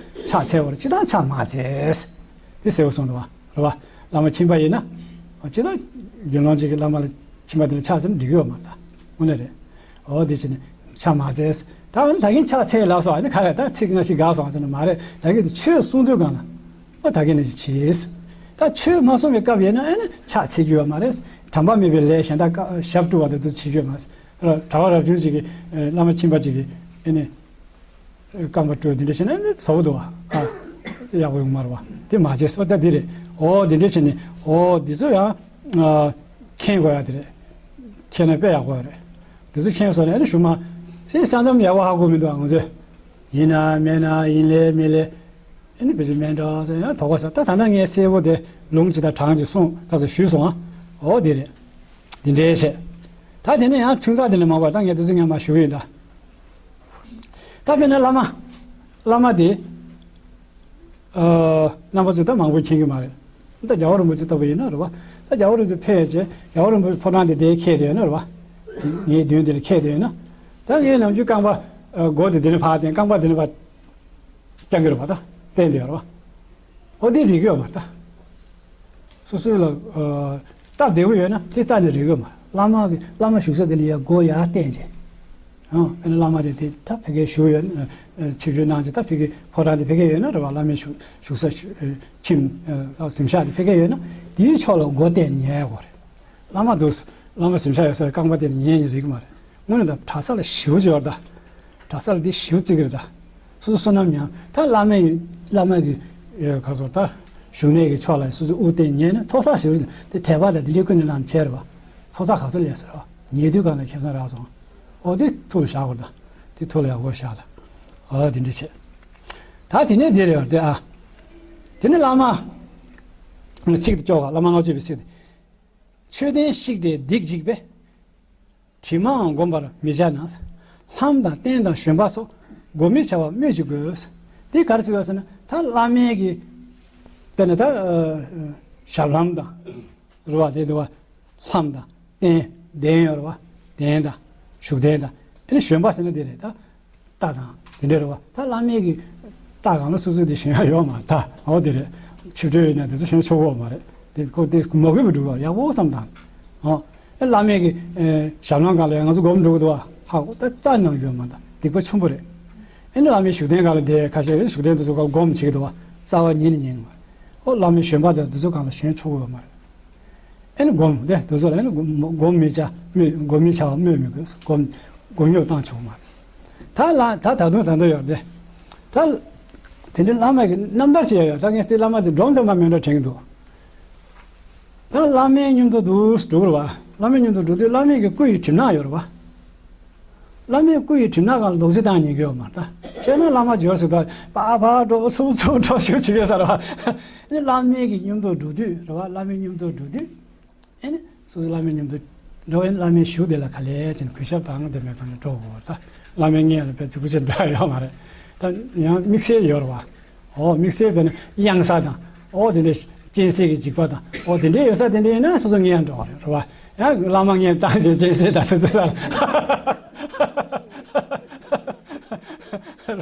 ཕྱག་འཚལ་བར་སྤྱི་བཏང་ཕྱག་མ་འཚལ་ཟེར། དེ་གསལ་པོ་གསུངས་འདུག་བ། རེད་བ། བླ་མ་ཁྱིམ་པ་ཡིན་ན། སྤྱི་བཏང་དགེ་སློང་ཅིག་གིས་བླ་མ་ལ་ཁྱིམ་པ་དེ་ལ་ཕྱག་འཚལ་ན་འགྲིག་གི་ཡོད་མ་རེད། དངོས་གནས་རེད། འོ་དེ་བྱས་ནས་ཕྱག་མ་འཚལ། ད་འོ་ན་ད་གིན་ཕྱག་འཚལ་ལབ་སོང་། ཨ་ནི་ག་རེ་ད་ཚིག་སྔ་ཕྱི་འགག་སོང་ཟེར་ན་མ་རེད། ད་གིན་དེ་ཆོས་གསུང་དུས་གང་ལ། ཨ་ད་གིན་ནས་ཅི་བྱས། ད་ཆོས་མ་གསུངས་པའི་སྐབས་ཡིན་ན་ཨ་ནི་ཕྱག་འཚལ་རྒྱུ་ཡོད་མ་རེད། དམ་པ་མིན་པའི་ལས་གཞན་དག་ཞབས་བཀྲུ་བ་དེ་ཚོ་བྱེད་རྒྱུ་ཡོད་མ་རེད། གྲྭ་པ་རབ་བྱུང་ཅིག་གིས་བླ་མ་ཁྱིམ་པ་ཅིག་གིས་ཨ་ནི། རྐང་པ་བཀྲུས་དེ་འདྲ་བྱས་ན་ནི་བཟོ་བོ་འདུག་བ། ཨ་ཡག་པོ་ཡོང་མ་རེད་བ། དེ་མ་བྱས་སོ། ད་འདི་རེད། ཨོ་དེ་འདྲ་བྱས་ནས་ཨོ་འདི་ཚོ་ཡང་ཨ་མཁྱེན་དགོས་ཡ་དེ་རེད། མཁྱེན་ན་དཔེ་ཡག་པོ་ཡོད་རེད། འདི་ཚོ་མཁྱེན་སོང་ནས་ཨ་ནི་གཞུག་མ་སེ་ས་མཚམས་ཡག་པོ་ཧ་གོ་མི་འདུག་ཨ་ང་ཚོས། ཡིན་ན་མིན་ན་ཡིན་ལེ་མིན་ལེ། ཨེ་ནི་བེ་ཅི་མེན་འདྲ་ཟེར་ཡང་དོགས་པ་ཟེར། ད་ད་ལྟ་ངས་གསལ་པོ་དེ་ལུང་ཅིག་དང་གྲངས་ཅིག་གསུངས་ད་ཟེར་ཞུས་སོང་ཨ། འོ་དེ་རེད། དེ་འདྲའི་བྱས། ད་དེ་ནས་ཡང་ཆུང་ཙག་དེ་ནས་མང་བ་ད་ངས་དེ་ཚོ་ངས་མ་ཞུ་གི་ཡིན་ད། ད་དཔེར་ན་བླ་མ། བླ་མ་དེ། ཨ། རྣམ་པ་ཚོས་ད་མང་པོ་མཁྱེན་གྱི་མ་རེད། ད་རྒྱལ་བ་རིན་པོ་ཆེ་ལྟ་བུ་ཡིན་ན་རེད་བ། ད་རྒྱལ་བ་རིན་པོ་ཆེ་ཕེབས་བྱས་རྒྱལ་བ་རིན་པོ་ཆེ་ཕོ་བྲང་དེ་དེ་ཁྱེར་དེ་ཡོད་ན་རེད་བ། ངའི་མདུན་དེ་ལ་ཁྱེར་དེ་ཡོད་ན། ད་ངའི་ནམ་རྒྱུན་རྐང་པ། ཨ། སྒོ་དེ་དེ་ནས་ཕར་བསྟན། རྐང་པ་དེ་ནས་ཕར། རྐྱང་གི་རེད་བ། ད་བསྟན་དེ་ཡོད་རེད་བ། ཨོ་དེ་རིག་གི་ཡོད་མ་རེད་ད། སོ་སོ་ལ། ཨ། སྟབས་བདེ་པོ་ཡོད་ན་དེ་རྩ་ནས་རིག་གི་ཡོད་མ་རེད། བླ་མ་གི་བླ་མ་བཞུགས་ས་དེ་ལ་ཡ་སྒོ་ཡར་བསྟན་བྱས། ཨ། ཨ་ནི་བླ་མ་དེ་དེ་ད་ཕ་གིར་བཞུགས་ཡོད། ཨ། ཆིབས་བསྒྱུར་གནང་བྱས་ད་ཕ་གིར་ཕོ་བྲང་དེ་ཕ་གིར་ཡོད་ན་རེད་བ། བླ་མའི་བཞུགས་བཞུགས་ས་ཁྱིམ། ཨ། གཟིམ་ཤག་དེ་ཕ་གིར་ཡོད་ན་དེའི་ཕྱོགས་ལ་སྒོ་བསྟན་ཉན་ཡག་དགོས་རེད། བླ་མ་འདུག་བླ་མ་གཟིམ་ཤག་ཡོད་སར་རྐང་པ་དེ་ཉན་ཡིན་རིག་གི་མ་རེད། དངོས་གནས་ད་གྲྭ་ས་ལ་ཞེ་པོ་ཅིག་ཡོད་རེད་ད། གྲྭ་ས་ལ་དེ་ཞེ་པོ་བརྩི་གི་རེད་ད། སོ་སོ་བསོད་ནམས་ཉམས་ད་བླ་མའི་བླ་མ་གི་ག་ཚོད་ད་བཞུགས་གནས་ཀྱི་ཕྱོགས་ལ་སོ་སོ་དབུ་བསྟན་ཉན་ན་ཚོགས་བསགས་ཞེ་པོ་ཅིག་དེ་དད་པ་དང་དེ་འདྲའི་ཀུན་ནས་བསླངས་བྱས་རེད་བ། ཚོགས་བསགས་ག་ཚོད་ལས་ཟེར་བ་ཉལ་དུས་གང་ལ་ཁེ་བཟང་རག་སོང་། ཨོ་དེ་ཐུགས་ལ་བཞག་དགོས་རེད་ད། དེ་ཐུགས་ལ་ཡག་པོ་བཞག་ད། ཨོ་དེ་འདྲ་བྱས། ད་དེ་ནས་དེ་རེད་བ་དེ་ཨ། དེ་ནས་བླ་མ། ཚིག་དེ་ཀྱོག་ག་བླ་མ་ལྔ་བཅུ་པའི་ཚིག་དེ། མཆོད་རྟེན་བཤིག་སྟེ་སྡིག་འཇིགས་པས། དྲི་མའང་བསྒོམ་པར་མི་བྱ་ན། ལྷམ་དང་རྟེན་དང་བཞོན་པ་སོགས། སྒོམ་མི་བྱ་བ་སྨོས་ཅི་དགོས། འདི་ག་རེ་ཟེར་བ་ཟེར་ན་ད་བླ་མའི་གི། དཔེར་ན་ད། ཨ། ཨ། ཞབས་ལྷམ་དང་། རེད་བ། དེ་དུ་བ། ལྷམ་དང་། རྟེན། གདན་ཡོད་རེད་བ། གདན་དང་། བཞུགས་གདན་དང་། ཨ་ནི་བཞོན་པ་ཟེར་ན་དེ་རེད་ད། རྟ་དང་། དེ་འདྲ་རེད་བ། ད་བླ་མའི་གི་རྟ་སྒང་ལ་སོ་སོ་དེ་ཞོན་ཡ་ཡོད་མ་རེད་ད། འོ་དེ་རེད། ཆིབས་གྲོལ་ཡིན་ན་དེ་ཚོ་ཞོན་ཆོག་གི་ཡོད་མ་རེད། དེ་ཁོ་དེ་མ་གུས་པ་འགྲོ་གི་ཡོད་རེད། ཡག་པོ་བསམ་དང་། འོ། ཨེ་བླ་མའི་གི། ཨེ། ཞབས་ལྷམ་སྒང་ལ་ང་ཚོ་སྒོམ་འགྲོ་གི་འདུག་བ། ཧ་གོ་ད་རྩ་ནང་ཡོད་མ་རེད་ད། སྡིག་པ་ཆེན་པོ་རེད། ཨེ་ནི་བླ་མའི་བཞུགས་གདན་སྒང་ལ་དེ་ཁ་ཤས་བཞུགས་གདན་དེ་ཚོ་སྒང་སྒོམ་བྱེད་ཀྱི་འདུག་བ། རྩ་བ་ཉིད་ནས་ཉན་གྱི་མ་རེད། འོ་བླ་མའི་བཞོན་པ་དང་དེ་ཚོ་སྒང་ལ་ཞོན་ཆོག་གི་ཡོད་མ་རེད། ཨེ་ནི་སྒོམ་དེ་དེ་ཚོ་ལ་ཨེ་ནི་སྒོམ་སྒོམ་མི་བྱ་སྨོས། སྒོམ་མི་བྱ་བ་སྨོས་མི་དགོས། སྒོམ་སྒོམ་ཉོག་བཏང་ཆོག་མ་རེད། ད་ལ་ད་ད་དུང་ད་དུང་ཡོད་རེད། ད་དེ་འདྲའི་བླ་མ་གི་རྣམ་ཐར་ཅིག་ཡོད། ད་ངས་དེ་བླ་མ་དེ་འབྲོམ་སྟོན་པ་མིང་འདྲ་དྲན་གྱི་འདུག་ད་བླ་མའི་མཉམ་དུ་འདུག་འགྲོ་གི་རེད་བ། བླ་མའི་མཉམ་དུ་འགྲོ་དུས་བླ་མའི་གི་སྐུ་ཡི་གྲིབ་ནག་ཡོད་རེད་བ། བླ་མའི་སྐུ་ཡི་གྲིབ་ནག་སྒང་ལ་རྡོག་རྫིས་བཏང་ཉན་གྱི་ཡོད་མ་རེད་ད། བྱས་ན་བླ་མ་འབྱོར་ཟེར་ད་པག་པག་འགྲོ་ཚུགས་ཚུགས་འགྲོ་ཞུ་བྱེད་ཀྱི་ས་རེད་བ། ཨ་ནི་བླ་མའི་གི་མཉམ་དུ་འགྲོ་དུས་རེད་བ། བླ་མའི་མཉམ་དུ་འགྲོ་དུས། ཨ་ནི་སོ་སོ་བླ་མའི་མཉམ་དུ་འགྲོ་བའི་བླ་མའི་གཞུག་དེ་ལ་ག་ལེར་ཅིག་གུས་ཞབས་དང་དེ་མེད་པ་ནས་འགྲོ་དགོས་པ་རེད་ད། བླ་མའི་མངལ་ལ་དཔེ་རྫིག་པོ་ཅིག་འདྲ་ཡོད་མ་རེད། ད་ཡང་དམིགས་བསལ་ཡོད་རེད་བ། འོ་དམིགས་བསལ་བས་ན་གཡང་ས་དང་། འོ་དེ་འདྲའི་སྤྱན་གསལ་གྱི་འཇིགས་པ་དང་། འོ་དེ་འདྲའི་ཡོད་ས་དེ་འདྲ་ཡིན་ན་སོ་སོ་མངལ་འགྲོ་བ་རེད་བ། ཡང་བླ་མ་མངལ་བཏང་བྱས་སྤྱན་གསལ་དང་དེ་ཚོ་ས་རེད་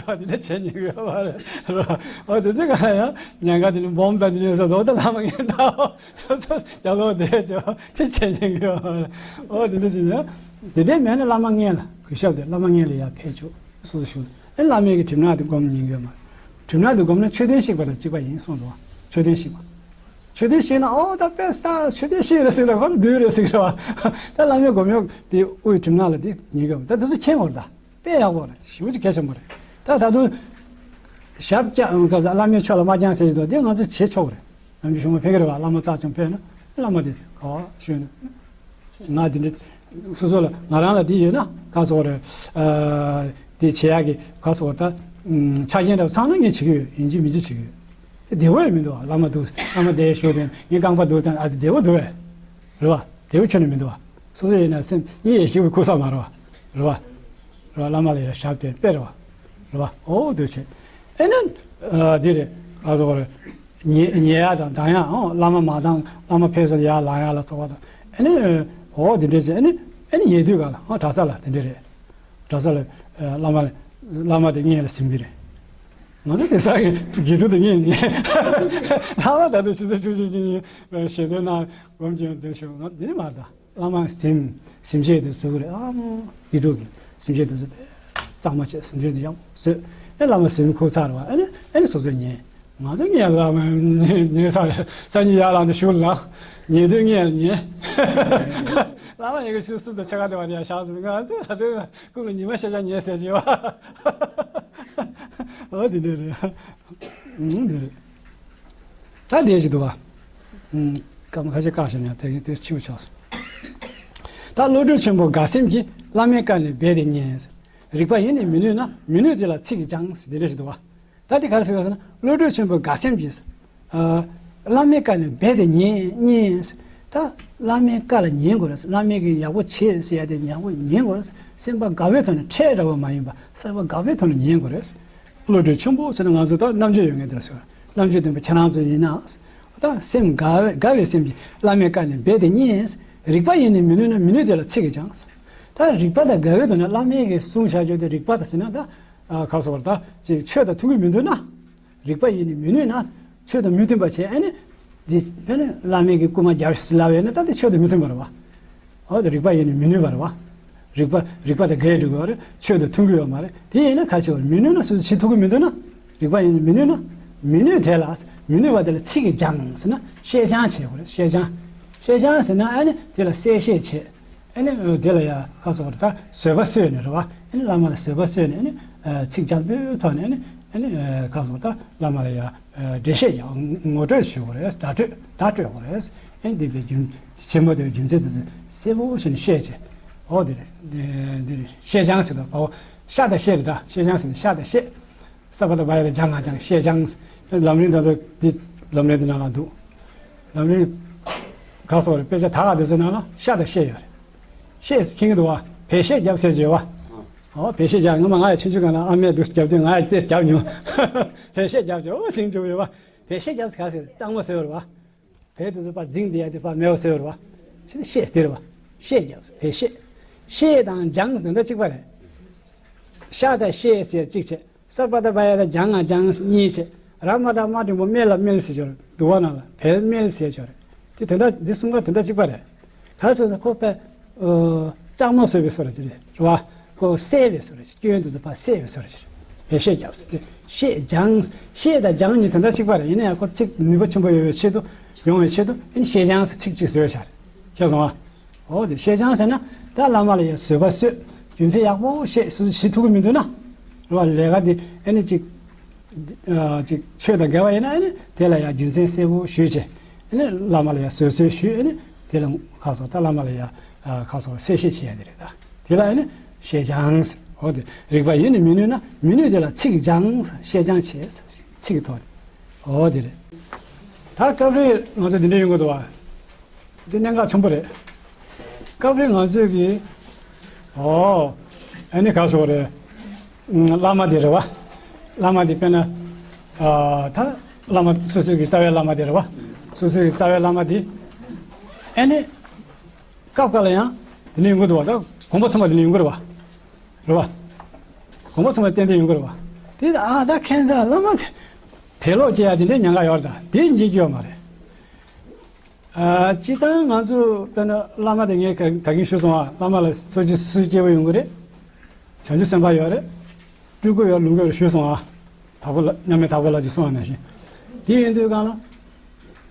བ། དེ་འདྲ་བྱས་ཉན་གྱི་ཡོད་མ་རེད་བ། འོ་དེ་ཚོ་ག་ཡང་ཉན་ག་དེ་ནི་སྦོམ་དང་དེ་འདྲ་ཡོད་ས་འོ་ད་བླ་མ་མངལ་བཏང་། སོ་སོ་རྒྱ་ལོ་བསྡད་ཅོ་དེ་བྱས་ཉན་གྱི་ཡོད་མ་རེད། འོ་དེ་འདྲ་བྱས་ན་དེ་འདྲའི་མེད་ན་བླ་མ་མངལ་ལ་གུས་ཞབས་དེ་བླ་མ་མངལ་ལ་ཡར་ཕེབས་ཆོག་སོ་སོ་ཞུ། ཨེ་བླ་མའི་གི་གྲིབ་ནག་དེ་སྒོམ་ཉན་གྱི་ཡོད་མ་རེད། གྲིབ་ནག་དེ་སྒོམ་ན་མཆོད་རྟེན་བཤིག་པ་དང་གཅིག་པ་ཡིན་གསུངས་འདུག་བ། མཆོད་རྟེན་བཤིག་པ། མཆོད་རྟེན་བཤིག་ན་ཨོ་ད་དཔེ་ས་མཆོད་རྟེན་བཤིག་རེད་ཟེར་གི་རེད་བ། ཁོ་བདུད་རེད་ཟེར་གི་རེད་བ། ད་བླ་མའི་སྒོམ་ཡོག་དེ་དབུའི་གྲིབ་ནག་ལ་དེ་ཉན་གྱི་ཡོད་མ་རེད། ད་དེ་ཚོ་མཁྱེན་དགོས་རེད་ད། དཔེ་ཡག་པོ་རེད། ཞེ་པོ་ཅིག་གལ་ཆེན་པོ་རེད། ད་ད་དུང་། ཞབས་བཀྱག་ག་ས་བླ་མའི་ཕྱོགས་ལ་དམར་རྐྱང་ཟེར་གྱི་འདུག་དེ་ང་ཚོ་བྱེད་ཆོག་གི་རེད། ནམ་རྒྱུན་གཞུང་མ་ཕེབས་ཀྱི་རེད་བ། བླ་མ་རྩ་ཆེན་ཕེབས་ན་བླ་མ་དེ་ག་བ་ཞུས་ན། ང་དེ་འདྲ། སོ་སོ་ལ་ང་རང་ལ་དེ་ཡོད་ན་ག་ཚོད་རེད། ཨ། དེ་བྱེད་ཡག་གི་ག་ཚོད་ད། ཨམ། ཆ་རྐྱེན་འདྲ་བ་ཚང་ན་ངས་བྱེད་ཀྱི་ཡོད། ཡིན་གཅིག་མིན་གཅིག་བྱེད་ཀྱི་ཡོད། དེ་བདེ་བོ་ཡང་མི་འདུག་བ། བླ་མ་འདུག་བླ་མ་བསྡད་ཞོར་དེ་ངའི་རྐང་པ་འདུག་དང་ཨ་དེ་བདེ་བོ་འདུག་བས། རེད་བ། བདེ་བོ་ཁྱོན་ནས་མི་འདུག་བ། སོ་སོ་ཡིན་ན་སེམས་གཉིད་ཡེ་ཤེས་པའི་ཁུག་ས་མ་རེད་བ། རེད་བ། རེད་བ། བླ་མ་ལ་ཡང་ཞབས་བརྟན་དཔེ་རེད་བ། རེད་བ། ཨོ་འདུག་བྱེད། ཨེ་ན། ཨ། འདི་རེད། ཨ་ཟོ་རེད། ཉལ་ཉལ་ཡག་དང་ལྡང་ཡག་ཨོ་བླ་མ་མ་ལྡང་བླ་མ་ཕེབས་སོང་ཡར་ལངས་ཡག་ལ་སོགས་པ་དང་། ཨེ་ནི། ཨོ་འདི་འདྲས་བྱས་ཨེ་ནི། ཨེ་ནི་ཉལ་དུས་ག་ལ་ཨོ་གྲྭ་ས་ལ་དེ་འདྲས་རེད། གྲྭ་ས་ལ། ཨ། བླ་མ། བླ་མ་དེ་མངལ་ལ་ཟིན་གི་རེད། ང་ཚོ་དེང་སང་གི་དགེ་ཕྲུག་དེ་མངལ་ཉལ། ལྷག་པར་ད་ལྟ་ཆུ་ཚོད་བཅུ་གཅིག་གི་ཉིན་ཞལ་འདོན་གནང་སྒོམ་རྒྱུན་དེ་ཞུ་ང་འདི་ནི་མ་རེད་ད། བླ་མ་གཟིམ། གཟིམ་ཆས་དེ་བཟོ་གི་རེད། ཨ་མོ་དགེ་ཕྲུག་གི་གཟིམ་ཆས་དེ་བཟོ་པས་གཙང་མ་བྱས། གཟིམ་ཆས་དེ་ཡག་པོ་བཟོས། ཨེ་བླ་མ་གཟིམ་ཁུག་ཚར་བ་ཨེ་ནི་ཨེ་ནི་སོ་སོ་ཉལ། ང་ཚོ་ཉལ་བླ་མ་ཉལ་ས་རེད། སང་ཉིན་ཡར་ལངས་ཏེ་ཞུ་ལ་ཉལ་དུས་ཉལ་ཉལ། བླ་མ་ཡི་གེ་ཆུ་གསུམ་དང་ཕྱེད་ཀ་དེ་བ་ནས་ཡར་བཞག་ཟིན། ང་ཚོ་ད་དུང་ཀུན་ལ་ཉི་མ་ཤར་ཤར་ཉལ་ཟེར་གྱི་ཡོད། འོ་དེ་འདྲ་རེད། ཨང་། དེ་རེད། ད་དེ་ཞིག་འདུག་བ། ཨང་། སྐར་མ་ཁ་ཤས་བཀག་བཞག་ན་དེ་དེ་ཕྱི་པོ་ཆགས་སོང་། ད་བློ་གྲོས་ཆེན་པོ་དགའ་སེམས་ཀྱིས་བླ་མའི་བཀའ་ནི་རྦད་དེ་ཉན། རིག་པ་ཡེ་ནས་མི་ནུས་ན་མི་ནུས་དེ་ལ་ཚིག་གིས་སྦྱངས། དེ་འདྲ་ཞིག་འདུག་བ། ད་དེ་ག་རེ་ཟེར་བ་ཟེར་ན། བློ་གྲོས་ཆེན་པོས་དགའ་སེམས་ཀྱིས། ཨ། བླ་མའི་བཀའ་ནི་རྦད་དེ་ཉན་ཉན། ད་བླ་མའི་བཀའ་ལ་ཉན་དགོས་རེད། བླ་མས་ཀྱིས་ཡག་པོ་བྱེད་ཟེར་ཡ་དེ་ཡག་པོ་ཉན་དགོས་རེད། སེམས་པ་དགའ་བའི་ཐོག་ནས། ཁྲལ་འདྲ་བོ་མ་ཡིན་པ། སེམས་པ་དགའ་བའི་ཐོག་ནས་ཉན་དགོས་རེད། བློ་གྲོས་ཆེན་པོ་ཟེར་ན་ང་ཚོ་ད་རྣམ་དཔྱོད་ཡོད་མཁན་དེ་ལ་ཟེར་བ། རྣམ་དཔྱོད་ལྡན་པ་ཁྱེད་རང་ཚོ་ཡིན་ན། ད་སེམས་དགའ་བའི་དགའ་བའི་སེམས་ཀྱིས། བླ་མའི་བཀའ་ནི་རྦད་དེ་ཉན། རིགས་པ་ཡིས་ནི་མི་ནུས་ན། མི་ནུས་དེ་ལ་ཚིག་གིས་སྦྱང་། ད་རིགས་པ་དང་འགལ་བའི་ཐོག་ནས། བླ་མས་ཀྱིས་གསུངས་བཞག་རྒྱུ་དེ་རིགས་པ་དང་ཟེར་ན། ད་ཨ། ག་རེ་ཟེར་དགོས་རེད། ད་ཅིག་ཆོས་དང་མཐུན་གྱི་མི་འདུག་ན། རིགས་པ་ཡིས་ནི་མི་ནུས་ན། ཆོས་དང་མི་མཐུན་པ་བྱས། ཨ་ནི་འདི་ཨ་ནི་བླ་མས་ཀྱིས་རྐུ་མ་རྒྱབ་ཟེར་ལབ་ཡོད་ན། ད་དེ་ཆོས་དང་མི་མཐུན་པ་རེད་བ། འོ་དེ་རིགས་པ་ཡིས་ནི་མི་ནུས་པ་རེད་བ། རིགས་པ་རིགས་པ་དང་འགལ་འགྲོ་གི་ཡོད་རེད། ཆོས་དང་མཐུན་གྱི་ཡོད་མ་རེད། དེ་ཡིན་ན་ག་རེ་བྱེད་དགོས་རེད། མི་ནུས་ན། སོ་སོ་བྱེད་ཐུབ་ཀྱི་མི་འདུག་ན། རིགས་པ་ཡིས་ནི་མི་ནུས་ན། མི་ནུས་དེ་ལ། མི་ནུས་པ་དེ་ལ་ཚིག་གིས་སྦྱང་ཟེར་ན། བཤད་སྦྱང་བྱེད་དགོས་རེད། བཤད་སྦྱང་། བཤད་སྦྱང་ཟེར་ན་ཨ་ནི་དེ་ལ་གསལ་བཤད་བྱེད། ཨ་ནི་དེ་ལ་ཡ་ག་རེ་ཟེར་དགོས་རེད། ད་བཟོད་པ་གསོས་ནས་རེད་བ། ཨ་ནི་བླ་མ་ལ་བཟོད་པ་གསོས་ནས། ཨ་ནི་ཚིག་འཇམ་པོའི་ཐོག་ནས། ཨ་ནི་ཨ་ནི་ག་རེ་ཟེར་དགོས་རེད། ད་བླ་མ་ལ་ཡ་འགྲེལ་བཤད་ཀྱང་ངོ་སྤྲོད་ཞུ་དགོས་རེད། བརྡ་སྤྲོད་བརྡ་སྤྲོད་དགོས་རེད། ཨ་ནི་འདི་པའི་རྒྱུ་ཆེན་པོ་དེའི་རྒྱུ་མཚན་དེ་ཚོ་གསལ་པོ་བྱས་ནས་བཤད་བྱས། འོ་དེ་རེད། འདི་འདི་རེད། བཤད་སྦྱང་ཟེར་དུས་བ། ཤ་དང་བཤད་རེད། ད་བཤད་སྦྱང་ཟེར་ན་ཤ་དང་བཤད། ས་པ་ད་བ་ཡ་ད་སྦྱང་ང་སྦྱང་། བཤད་སྦྱང་། ལམ་རིམ་ད་ཚོ་འདི་ལམ་རིམ་འདི་ནང་ལ་འདུག་ལམ་རིམ་ག་རེ་ཟེར་དགོས་རེད། དཔེ་ཆ་དག་དེ་ཚོའི་ནང་ལ་ཤ་དང་བཤད་ཡོད་རེད། བཤད་ཟེར་མཁྱེན་གྱི་འདུག་བ། བེད་ཤེད་རྒྱབ་ཟེར་གྱི་ཡོད་བ། ཨོ་བེད་ཤེད་རྒྱབ། སྔོན་མ་ང་ཡང་ཆུང་ཆུང་སྒང་ལ་ཨ་མས་འདུག་རྒྱབ་དུས་ང་ཡང་དེ་རྒྱབ་མྱོང་། བེད་ཤེད་རྒྱབ་ཟེར། ཨོ་ཟིང་འཇུག་ཡོད་བ། བེད་ཤེད་རྒྱབ་ཟེར་ག་ཟེར། གཙང་མ་བཟོས་པ་རེད་བ། བེད་དེ་ཚོ་ཕར་འཛིང་བསྡད་ཡ་དེ་ཕར་མེད་པ་བཟོས་པ་རེད་བ། ཕྱིས་ཤེད་ཟེར་བ། ཤེད་རྒྱབ། བེད་ཤེད། བཤད་དང་སྦྱང་དོན་དག་གཅིག་པ་རེད། ཤ་དང་བཤད་ཟེར་གཅིག་བྱས། ས་པ་ད་བ་ཡ་ད་སྦྱང་ང་སྦྱང་གཉིས་བྱས། ར་མ་ད་མ་འགྲེང་བུ་སྨེ་ལ་སྨེལ་ཟེར་ཆོག་རེད། འདུག་བ་ནང་ལ་བེད་སྨེལ་ཟེར་ཆོག་རེད། དེ་དོན་དག་འདི་གསུམ་ཀ་དོན་དག་གཅིག་པ་རེད། ག་ཟེར་ན་ཁོ་དཔེ་ཨོ་གཙང་མ་བཟོས་པའི་བཟོ་འདྲ་ཅིག་རེད། རེད་བ། ཁོ་བསལ་བའི་བཟོ་འདྲ་ཅིག་སྐྱོན་དེ་ཚོ་ཕར་བསལ་བའི་བཟོ་འདྲ་ཅིག་རེད། བེད་ཤེད་རྒྱབ་ཟེར་དུས། བཤད་སྦྱང་། བཤད་དང་སྦྱང་གཉིས་དོན་དག་གཅིག་པ་རེད། ཡིན་ན་ཡང་ཁོ་ཚིག་ནུས་པ་ཆེན་པོ་ཡོད་པའི་ཆེད་དུ། ཡོང་བའི་ཆེད་དུ། ཨ་ནི་བཤད་སྦྱང་ཟེར་ཚིག་གཅིག་བཟོས་བཞག་རེད། ཤེས་སོང་ཨ། འོ་དེ་བཤད་སྦྱང་ཟེར་ན། ད་བླ་མ་ལ་ཡ་བཟོད་པ་གསོས། རྒྱུ་མཚན་ཡག་པོ་བཤད། སོ་སོ་བྱེད་ཐུབ་ཀྱི་མི་འདུག་ན། རེད་བ། ལས་ཀ་འདི་ཨ་ནི་ཅིག་ཨ་ཅིག་ཆོས་དང་འགལ་བ་ཡིན་ན། ཨ་ནི་དེ་ལ་ཡ་རྒྱུ་མཚན་གསལ་པོ་ཞུས་བྱས། ཨ་ནི་བླ་མ་ལ་ཡ་བཟོད་གསོལ་ཞུས། ཨ་ནི་དེ་ལ་ཁ་སོ་ད་བླ་མ་ལ་ཡ་ཨ་ཁ་སོ་གསལ་བཤད་བྱེད་ཡ་དེ་རེད། ད་དེ་ལ་ཨ་ནི་བཤད་སྦྱང་ཟེར། འོ་དེ་རིགས་པ་ཡིས་ནི་མི་ནུས་ན། མི་ནུས་དེ་ལ་ཚིག་སྦྱང་། བཤད་སྦྱང་བྱས། ཚིག་གི་ཐོག་ནས། འོ་དེ་རེད། ད་སྐབས་རེ་ང་ཚོ་འདི་འདྲ་ཡོང་གི་འདུག་བ། འདི་གནད་འགག་ཆེན་པོ་རེད། སྐབས་རེ་ང་ཚོས་ཀྱི། ཨོ། ཨ་ནི་ག་རེ་ཟེར་དགོས་རེད། ཨ་བླ་མ་དེ་རེད་བ། བླ་མ་དེ་དཔེར་ན། ཨ་ད་བླ་མ་སོ་སོའི་གི་རྩ་བའི་བླ་མ་དེ་རེད་བ། སོ་སོའི་གི་རྩ་བའི་བླ་མ་དེ། ཨ་ནི་སྐབས་འགའ་ལ་ཡང་དེ་འདྲ་ཡོང་གི་འདུག་བ། ད་དགོངས་པ་ཚང་མ་དེ་འདྲ་ཡོང་གི་རེད་བ། རེད་བ། དགོངས་པ་ཚང་མ་ཏན་ཏན་ཡོང་གི་རེད་བ། དེ་ཨ་ད་ཁྱེད་ཚོ་བླ་མ་དེ་གྲལ་ལོག་བྱེད་ཡ་དེ་འདྲའི་ཉེན་ཁ་ཡོད་རེད། ད་དེ་འགྱེད་རྒྱུ་ཡོད་མ་རེད། ཨ་སྤྱིར་བཏང་ང་ཚོ་དཔེར་ན་བླ་མ་དེ་ངས་ད་གིན་ཞུས་སོང་ཨ། བླ་མ་ལ་སོ་སོ་སོ་སྐྱེ་བོ་ཡོང་གི་རེད། བྱང་ཆུབ་སེམས་དཔའ་ཡོད་རེད། སྤྲུལ་སྐུ་ཡོད། ལོངས་སྐུ་ཡོད་ཞུས་སོང་ཨ། དྭགས་པོ་ལ་མཉམ་མེད་དྭགས་པོ་ལགས་ཀྱིས་གསུངས་པ་ནང་བཞིན། དེ་ཡིན་དུས་གང་ལ།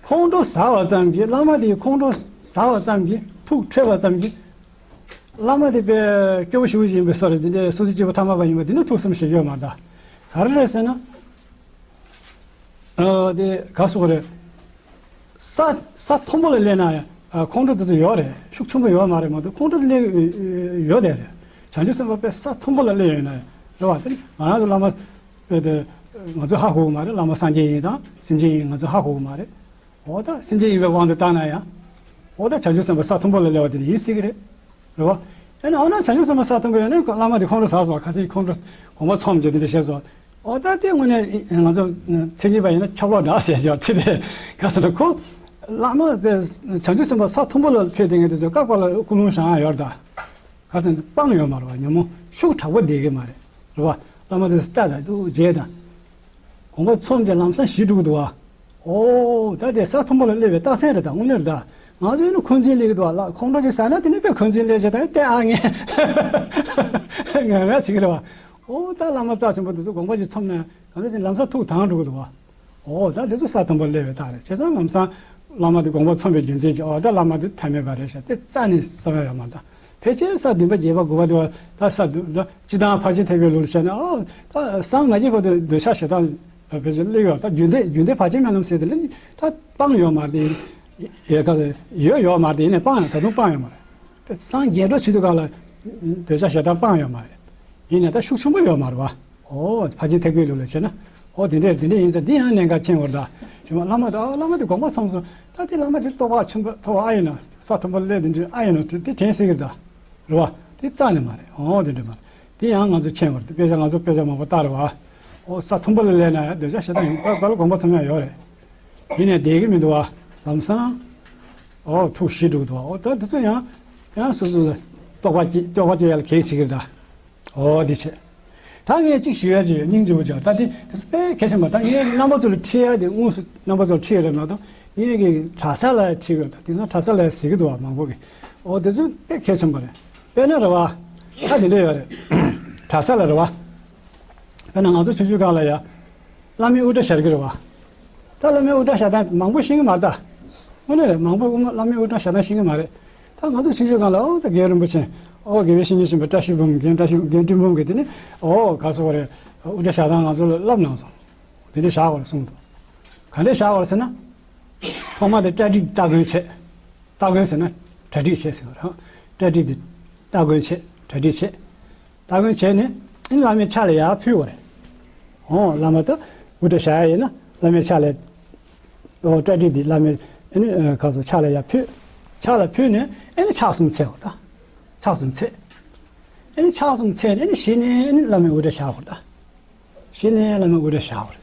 ཁོང་ཁྲོ་ཟ་བ་ཙམ་གྱིས། བླ་མ་དེའི་ཁོང་ཁྲོ་ཟ་བ་ཙམ་གྱིས། ཐུགས་ཁྲོས་པ་ཙམ་གྱིས། བླ་མ་དེ་དཔེ་སྐྱོ་པོ་ཞེ་པོ་ཅིག་ཡིན་པའི་བཟོ་འདྲ། དེ་འདྲའི་སོ་སོ་སྐྱེ་བོ་ཐ་མལ་པ་ཡིན་པ་དེ་འདྲ་ཐུགས་བསམ་བཞེས་རྒྱུ་ཡོད་མ་རེད། ག་རེ་རེད་ཟེར་ན། ཨ་དེ་ག་རེ་ཟེར་དགོས་རེད། ས་ས་མཐོན་པོ་ལ་སླེབས་ན་ཡང་ཨ་ཁོང་ཁྲོ་དེ་ཚོ་ཡོད་རེད། ཤུགས་ཆེན་པོ་ཡོད་མ་རེད་མ་གཏོགས། ཁོང་ཁྲོ་དེ་སླེབས་ཡོད་དེ་རེད། བྱང་ཆུབ་སེམས་དཔའ་དཔེ་ས་མཐོན་པོ་ལ་སླེབས་ཡོད་ན་ཡང་རེད་བ། དེ་ང་རང་ཚོ་བླ་མ་དེ་ང་ཚོ་ཧ་གོ་གི་མ་རེད། བླ་མ་སངས་རྒྱས་ཡིན་དང་སེམས་ཅན་ཡིན་ང་ཚོ་ཧ་གོ་གི་མ་རེད། འོ་ད་སེམས་ཅན་ཡིན་པའི་དབང་དུ་བཏང་ན་ཡང་། འོ་ད་བྱང་ཆུབ་སེམས་དཔའ་ས་མཐོན་པོ་ལ་སླེབས་པ་དེ་ཡིན་སྲིད་ཀྱི་རེད། རེད་བ། ཡང་ན་འོ་ན་བྱང་ཆུབ་སེམས་དཔའ་ས་མཐོན་པོ་ཡོད་ན་བླ་མ་དེ་ཁོང་ཁྲོ་ཟ་སོང་། ཁ་སང་ཁོང་ཁྲོ་དགོངས་པ་ཚོམས་བྱས་དེ་འདྲ་བྱས་སོང་། འོ་ད་དེ་དངོས་གནས་ང་ཚོ་མཚན་ཉིད་པ་ཡིན་ན་ཆབ་ལོག་འདྲ་ཟེར་ཞོར་དེ་རེད། ག་ཟེར་ན་ཁོ་བླ་མ་དཔེ་བྱང་ཆུབ་སེམས་དཔའ་ས་མཐོན་པོ་ལ་ཕེབས་བསྡད་མཁན་དེ་ཚོ་བཀའ་བཀའ་ལ་ཀུན་སློང་བཞག་ཡ་ཡོད་རེད་ད། ག་ཟེར་ན་སྤང་ཡོད་མ་རེད་བ། ཉོན་མོངས་ཤུགས་དྲག་པོ་བསྡད་ཀྱི་མ་རེད། རེད་བ། བླ་མ་དེ་ཚོ་ལྟ་དང་འདུག་བྱས་དང་། དགོངས་པ་ཚོམས་བྱས་ལམ་སང་ཞི་འགྲོ་གི་འདུག་བ། ཨོ་ད་དེ་ས་མཐོན་པོ་ལ་སླེབས་པའི་རྟགས་མཚན་རེད་ད། དངོས་གནས་རེད་ད། ང་ཚོ་ཡིན་ན་འཁོན་འཛིན་སླེབས་ཀྱི་འདུག་བ། ལ་ཁོང་ཁྲོ་ཅིག་ཟ་ན་དེ་ནས་དཔེ་འཁོན་འཛིན་སླེབས་བྱས་ད་ལྟ་ཨ་ངས་ང་ང་བྱེད་ཀྱི་རེད་བ། ཨོ་ད་བླ་མ་རྩ་ཆེན་པོ་དེ་ཚོ་དགོངས་པ་ཅིག་ཚོམས་ན་གང་འཚམ་ཅིག་ལམ་སང་ཐུགས་དྭངས་འགྲོ་གི་འདུག་བ། ཨོ་ད་དེ་ཚོ་ས་མཐོན་པོ་སླེབས་པའི་རྟགས་རེད། བྱས་ཙང་ལམ་སང་བླ་མ་དེ་དགོངས་པ་ཚོམས་པའི་རྒྱུ་མཚན་གྱིས་ཨོ་ད་བླ་མ་དེ་ཐ་མལ་པ་རེད་ཤག་དེ་རྩ་ནས་བསམ་ཡ་ཡོད་མ་རེད་ད། ཕལ་ཆེར་ས་བདུན་པ་བརྒྱད་པ་དགུ་པ་དེ་བ་ད་ས་བདུན་ད་སྤྱིར་བཏང་ཕར་ཕྱིན་ཐེག་པའི་ལུགས་ལ་བྱས་ན་ཨོ་ད་སངས་ང་རྒྱས་བར་དུ་འདོད་ཆགས་ཞེ་སྡང་ཕལ་ཆེར་སླེབས་ཡོད། ད་རྒྱུ་འབྲས་རྒྱུ་འབྲས་བར་ཆད་སྨོན་ལམ་ཟེར་དེ་ལ་ནི་ད་སྤང་ཡོད་མ་རེད། ཡོད་ག་ཡོད་ཡོད་མ་རེད། ཡིན་ནའི་སྤང་ཡང་ད་དུང་སྤང་ཡོད་མ་རེད། སངས་རྒྱས་འགྲོ་བྱེད་དུས་གང་ལ་འདོད་ཆགས་ཞེ་སྡང་སྤང་ཡོད་མ་རེད། ཡིན་ནའི་ད་ཤུགས་ཆེན་པོ་ཡོད་མ་རེད་བ། ཨོ་ཕར་ཕྱིན་ཐེག་པའི་ལུགས་ལ་བྱས་ན། ཨོ་དེ་འདྲས་དེ་འདྲས་ཡིན་ཙང་འདི་ཡང་གནད་འགག་ཆེན་པོ་རེད་ད། ཞུ་མ་བླ་མ་དང་ཨ་བླ་མ་དེ་དགོངས་པ་ཚོམ་སོང་། ད་དེ་བླ་མ་དེ་རྟོགས་པ་ཆེན་པོ་ཐོབ་པ་ཨ་ཡིན་ན་ས་མཐོན་པོ་སླེབས་དེ་འདྲས་ཨ་ཡིན་ན་དེ་དེ་དྲན་སྲིད་ཀྱི་རེད་ད། རེད་བ། དེ་རྩ་ནས་མ་རེད། ཨོ་དེ་འདྲས་མ་རེད། དེ་ཡང་ང་ཚོ་མཁྱེན་དགོས་རེད། དཔེ་ཆ་ང་ཚོ་དཔེ་ཆ་མང་པོ་ལྟ་རེད་བ། ཨོ་ས་མཐོན་པོ་ལ་སླེབས་ན་ཡང་འདོད་ཆགས་ཞེ་སྡང་ཡོང་ག་ག་ལ་དགོངས་པ་ཚོམ་ཡང་ཡོད་རེད། ཡིན་ནའི་བསྡད་ཀྱི་མི་འདུག་བ། ལམ་སང་། ཨོ་ཐུགས་ཞི་འགྲོ་གི་འདུག་བ། ཨོ་ད་དེ་ཚོ་ཡང་ཡང་སོ་སོ་ལ་རྟོགས་པ་སྐྱེ་རྟོགས་པ་སྐྱེ་ཡ་ལ་གེགས་བྱེད་ཀྱི་རེད་ད། ཨོ་འདི་བྱས། ད་ངས་གཅིག་ཞུ་ཡ་ཅིག་ཡོད། སྙིང་རྗེ་པོ་བྱོས། ད་དེ་དེ་ཚོ་དཔེ་གལ་ཆེན་པོ། ད་ངས་རྣམ་པ་ཚོ་ལ་ཁྲིད་ཡ་དེ་དངོས་སུ་རྣམ་པ་ཚོ་ལ་ཁྲིད་ཡ་རེད་མ་གཏོགས་ངས་ཀྱི་གྲྭ་ས་ལ་ཁྲིད་དགོས། ད་དེང་སང་གྲྭ་ས་ལ་ཟེར་གྱི་འདུག་བ་མང་པོ་གིས། ཨོ་དེ་ཚོ་དཔེ་གལ་ཆེན་པོ་རེད། དཔེར་ན་རེད་བ། ད་དེ་འདྲ་ཡོད་རེད། གྲྭ་ས་ལ་རེད་བ། དཔེར་ན་ང་ཚོ་ཆུང་ཆུང་སྒང་ལ་ཡ། བླ་མའི་དབུ་སྐྲ་བཞར་གྱི་རེད་བ། ད་བླ་མའི་དབུ་སྐྲ་བཞར་སྟངས་མང་པོ་ཤེས་ཀྱི་མ་རེད་ད། དངོས་གནས་རེད། མང་པོ་བླ་མའི་དབུ་སྐྲ་བཞར་སྟངས་ཤེས་ཀྱི་མ་རེད། ད་ང་ཚོ་ཆུང་ཆུང་སྒང་ལ་ཨོ་ད་རྒན་རིན་པོ་ཆེ། ཨོ་དགེ་བའི་བཤེས་གཉེན་ཆེན་པོ་བཀྲ་ཤིས་འབུམ་རྒན་བཀྲ་ཤིས་རྒན་སྤྲིན་འབུམ་གྱིས་དེ་ནི་ཨོ་ག་སོ་རེད། དབུ་སྐྲ་བཞར་སྟངས་ང་ཚོ་ལ་བསླབ་གནང་སོང་། དེ་འདྲ་བཞག་དགོས་རེད་གསུངས་འདུག་ག་འདྲ་བཞག་དགོས་རེད་ཟེར་ན། ཐོག་མ་དེ་སྐྲ་དྲི་སྟ་གོན་བྱས། སྟ་གོན་ཟེར་ན་གྲ་སྒྲིག་བྱས་ཟེར་བ་རེད། སྐྲ་དྲི་དེ་སྟ་གོན་བྱས། གྲ་སྒྲིག་བྱས། སྟ་གོན་བྱས་ནས་ཨ་ནི་བླ་མའི་ཕྱག་ལ་ཡར་ཕུལ་བ་རེད། ཨོ་བླ་མ་ད་དབུ་སྐྲ་བཞར་ཡ་ཡིན་ན་བླ་མའི་ཕྱག་ལ། ཨོ་སྐྲ་དྲི་དེ་བླ་མའི་ཨ་ནི་ཨ་ག་སོ་ཕྱག་ལ་ཡར་ཕུལ། ཕྱག་ལ་ཕུལ་ནས་ཨ་ནི་ཕྱག་གསུམ་འཚལ་བ་ད། ཕྱག་གསུམ་འཚལ། ཨ་ནི་ཕྱག་གསུམ་འཚལ་ནས་ཨ་ནི་གཞི་ནས་ཨ་ནི་བླ་མའི་དབུ་སྐྲ་བཞར་བ་ད། གཞི་ནས་བླ་མའི་དབུ་སྐྲ་བཞར་བ་རེད།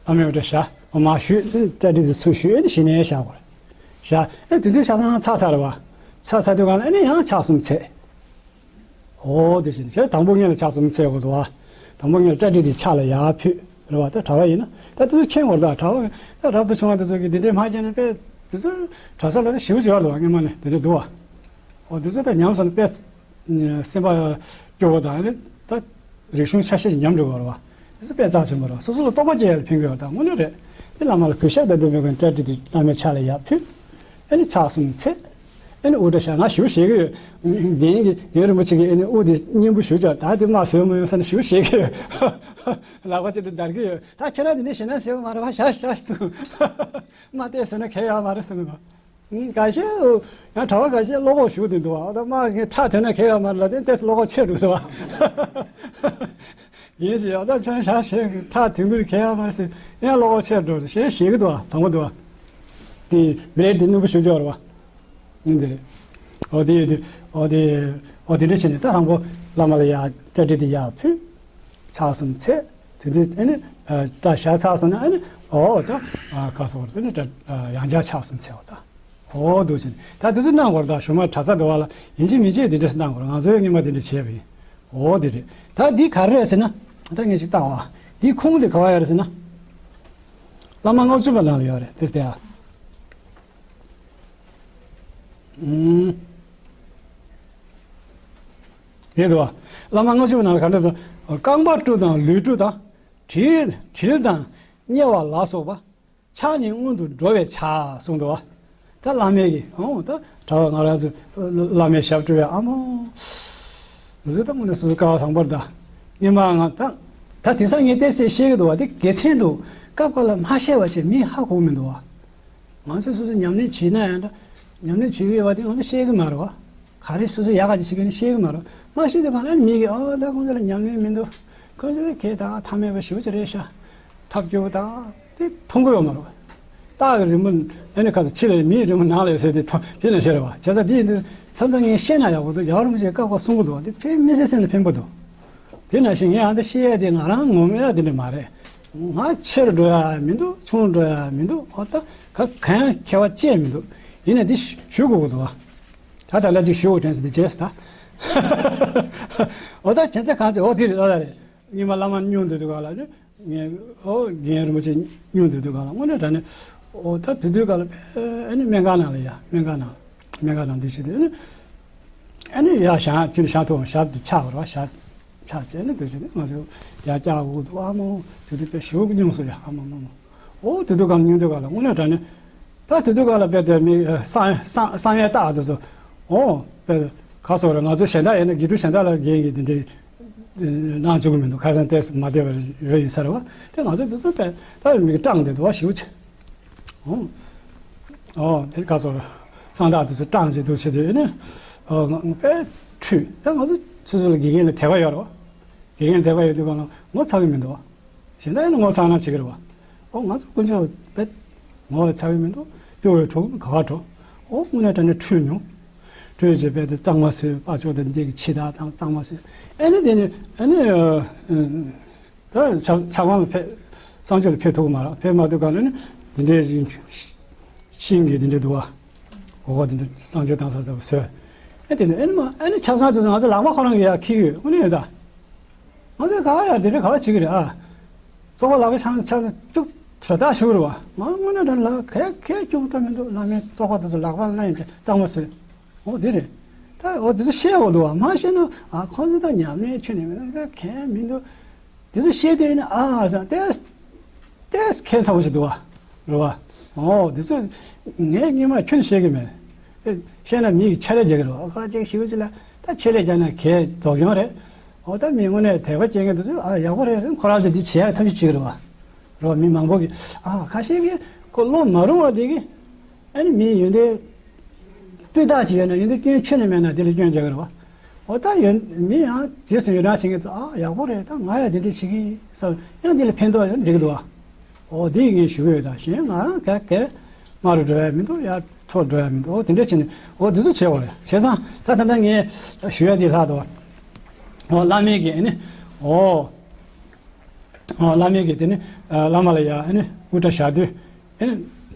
བླ་མའི་དབུ་སྐྲ་བཞར། འོ་མ་ཞུས། སྐྲ་དྲི་དེ་ཚུར་ཞུས། ཨ་ནི་གཞི་ནས་བཞར་བ་རེད། བཞར། ཨ་དེ་དུས་ཆ་ཚང་ཚར་ཚར་རེད་བ། ཚར་ཚར་དུས་སྒང་ལ་ཨ་ནི་ཡང་ཕྱག་གསུམ་འཚལ། ཨོ་དེ་བཞིན་བྱས་དང་པོ་ངེད་ལ་ཕྱག་གསུམ་འཚལ་དགོས་འདུག་བ། དང་པོ་ངེད་ལ་སྐྲ་དྲི་དེ་ཕྱག་ལ་ཡར་ཕུལ་རེད་བ། ད་གྲྭ་པ་ཡིན་ན་ད་དེ་ཚོ་མཁྱེན་དགོས་རེད་ད། གྲྭ་པ་ད་རབ་ཏུ་བྱུང་བ་དེ་ཚོ་གིས་དེ་འདྲའི་མ་མཁྱེན་ན་དཔེ་དེ་ཚོ་གྲྭ་ས་ལ་ད་ཞེ་པོ་ཅིག་ཡོད་རེད་བ། སྔོན་མ་ནས་དེ་འདྲ་འདུག་བ། ཨོ་དེ་ཚོ་ད་ཉམས་སོང་ན་དཔེ། སེམས་པ་སྐྱོ་བོ་དང་ནི་ད་རིག་གཞུང་ཆ་ཤས་ཉམས་འགྲོ་བ་རེད་བ། དེ་ཚོ་དཔེ་རྩ་ཆེན་པོ་རེད་བ། སོ་སོ་ལ་རྟོགས་པ་སྐྱེ་ཡ་ལ་ཕན་གྱི་ཡོད་ད། དངོས་གནས་རེད། དེ་བླ་མ་ལ་གུས་ཞབས་དང་ལྡན་པའི་སྒོ་ནས་སྐྲ་དྲི་དེ་བླ་མའི་ཕྱག་ལ་ཡར་ཕུལ། ཨ་ནི་ཕྱག་གསུམ་འཚལ། ཨ་ནི་དབུ་སྐྲ་བཞར། ང་ཞེ་པོ་ཞེད་ཀྱི་ཡོད། རྒན་གྱི་རྒན་རིན་པོ་ཆེ་གིས་ཨ་ནི་དབུ་དེ་སྙིང་པོ་ཞུ་བྱ་ད་དེ་དམག་བཟོས་མ་ཡོང་ས་ནས་ཞེ་པོ་ཞེད་ཀྱི་ཡོད། ལག་པ་གཅིག་ཏུ་འདར་གྱི་ཡོད། ད་ཁྱེད་རང་དེ་འདྲ་ཞེད་སྣང་བྱེད་དགོས་མ་རེད་བ། བཞག་བཞག་གསུངས། དམག་དེ་བཟོས་ན་གལ་ཡོད་མ་རེད་གསུངས་གི་འདུག་ཁ་ཤས་ཡང་གྲྭ་པ་ཁ་ཤས་བློ་ཁོག་ཞུགས་བསྡད་འདུག་བ། ཨོ་ད་མ་ངས་ཁྲག་ཐོན་ན་གལ་ཡོད་མ་རེད་ལབ་དེ་ཏོག་ཙམ་བློ་ཁོག་ཆེ་འགྲོ་འདུག་བ། ཡིན་ཞིག་ཨོ་ད་ཁྱོད་རང་བཞག་བྱས་ཁྲག་ཐོན་གྱི་རེད། གལ་ཡོད་མ་རེད་ཟེར་ཡང་བློ་ཁོག་ཆེ་འགྲོ་ཞེས་བཤད་ཀྱི་འདུག་བ། དང་པོ་འདུག་བ། དེ་བེ་རེད་དེ་རྣོན་པོ་ཞུ་ཆོག་རེད་བ། ཡིན་དེ་རེད། ཨོ་དེ་ཡོད་དེ། ཨོ་དེ། ཨོ་དེ་འདྲ་བྱས་ནས་ད་དང་པོ་བླ་མ་ལ་ཡར་སྐྲ་དྲི་དེ་ཡར་ཕུལ། ཕྱག་གསུམ་འཚལ། དེ་དུས་ཨ་ནི་ཨ་སྐྲ་བཞར་ཚར་སོང་ན་ཨ་ནི་ཨོ་ད་ཨ་ག་སོང་རེད། དེ་ནི་ད་ཨ་ཡང་བསྐྱར་ཕྱག་གསུམ་འཚལ་བ་དང་། ཨོ་འདུག་ཟེར་ནས་ད་དེ་ཚོ་གནང་དགོས་རེད། ད་ཞུ་མ་གྲྭ་ས་འདི་བ་ལ་ཡིན་གཅིག་མིན་གཅིག་དེ་འདྲ་ཞིག་གནང་དགོས་རེད། ང་ཚོའི་སྔོན་མ་དེ་འདྲ་བྱས་པ་ཡིན། ཨོ་དེ་རེད། ད་འདི་ག་རེ་རེད་ཟེར་ན། ད་ངས་ཅིག་ལྟ་བ། འདིའི་ཁུངས་དེ་ག་བ་ཡོད་རེད་ཟེར་ན། བླ་མ་ལྔ་བཅུ་པ་ནང་ལ་ཡོད་རེད་དེ་ཟེར་ཡ། ཨུམ། ཡིན་འདུག་བ། བླ་མ་ལྔ་བཅུ་པའི་ནང་ལ་ག་འདྲ་འདུག་རྐང་པ་དཀྲུག་དང་ལུས་དཀྲུག་དང་། དྲིལ་དྲིལ་དང་དམྱལ་བ་ལ་སོགས་པ། ཕྱག་ནི་སྔོན་དུ་འགྲོ་བའི་ཕྱག་གསུངས་འདུག་བ། ད་བླ་མའི་གི་ཨོ་ད་གྲྭ་བ་ང་རང་ཚོ་བླ་མའི་ཞབས་བྲོ་བའི་ཨ་མོ། དེ་ཚོ་ད་དངོས་གནས་སོ་སོ་སྐལ་བ་བཟང་པོ་རེད་ད། སྔོན་མ་ང་ད་ད་དེང་སང་ངས་ཏོག་ཙམ་ཤེས་ཀྱི་འདུག་བ། དེ་དགེ་མཚན་འདུག་སྐབས་འགའ་ལ་མ་ཤེས་པ་བྱས་མི་ཧ་གོ་གི་མི་འདུག་བ། ང་ཚོས་སོ་སོས་ཉམས་ལེན་བྱས་ན་ཡང་འདྲ། ཉམས་ལེན་བྱེད་ཀྱི་ཡོད་པ་དེ་ང་ཚོས་ཤེས་ཀྱི་མ་རེད་བ། ག་རེ་སོ་སོས་ཡག་ག་ཅིག་བྱེད་ཀྱི་ཡོད་ཤེས་ཀྱི་མ་རེད། མ་ཤེས་དུས་གང་ལ་མི་གིས་ཨོ་ད་ཁོང་ཚོ་ལ་ཉམས་ལེན་མི་འདུག་ཁོང་ཚོ་ལ་གས་ད་ཐ་མལ་པ་ཞེ་པོ་ཅིག་རེད་ཤག་ཐབས་སྐྱོ་པོ་ད་དེ་མཐོང་གི་ཡོད་མ་རེད་བ། སྟག་གི་རི་མོ་ཨ་ནི་ཁ་ཚ་ཕྱི་ལ་མིའི་རི་མོ་ནང་ལ་ཡོད་ཟེར་དེ་ཐོ་དེ་ནས་ཤེས་རེད་བ། བྱས་ཙང་དེ་ཡིན་དུས་མཚམས་མཚམས་ངས་ཤེས་ན་ཡག་པོ་འདུག་ཡག་རུ་མི་བྱེད་བཀག་པ་གསུང་གི་འདུག་བ། དེ་དཔེ་མི་སྲིད་སེམས་ལ་ཕན་པོ་འདུག་དེ་ནང་བཞིན་ངས་ཨ་འདི་བཤད་ཡ་དེ་ང་རང་ངོམ་ཡ་དེ་འདྲ་མ་རེད། ང་ཆེར་འགྲོ་ཡ་མི་འདུག་ཆུང་འགྲོ་ཡ་མི་འདུག་ཨོ་ད་ག་གང་ཡང་ཁྱད་པར་ཅི་ཡང་མི་འདུག་ཡིན་ནའི་འདི་ཞུ་དགོས་ཀྱི་འདུག་བ། ད་ད་ལྟ་ཅིག་ཞུ་དགོས་དྲན་སོང་། འདི་བྱས་སོང་ད། ཨོ་ད་བྱས་ཙང་གང་ཚེ་ཨོ་དེ་རེད། ཨོ་ད་རེད། སྔོན་མ་བླ་མ་སྨྱུང་འདོད་དུས་ག་ལ་ནི་ངས་ཨོ་རྒན་རིན་པོ་ཆེ་སྨྱུང་འདོད་དུས་ག་ལ་དངོས་གནས་དྲང་གནས་ཨོ་ད་དེ་དུས་ག་ལ་ཨ་ནི་སྨན་ཁང་ནང་ལ་ཡ་སྨན་ཁང་ནང་སྨན་ཁང་ནང་འདི་བྱེད་དུས་ཨ་ནི་ཨ་ནི་ཡ་ཞང་ཁྱོད་ཞང་ཐོག་ཞབས་དེ་ཆག་བར་བ་ཞབས་ཆག་བྱས་ནས་འདི་བྱེད་དུས་ང་ཚོ་ཡ་སྐྱག་འུ་དུ་ཨ་མོ་དེ་དུས་དཔེ་ཞུགས་མྱོང་སོང་ཡ། ཨ་མ་མ་མ། ཨོ་དེ་དུས་ག་ལ་སྨྱུང་འདོད་ག་ལ་དངོས་གནས་དྲང་གནས་ད་དེ་དུས་ག་ལ་དཔེ་དེ་མི་བསམ་བསམ་བསམ་ཡས་རྟགས་དེ་ཚོ་ཨོ་དཔེ་ག་སོགས་རེད། ང་ཚོ་གཞན་དག་ཡིན་ན་དགེ་ཕྲུག་གཞན་དག་ལ་རྒན་གྱིས་དེ་འདྲའི་གནང་བཅུག་གི་མི་འདུག་ཁ་སང་ཏོག་ཙམ་མ་བདེ་བ་ཡོད་ཡིན་ས་རེད་བ། དེ་ང་ཚོ་དེ་ཚོ་དཔེ་ད་མི་གི་སྐྲག་འདི་འདུག་བ་ཞེ་པོ་ཅིག་ཨོ་ཨོ་དེ་ག་སོགས་རེད། གསང་བདག་དེ་ཚོ་སྐྲག་བྱེད་འདུག་བྱེད་དུས་ནི་ཨོ་ང་དཔེ་འཁྲུལ། ད་ང་ཚོ་སོ་སོ་ལ་དགེ་རྒན་ལ་དད་པ་ཡོད་རེད་བ། དགེ་རྒན་དད་པ་ཡོད་དུས་ག་ལ་ངོ་ཚ་གི་མི་འདུག་བ། གཞན་དག་ཡིན་ན་ངོ་ཚ་ན་བྱེད་ཀྱི་རེད་བ། ཨོ་ང་ཚོ་དཀོན་མཆོག་དཔེ་ངོ་ཚ་བའི་མི་འདུག་སྐྱོ་བའི་གྲོགས་ག་བ་འགྲོ། ཨོ་དངོས་གནས་དྲང་གནས་ཁྲོས་མྱོང་། ཁྲོས་བྱས་དཔེ་དེ་གཙང་མ་བཟོས། པགས་ཆོག་དང་འདི་གི་ཕྱི་དག་དང་གཙང་མ་བཟོས། ཨེ་ནི་དེ་ནི་ཨེ་ནི་ད་ཆབ་ཆབ་ཁང་ལ་ཕེབས། གསང་སྤྱོད་ལ་ཕེབས་ཐུབ་ཀྱི་མ་རེད། ཕེབས་མ་ཐུབ་ག་ལ་ནི་འདི་འདྲའི་ཤིང་གི་འདི་འདྲའི་འདུག་བ། འོ་འདི་འདྲ་གསང་སྤྱོད་བཏང་ས་ཚ་བ་བཟོས། ཨེ་དེ་ནི་ཨེ་ནི་མ་ཨེ་ནི་ཆབ་གསང་དུ་ང་ཚོ་ལག་པ་ཁོ་རང་གི་ཡ་འཁྱེར་ཡོད། དངོས་གནས་ཡོད་ད། ང་ཚོས་ག་བ་ཡ་དེ་འདྲ་ག་བ་བྱེད་ཀྱི་རེད་ཨ། བཙོག་པ་ལག་པའི་ཆང་ཆང་ཅུག་ཧྲ་ཏག་ཞུ་རེད་བ། ང་དངོས་གནས་དྲང་ལ་གས་གས་ཅུག་ཏུ་མི་འདུག་བླ་མའི་བཙོག་པ་དེ་ཚོ་ལག་པ་ལ་ཡིན་ཚེ་གཙང་མ་བཟོས། འོ་དེ་རེད། ད་འོ་དེ་ཚོ་བཤད་འོ་འདུག་བ། མ་བཤད་ན་ཨ་ཁོང་ཚོ་ད་ཉམས་ལེན་ཁྱོན་ནས་མི་འདུག་གས་མི་འདུག་དེ་ཚོ་བཤད་དུས་ནི་ཨ་ཨ་ཟ་ཏེས་ཏེས་ཁས་ཚ་བོ་ཞིག་འདུག་བ། རེད་བ། འོ་དེ་ཚོ་ངས་སྔོན་མ་ཁྱོན་བཤད་ཀྱི་མེད། ཨེ་བཤད་ན་མི་ཡི་ཆད་ལས་རྒྱག་གི་རེད་བ། ཁ་ཅིག་ཞིབ་ཅིག་ལ་ད་ཆད་ལས་རྒྱག་ན་གས་ལྡོག་ཡོང་རེད། འོ་ད་མི་དངོས་གནས་དད་པ་སྐྱེ་མཁན་དེ་ཚོས་ཨ་ཡག་པོ་རེད་ཟེར། ཁོ་རང་ཚོས་འདི་བྱེད་ཡག་ཐབས་ཤེས་བྱེད་ཀྱི་རེད་བ། རེད་བ། མི་མང་པོ་གིས་ཨ་ཁ་ཤས་ཀྱིས་ཁོ་བློ་མ་རུང་བ་དེ་གིས་ཨ་ནི་མི་ཡོན་ཏན་སྤུས་དག་ཅིག་ཡོད་ན་ཡོན་ཏན་སྐྱོན་ཁྱོན་ནས་མེད་ན་དེ་ལ་སྐྱོན་རྒྱག་གི་རེད་བ། འོ་ད་ཡོན་མི་ཡང་རྗེས་སུ་ཡི་རང་བྱེད་མཁན་ཚོ་ཨ་ཡག་པོ་རེད། ད་ང་ཡང་དེ་འདྲ་བྱེད་ཀྱི་ཡིན་བསམ་ཡང་དེ་ལ་ཕན་ཐོགས་ཡོད་འགྲིག་གི་འདུག་བ། འོ་དེ་ངས་ཞུ་གི་ཡོད། ད་གཞན་ང་རང་ག་གས་མ་རུ་འགྲོ་ཡ་མི་འདུག་ཡ་ཐོག་འགྲོ་ཡ་མི་འདུག་འོ་དེ་འདྲ་བྱས་ནས་འོ་དེ་ཚོ་བྱེད་དགོས་རེད། བྱས་ཙང་ད་ད་ལྟ་ངས་ཞུ་ཡ་དེ་ལྷག་འདུག་འོ་བླ་མའི་གི་ཨ་ནི་འོ་འོ་བླ་མའི་གི་དེ་ནི་བླ་མ་ལ་ཡ་ཨ་ནི་དབུ་སྐྲ་བཞར་དུས་ཨ་ནི་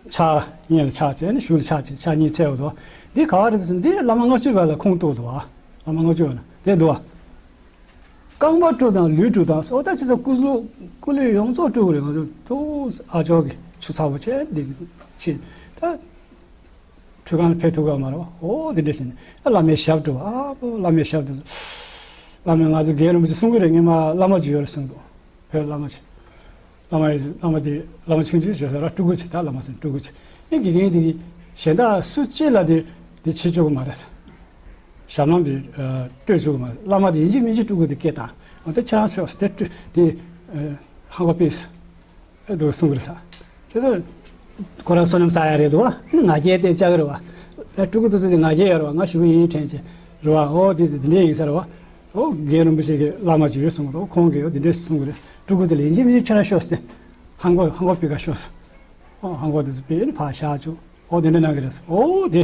ཕྱག་གཉིས་ལ་ཕྱག་འཚལ། ཨ་ནི་གཞུ་ལ་ཕྱག་འཚལ། ཕྱག་གཉིས་འཚལ་བ་འདུག་འདི་ག་བ་རེད་ཟེར་ན་འདི་བླ་མ་ལྔ་བཅུ་པ་ལ་ཁུངས་གཏུགས་འདུག་ཨ་བླ་མ་ལྔ་བཅུ་པ་ན་དེ་འདུག་ཨ། རྐང་པ་བཀྲུ་དང་ལུས་བཀྲུ་དང་། འོ་ད་ཅི་ཙམ་སྐུ་ལུས་སྐུ་ལུས་ཡོངས་རྫོགས་བཀྲུ་དགོས་རེད། ང་ཚོ་ཐུགས་ཨ་ཅོག་གི་ཆུ་ཚ་བོ་བྱས་འདི་ཕྱིན་ད་ཁྲུས་ཁང་ལ་ཕེབས་ཐུབ་ཀྱི་མ་རེད་བ། འོ་འདི་འདྲ་བྱས་ནས་ཨ་བླ་མའི་ཞབས་བཀྲུ་བ། ཨ་བོ་བླ་མའི་ཞབས་བཀྲུ། བླ་མས་ང་ཚོ་རྒན་རིན་པོ་ཆེ་གསུང་གི་རེད། སྔོན་མ་བླ་མ་ཅིག་ཡོད་རེད་གསུངས་འདུག་བོད་བླ་མ་ཅིག་བླ་མ་ཡི་བླ་མ་དེ་བླ་མ་ཆུང་ཆུང་ཞེས་ཟེར་བ་སྤྲུལ་སྐུ་ཅིག་ད་བླ་མ་ཟེར་སྤྲུལ་སྐུ་ཅིག་ཨེ་དགེ་རྒན་དེ་གིས་གཞན་དག་སུ་གཅིག་ལ་དེ་དེ་བྱེད་བཅུག་གི་མ་རེད། ཞབས་ལྷམ་དེ་སྤྲོད་བཅུག་གི་མ་རེད། བླ་མ་དེ་ཡིན་གཅིག་མིན་གཅིག་སྤྲུལ་སྐུ་དེ་སྐད་བཏང་། འོ་དེ་ཁྱེད་རང་ཤོག་དེ་སྤྲུལ་དེ་ཧང་གོ་པེས་ཨེ་འདུག་གསུང་གི་རེད་ས། བྱས་ཙང་ཁོ་རང་བསོད་ནམས་བསགས་ཡ་རེད་འདུག་བ། ང་རྒྱལ་དེ་ལྕགས་རེད་བ། ཨེ་སྤྲུལ་སྐུ་དེ་ཚོ་དེ་ང་རྒྱལ་ཡོད་རེད་བ། ང་ཞེ་པོ་ཡིན་དྲན་བྱས་རེད་བ། འོ་དེ་དེ་འདྲས་ཡིན་ས་རེད་བ། ཨོ་རྒན་རིན་པོ་ཆེ་གི་བླ་མ་ཅིག་ཡོད་གསུངས་འདུག་ཁོང་གིས་འོ་འདི་འདྲས་གསུང་གི་རེད། སྤྲུལ་སྐུ་དེ་ལ་ཡིན་གཅིག་མིན་གཅིག་ཁྱོད་རང་ཤོག་ཟེར་ཏེ། ཧང་གོ་ཧང་གོ་པི་ཀ་ཤོག་ཟེར། ཨོ་ཧང་གོ་དེ་ཚོ་པི་ཨེ་ནི་ཕར་བཞག་བཅུག་ཨོ་དེ་འདྲས་གནང་གི་རེད་ཟེར། ཨོ་དེ་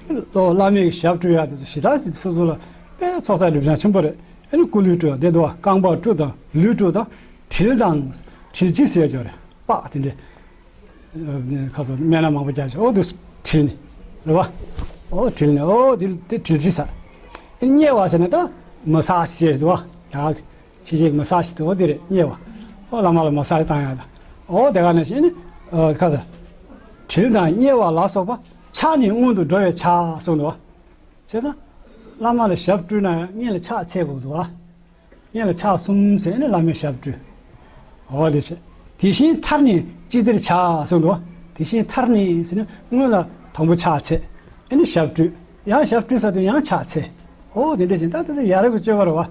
ཨོ་བླ་མའི་ཞབས་བཀྲུ་ཡག་དེ་ཚོ་ཞེ་དྲག་ཟེར་སོ་སོ་ལ་དཔེ་ཚོགས་བསགས་སྒྲིབ་སྦྱང་ཆེན་པོ་རེད། ཨེ་ནི་སྐུ་ལུས་བཀྲུ་བ་དེ་འདུག་བ། རྐང་པ་བཀྲུ་དང་ལུས་བཀྲུ་དང་དྲིལ་དང་དྲིལ་གྱིས་ཟེར་ཅོ་རེད། པགས་དེ་འདྲས། ཁ་སོ་སྨན་སྣ་མང་པོ་རྒྱག་ཆོག་ཨོ་དུ་དྲིལ་ནི་རེད་བ། ཨོ་དྲིལ་ནི་ཨོ་དེ་དེ་དྲིལ་ཅི་ཟེར། དམྱལ་བ་ཟེར་ན་ད་མ་སཱ་ཤི་ཞེས་འདུག་བ། ཡག་ཤི་ཞིག་མ་སཱ་ཤི་འདུག་ཨོ་དེ་རེད་དམྱལ་བ། ཨོ་བླ་མ་ལ་མ་སཱ་ཤི་བཏང་ཡག་ད་ཨོ་དེ་ག་ནས་ཤི་ནི་ཁ་སོ་དྲིལ་དང་དམྱལ་བ་ལ་སོགས་པ་ཕྱག་ནི་སྔོན་དུ་འགྲོ་བའི་ཕྱག་གསུངས་འདུག་བ། བྱས་ཙང་བླ་མ་ལ་ཞབས་བཀྲུས་ན་ཡང་སྔོན་ལ་ཕྱག་འཚལ་དགོས་འདུག་བ། སྔོན་ལ་ཕྱག་གསུམ་ཟེར་ནས་བླ་མའི་ཞབས་བཀྲུས། འོ་དེ་བྱས། དེ་བཞིན་མཐར་ནི་ཅི་བདེར་བྱ་གསུངས་འདུག་དེ་བཞིན་མཐར་ནི་ཟེར་ནས་སྔོན་ལ་དང་པོ་ཕྱག་འཚལ། ཨེ་ནི་ཞབས་བཀྲུས། ཡང་ཞབས་བཀྲུས་ཚར་དུས་ཡང་ཕྱག་འཚལ། འོ་དེ་འདྲ་བྱས་ད་དེ་ཚོ་ཡ་རབས་ཀྱི་སྤྱོད་པ་རེད་བ།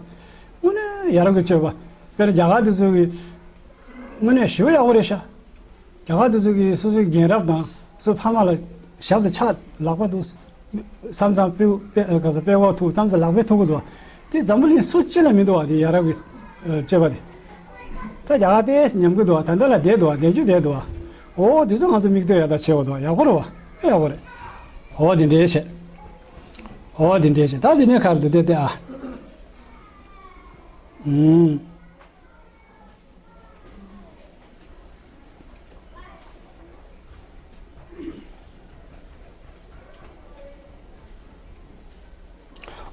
དངོས་གནས་ཡ་རབས་ཀྱི་སྤྱོད་པ། དཔེར་ན་རྒྱ་གར་དེ་ཚོ་གི་དངོས་གནས་ཞེ་པོ་ཡག་པོ་རེད་ཤག་རྒྱ་གར་དེ་ཚོ་གིས་སོ་སོའི་རྒན་རབས་དང་སོའི་ཕ་མ་ལ་ཞབས་ལ་ཕྱག་ལག་པ་འདུག་མཚམས་མཚམས་དཔེ་དཔེ་ག་ས་དཔེ་འོག་ཐུག་མཚམས་མཚམས་ལག་པས་ཐུག་གི་འདུག་དེ་འཛམ་བུ་གླིང་སུ་གཅིག་ལ་མི་འདུག་བ། དེ་ཡ་རབས་ཀྱི་སྤྱོད་པ་དེ། ད་རྒྱ་གར་དེ་ཉམས་ཀྱི་འདུག་བ། ད་འདི་ལ་བསྡད་འདུག་བ། བསྡད་རྒྱུ་བསྡད་འདུག་བ། འོ་དེ་ཚོ་ང་ཚོ་མིག་ལྟོས་ཡག་ད་བྱེད་འོ་འདུག་བ། ཡག་པོ་རེད་བ། ཨེ་ཡག་པོ་རེད། འོ་དེ་འདྲས་བྱེད། འོ་དེ་འདྲས་བྱེད། ད་དེ་ནས་ཁར་དུ་བསྡད་དེ་ཨ། ཨུམ།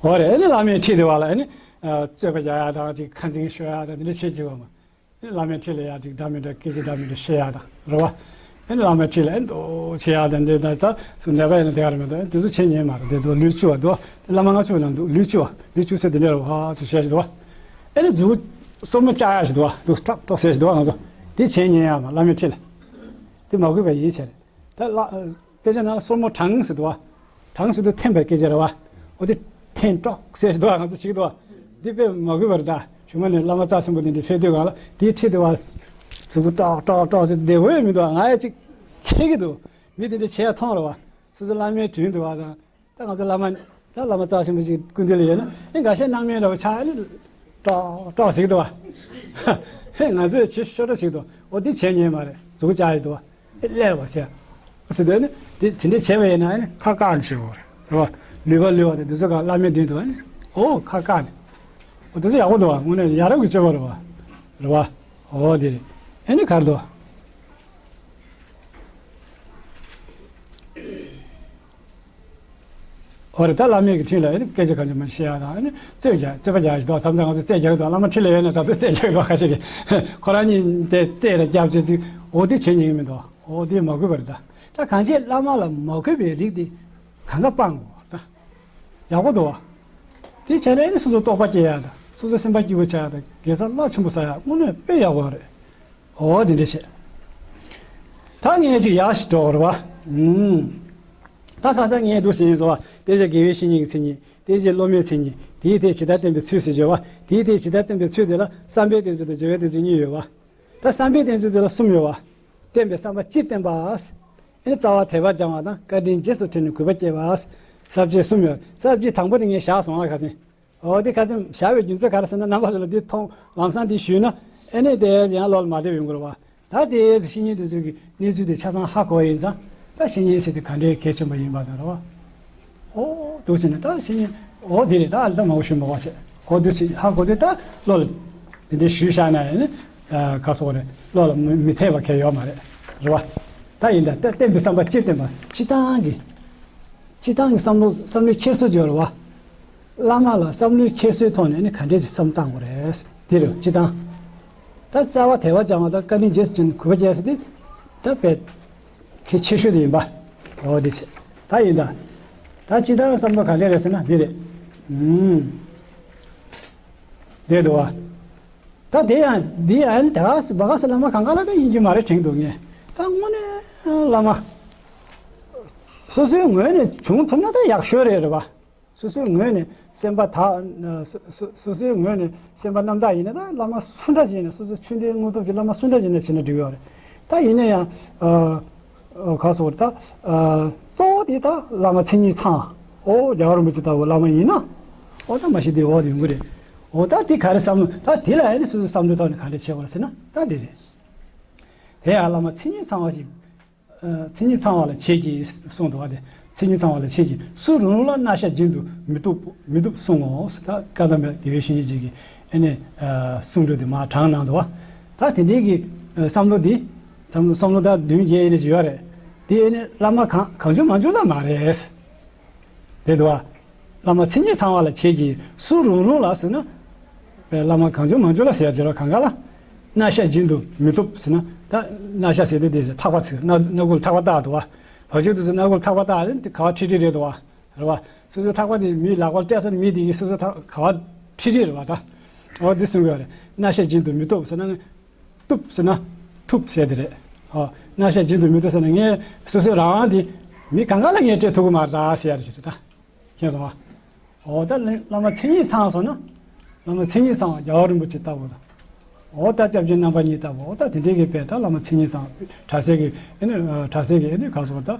འོ་རེད། ཨ་ནི་བླ་མའི་ཁྲི་དེ་བ་ལ་ཨ་ནི་རྩོད་པ་རྒྱག་ཡག་དང་ཅིག་ཁ་འཛིང་ཤོར་ཡག་དང་དེ་འདྲ་བྱེད་ཀྱི་བ་མ། ཨ་ནི་བླ་མའི་ཁྲི་ལ་ཡག་ཅིག་འདྲ་མི་འདྲ་སྐད་ཆ་འདྲ་མི་འདྲ་བཤད་ཡག་དང་རེད་བ། ཨ་ནི་བླ་མའི་ཁྲི་ལ་ཨ་ནི་འདུག་བྱེད་ཡག་དང་འདྲ་ད་ད་སུ་ནད་པ་ཡིན་ན་དེ་ག་རེ་མི་འདུག་དེ་ཚོ་བྱེད་ཉན་མ་རེད། དེ་འདུག་ལུས་བཅུ་བ་འདུག་བླ་མ་ལྔ་བཅུ་བ་ནང་འདུག་ལུས་བཅུ་བ་ལུས་བཅུ་ཚེ་དེ་འདྲ་རེད་བ་ཚོ་བཤད་ཞིག་འདུག་བ། ཨ་ནི་མཛུབ་སོར་མོ་བཅག་ཡག་ཞིག་འདུག་བ། འདུག་ཀྲོག་ཀྲོག་ཟེར་ཞིག་འདུག་བ། ང་ཚོ་དེ་བྱེད་ཉན་ཡག་མ་བླ་མའི་ཁྲི་ལ་དེ་མ་གུས་པ་ཡིན་བྱས་རེད། ད་ལ་སྐད་ཆ་ནང་ལ་སོར་མོ་དྲང་ཟེར་འདུག་བ། དྲང་ཟེར་དུས་འཐེན་པའི་སྐད་ཆ་རེད་བ། འོ་དེ་འཐེན་ཀྲོག་ཟེར་ཞིག་འདུག་བ། ང་ཚོ་བྱེད་ཀྱི་འདུག་བ། འདི་དཔེ་མ་གུས་པ་རེད་ད། གཞུག་མ་ནས་བླ་མ་རྩ་ཆེན་པོ་དེ་འདྲ་ཕེབས་དུས་ག་ལ་དེའི་ཁྲི་དེ་བ། གཟུགས་པོ་ཀྲོག་ཀྲོག་ཀྲོག་ཟེར་དེ་འོས་མི་འདུག་བ། ང་ཡ་གཅིག་འཚེར་གྱི་འདུག་མི་དེ་འདྲ་བྱས་མཐོང་རེད་བ། སོ་སོ་བླ་མའི་དྲུང་དུ་བ་དང་། ད་ང་ཚོ་བླ་མ་ད་བླ་མ་རྩ་ཆེན་པོ་ཞིག་སྐུ་མདུན་ལ་ཡོད་ན་ཨེ་འགའ་ཤས་སྣང་མེད་འདྲ་བོ་ཆགས་ཨེ་ནི་ཀྲོག་ཀྲོག་ཟེར་གྱི་འདུག་བ། ཧེ། ང་ཚོས་བྱེད་ཤོར་འདྲ་ཞིག་འདུག་འོ་འདི་བྱེད་ཉན་མ་རེད། མཛུབ་གུ་བཅག་ཡི་འདུག་བ། ཨེ་ཀླད་པ་ཟེར། ཟེར་དུས་ནི་དེ་དེ་འདྲས་བྱས་པ་ཡིན་ན་ཨ་ནི་ཁ་བཀག་ནས་བྱེད་དགོས་རེད། རེད་བ། ལུས་པ་ལུས་པ་དང་དེ་ཚོ་གང་བླ་མའི་མདུན་དུ་ཨ་ནི། འོ་ཁ་བཀག་ནས། འོ་དེ་ཚོ་ཡག་པོ་འདུག་བ། དངོས་གནས་ཡ་རབས་ཀྱི་སྤྱོད་པ་རེད་བ། རེད་བ། འོ་དེ་རེད། ཨེ་ནི་ག་རེ་འདུག་བ། འོ་རེད། ད་བླ་མའི་གི་འཁྲིས་ལ་ཨེ་ནི་སྐད་ཆ་གང་ཅི་མ་བཤད་ཡ་དང་ཨེ་ནི་རྩོད་རྒྱག་རྩོད་པ་རྒྱག་ཡ་ཞིག་འདུག་བ། མཚམས་མཚམས་ང་ཚོ་རྩོད་རྒྱག་གི་འདུག་བླ་མ་འཁྲིས་ལ་ཡོད་ན་ད་ཚོད་རྩོད་རྒྱག་གི་འདུག་ཁ་ཤས་ཀྱིས་ཁོ་རང་གཉིས་དེ་རྩོད་ར་རྒྱབ་བྱེད་ཅིག་འོ་དེ་བྱེད་ཉན་གི་མི་འདུག་འོ་དེ་མ་དགོས་པ་རེད། ད་ད་གང་ཅི་བླ་མ་ལ་མ་གུས་པའི་རིགས་དེ་གང་ག་སྤང་དགོས་པ་རེད། ད་ཡག་པོ་འདུག་བ། དེ་བྱས་ན་ཨེ་ནི་སོ་སོ་རྟོགས་པ་སྐྱེ་ཡ་དང་སོ་སོ་སེམས་པ་སྐྱིད་པོ་ཆགས་ཡ་དང་དགེ་རྩ་རླབས་ཆེན་པོ་བསགས་ཡ་དངོས་གནས་དཔེ་ཡག་པོ་རེད། འོ་དེ་འདྲ་བྱས། ད་ངས་ཅིག་ཡག་ཞིག་འགྲོ་བར་བ། ཨུམ། ད་ཁ་སང་ངས་འདུག་ཟེར་ཡིན་ཟེར་བ། དེ་རྗེས་དགེ་བའི་བཤེས་གཉེན་གྱི་མཚན་ཉིད། དེ་རྗེས་སློབ་མའི་མཚན་ཉིད། དེའི་ཐད་ཇི་ལྟར་བསྟན་པའི་ཚུལ་ཟེར་བརྗོད་པ། དེའི་ཐད་ཇི་ལྟར་བསྟན་པའི་ཚུལ་དེ་ལ་བསམ་པའི་བསྟན་ཚུལ་དང་སྦྱོར་བའི་བསྟན་ཚུལ་གཉིས་ཡོད་པ། ད་བསམ་པའི་བསྟན་ཚུལ་དེ་ལ་གསུམ་ཡོད་པ། བསྟན་པའི་བསམ་པ་སྤྱིར་བསྟན་པ། ཨེ་ནི་རྩ་བ་དད་པ་སྦྱང་བ་དང་བཀའ་དྲིན་རྗེས་སུ་དྲན་ནས་གུས་པ་བསྐྱེད་པ། ས་བཅད་གསུམ་ཡོད། ས་བཅད་དང་པོ་དེ་ངས་བཞག་སོང་ཨ་ཁ་སང་། འོ་དེ་ཁ་སང་བཞག་པའི་རྒྱུ་མཚན་ག་རེ་ཟེར་ན་རྣམ་པ་ཚོ་ལ་འདི་མཐོང་ལམ་སང་འདི་ཞུས་ན་ཨེ་ནས་དེ་ཡང་བློ་ལ་མ་བདེ་བ་ཡོང་གི་རེད་བ། ད་དེ་བཤེས་གཉེན་དེ་ཚོས་ཀྱི་གནས་ཚུལ་དེ་ཆ་ཚང་ཧ་གོ་ཡིན་ཙང་ད་བཤེས་གཉེན་ཟེར་དེ་ག་འདྲའི་གལ་ཆེན་པོ་ཡིན་པ་དང་རེད་བ། འོ་འདུག་བྱས་ནས་ད་བཤེས་གཉེན་འོ་དེ་རེད། ད་ཨ་ལ་ད་མང་པོ་ཞུ་མ་དགོས་བྱས་འོ་འདུག་བྱས་ཧ་གོ་དེ་ད་བློ་ལ་དེ་འདྲའི་ཞུས་བཞག་ན་ཨེ་ནི་ག་སོགས་རེད། བློ་ལ་མི་མི་འཐད་པ་གལ་ཡོད་མ་རེད། རེད་བ། ད་ཡིན་ད་ད་བསྟན་པའི་བསམ་པ་སྤྱིར་བསྟན་པ་སྤྱིར་བཏང་གི་སྤྱིར་བཏང་གི་བསམ་བློ་བསམ་བློའི་འཁྱེར་སོ་སྦྱོར་བ། བླ་མ་ལ་བསམ་བློའི་འཁྱེར་སོའི་ཐོག་ནས་ནི་ག་འདྲས་ཀྱི་བསམ་བཏང་དགོས་རེད། འདི་རེད་སྤྱིར་བཏང་། ད་རྩ་བ་དད་པ་སྦྱང་བ་དང་བཀའ་དྲིན་རྗེས་སུ་དྲན་གུས་པ་བསྐྱེད་ཟེར་དེ། ད་དཔེ་གལ་ཆེ་ཤོས་དེ་ཡིན་པ། འོ་དེ་བྱས། ད་ཡིན་ད། ད་སྤྱིར་བཏང་བསམ་བློ་ག་འདྲས་རེད་ཟེར་ན་འདི་རེད། ཨུམ། འདི་འདུག་བ། ད་དེ་ཡང་འདི་ཡང་ད་ག་ས་བ་ག་ས་བླ་མ་གང་ག་ལ་ད་ཡིན་གྱི་མ་རེད་དྲན་འདུག་ངས། ད་དངོས་གནས་བླ་མ་སོ་སོའི་ངོས་ནས་བྱུང་ཐུབ་ན་ད་ཡག་ཤོས་རེད་རེད་བ། སོ་སོའི་ངོས་ནས་སེམས་པ་དག་སོ་སོ་སོ་སོའི་ངོས་ནས་སེམས་པ་རྣམ་དག་ཡིན་ན་ད་བླ་མ་སུ་འདྲ་ཞིག་ཡིན་ན་སོ་སོའི་ཆོས་འབྲེལ་དངོས་སྟོབས་ཀྱི་བླ་མ་སུ་འདྲ་ཞིག་ཡིན་ན་བྱས་ན་འགྲིག་ཡོད་རེད། ད་ཡིན་ན་ཡང་ཨ་ཨ་ག་སོགས་ད་ཨ་གཙོ་བོ་དེ་ད་བླ་མ་མཚན་ཉིད་ཚང་། ཨོ་རྒྱལ་བ་རིན་པོ་ཆེ་ལྟ་བུ་བླ་མ་ཡིན་ན་ཨོ་ད་མ་གཞི་དེ་འོག་དེ་ཡོང་གི་རེད། ཨོ་ད་དེ་ག་རེ་བསམ་ད་དེ་ལ་ཡང་ནི་སོ་སོའི་བསམ་བློའི་ཐོག་ནས་ག་འདྲ་བྱེད་དགོས་རེད་ཟེར་ན་ད་དེ་རེད། དེ་ཡང་བླ་མ་མཚན་ཉིད་ཚང་བ་ཞིག་མཚན་ཉིད་ཚང་བ་ལ་བྱེད་ཀྱི་གསུངས་འདུག་བ། དེ་མཚན་ཉིད་ཚང་བ་ལ་བྱེད་ཀྱི་སུ་རུང་རུང་ལ་བརྣག་ཤ་རྒྱུན་དུ་མི་བཏུབ་མི་བཏུབ་གསུང་ངོ་། ད་བཀའ་གདམས་པའི་དགེ་བའི་བཤེས་གཉེན་ཅིག་གིས་ཨེ་ནས་གསུང་གྲོས་དེ་མར་དྲངས་གནང་འདུག་བ། ད་དེ་འདྲའི་གི་བསམ་བློ་འདི་བསམ་བློ་བསམ་བློ་ད་བདུན་བརྒྱད་ཨེ་ནས་ཅིག་ཡོད་རེད། དེ་ཨེ་ནས་བླ་མ་གང་གང་བྱུང་མང་བྱུང་ལ་མ་རེད། དེ་འདུག་བ། བླ་མ་མཚན་ཉིད་ཚང་བ་ལ་བྱེད་ཀྱི་སུ་རུང་རུང་ལ་ཟེར་ན། བླ་མ་གང་བྱུང་མང་བྱུང་ལ་ཟེར་ཡ་བྱེད་རོགས་གང་ག་ལ། བརྣག་ཤ་རྒྱུན་དུ་མི་བཏུབ་ཟེར་ན་ད་བརྣག་ཤ་ཟེར་དུས་དེ་ཟེར་ཐག་པ་ཚིག་སྣ་སྣ་ཁུག་ལ་ཐག་པ་བཏགས་འདུག་བ། བ་ཕྱུགས་དེ་ཚོ་སྣ་ཁུག་ལ་ཐག་པ་བཏགས་དེ་ག་བ་ཁྲིག་ཁྲིག་རེད་འདུག་བ། རེད་བ། སོ་སོའི་ཐག་པ་དེ་མིའི་ལག་པར་སྤྲད་ས་ནས་མི་དེ་གིས་སོ་སོའི་ཐག་ག་བ་ཁྲིག་ཁྲིག་རེད་བ་ད། འོ་འདི་གསུང་གི་ཡོད་རེད། བརྣག་ཤ་རྒྱུན་དུ་མི་བཏུབ་ཟེར་ན། བཏུབ་ཟེར་ན། ཐུབ་ཟེར་དེ་རེད། འོ། བརྣག་ཤ་རྒྱུན་དུ་མི་བཏུབ་ཟེར་ན་ངས་སོ་སོའི་རང་དབང་དེ་མི་གང་ག་ལ་ངས་སྤྲད་ཐུབ་ཀྱི་མ་རེད་ད་ཟེར་ཡ་རེད་ཟེར་ད། མཁྱེན་སོང་ཨ། འོ་ད་བླ་མ་མཚན་ཉིད་ཚང་སོང་ན། བླ་མ་མཚན་ཉིད་ཚང་བ་རྒྱལ་བ་རིན་པོ་ཆེ་ལྟ་བུ་དང་། འོ་ད་སྐྱབས་རྗེ་རྣམ་པ་གཉིས་ལྟ་བུ་འོ་ད་དེ་འདྲའི་གི་དཔེ་ད་བླ་མ་མཚན་ཉིད་ཚང་། གྲྭ་སའི་གི་ཨེ་ནི་གྲྭ་སའི་གི་ཨེ་ནི་ག་སོགས་ད་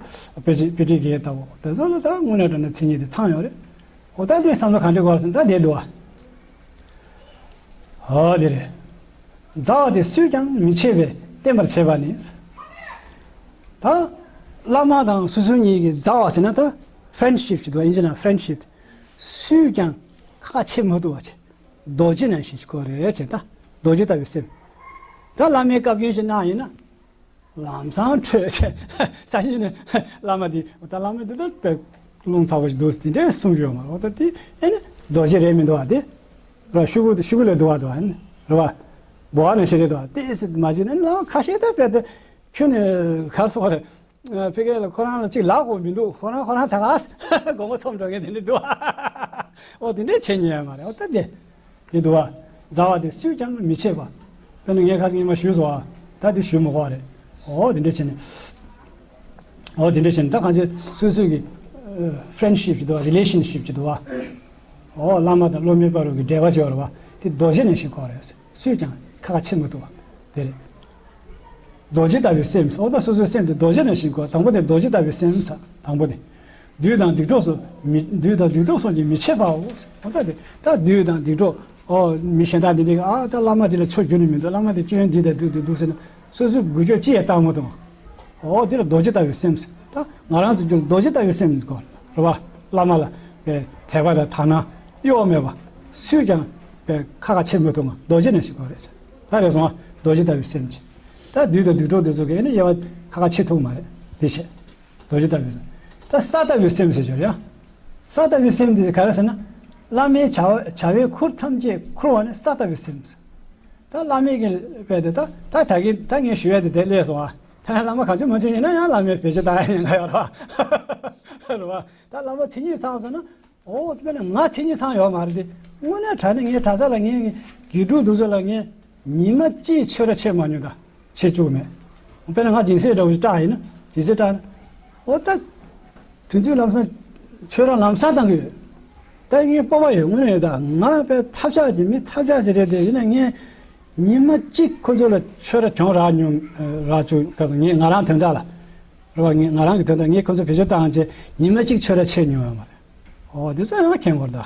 དཔེ་ཆ་དཔེ་ཁྲིད་གི་ལྟ་བུ་དེ་ཚོ་ལ་ད་དངོས་གནས་དྲང་གནས་མཚན་ཉིད་དེ་ཚང་ཡོད་རེད། འོ་ད་དེ་བསམ་བློ་ག་འདྲ་དགོས་ཟེར་ན་ད་དེ་འདུག་ཨ། འོ་དེ་རེད། མཛའ་བ་དེ་སུས་ཀྱང་མི་ཕྱེད་པས་བརྟན་པར་བྱེད་པ་ནི། ད་བླ་མ་དང་སོ་སོ་གཉིས་ཀྱི་མཛའ་བ་ཟེར་ན་ད་ཕྲེན་ཤིབ་ཅིག་འདུག་ཨིན་ཇི་ནང་ཕྲེན་ཤིབ། སུས་ཀྱང་ཁ་ཕྱེ་མ་ཐུབ་པ་ཅིག་རྡོ་རྗེ་ནང་བཞིན་ཞིག་དགོས་རེད་ཅེས་ད་རྡོ་རྗེ་ལྟ་བུའི་སེམས། ད་བླ་མའི་བཀའ་བཀྱོན་ཞིག་གནང་ཡིན་ན། ལམ་སང་འཕྲོད་ཅེས་སང་ཉིན་ནས་བླ་མ་དེ་ད་བླ་མ་དེ་ད་དཔེ་རླུང་ཚ་བོ་ཞིག་འདུག་དེ་འདྲས་གསུང་གི་ཡོད་མ་རེད། འོ་ད་དེ་ཨེ་ནི་རྡོ་རྗེ་རེད་མི་འདུག་བ་དེ་ར་ཤུ་གུ་ཤུ་གུ་ལས་འདུག་བ་འདུག་བ་ཨེ་ནི་རེད་བ། འབུ་བ་ནང་བཞིན་རེད་འདུག་བ་དེ་ཟེར་མ་བྱས་ན་བླ་མ་ཁ་ཤས་ད་དཔེ་དེ་ཁྱོད་ནི་གར་སོང་བ་རེད། ཕ་གི་ལ་ཁོ་རང་ལ་གཅིག་ལབ་དགོས་མི་འདུག་ཁོ་རང་ཁོ་རང་ད་ག་སྒོར་མོ་འཚོང་འགྲོ་མཁན་དེ་འདྲ་འདུག་འོ་དེ་འདྲས་བྱེད་ཉན་ཡ་མ་རེད། འོ་ད་དེ་དེ་འདུག་བ། མཛའ་བ་དེ་སུས་ཀྱང་མི་ཕྱེད་པ། དཔེར་ན་ངས་ཁ་སང་ཉི་མ་ཞུས་སོང་བ། ད་དེ་ཞུ་མི་དགོས་པ་རེད། འོ་དེ་འདྲས་བྱས་ནས། འོ་དེ་འདྲས་བྱས་ནས་ད་གང་ཅི་སོ་སོའི་གི་ཕྲེན་ཤིབ་ཅིག་འདུག་བ་རི་ལེ་ཤན་ཤིབ་ཅིག་འདུག་བ། འོ་བླ་མ་དང་སློབ་མའི་བར་གྱི་འབྲེལ་བ་ཅིག་ཡོད་རེད་བ། དེ་རྡོ་རྗེ་ནང་བཞིན་དགོས་རེད། སུས་ཀྱང་ཁ་ཁ་ཕྱེ་མི་ཐུབ་པ་དེ་རེད། རྡོ་རྗེ་ལྟ་བུའི་སེམས་སོ། ད་སོ་སོའི་སེམས་དེ་རྡོ་རྗེ་ནང་བཞིན་དགོས། དང་པོ་དེ་རྡོ་རྗེ་ལྟ་བུའི་སེམས་ས་དང་པོ་དེ། བདུད་དང་སྡིག་གྲོགས་སོགས་མི་བདུད་དང་སྡིག་གྲོགས་སོགས་ཀྱིས་མི་ཕྱེད་པའོ། འོ་ད་དེ་ད་བདུད་དང་སྡིག་གྲོགས་ ཨོ་མི་གཞན་དག་འདི་འདྲ་གི་ཨ་ད་བླ་མ་འདི་ལ་ཆོས་བསྒྱུར་ནི་མི་འདུག་བླ་མ་འདི་སྐྱོན་འདི་དང་འདུག་འདུག་འདུག་ཟེར་ན་སོ་སོའི་འགུལ་སྐྱོད་ཅི་ཡང་བཏང་མ་ཐུབ། ཨོ་འདི་ལ་རྡོ་རྗེ་ལྟ་བུའི་སེམས་ཟེར། ད་ང་རང་ཚོ་རྒྱུད་ལ་རྡོ་རྗེ་ལྟ་བུའི་སེམས་དགོས་རེད་བ། བླ་མ་ལ་དད་པ་དང་དག་སྣང་གཡོ་བ་མེད་པ། སུས་ཀྱང་ཁ་ཁ་ཕྱེ་མི་ཐུབ་ང་རྡོ་རྗེ་ནང་བཞིན་དགོས་རེད་ཟེར། ད་རེད་སོང་ང་རྡོ་རྗེ་ལྟ་བུའི་སེམས་ཅིག་ད་བདུད་དང་དུད་འགྲོ་དེ་ཚོ་གིས་ནི་དབྱེ་བ་ཁ་ཁ་ཕྱེ་ཐུབ་མ་རེད་དེ་བྱས། རྡོ་རྗེ་ལྟ་བུའི་སེམས། ད་ས་ལྟ་བུའི་སེམས་ཟེར་ཞོར་ཡང་། ས་ལྟ་བུའི་སེམས་འདི་ག་རེ་ཟེར་ན། བླ་མའི་བྱ་བ་བྱ་བའི་ཁུར་ཐམས་ཅད་ཁུར་བ་ནི་ས་ལྟ་བུའི་སེམས། ད་བླ་མའི་གི་དཔེ་དེ་ད་ད་ད་གིན་ད་ངས་ཞུ་ཡ་དེ་དེ་ལས་སོང་ཨ། ད་བླ་མ་གང་བྱུང་མང་བྱུང་ཡིན་ན་ཡང་བླ་མའི་བེད་སྤྱོད་བཏང་ཡ་ཉེན་ཁ་ཡོད་རེད་བ། རེད་བ། ད་བླ་མ་མཚན་ཉིད་ཚང་སོང་ན། ཨོ་དཔེར་ན་ང་མཚན་ཉིད་ཚང་ཡོད་མ་རེད་དེ། དངོས་གནས་དྲང་གནས་ངའི་གྲྭ་ས་ལ་ངའི་དགེ་ཕྲུག་དེ་ཚོ་ལ་ངས་ཉི་མ་གཅིག་ཆོས་ར་ཆད་མ་མྱོང་ད། ཆད་བཅུག་མེད། དཔེར་ན་ང་སྦྱིན་སྲེག་འདྲ་བོ་ཞིག་བསྲེགས་ཡིན་ན་སྦྱིན་སྲེག་བསྲེགས་ན། ཨོ་ད། དུས་ཚོད་ལམ་སང་ཆོས་ར་ལམ་སང་བཏང་གི་ཡོད། ད་ངའི་སྤོབས་པ་ཡོད་དངོས་གནས་ཡོད་ད་ང་དཔེ་ཐབས་ཆག་གི་མི་ཐབས་ཆག་ཅིག་རེད་དེ་ཡིན་ན་ངས། ཉི་མ་གཅིག་ཁོ་ཚོ་ལ་ཆོས་ར་གྱོང་རག་མྱོང་རག་བཅུག་ག་སོང་ངས་ང་རང་དོན་དག་ལ། རེད་བ་ངས་ང་རང་གི་དོན་དག་ངས་ཁོ་ཚོ་བེད་སྤྱོད་བཏང་བྱས་ཉི་མ་གཅིག་ཆོས་ར་ཆད་མྱོང་ཡོད་མ་རེད། ཨོ་དེ་ཚོ་ཡང་མཁྱེན་དགོས་རེད་ད།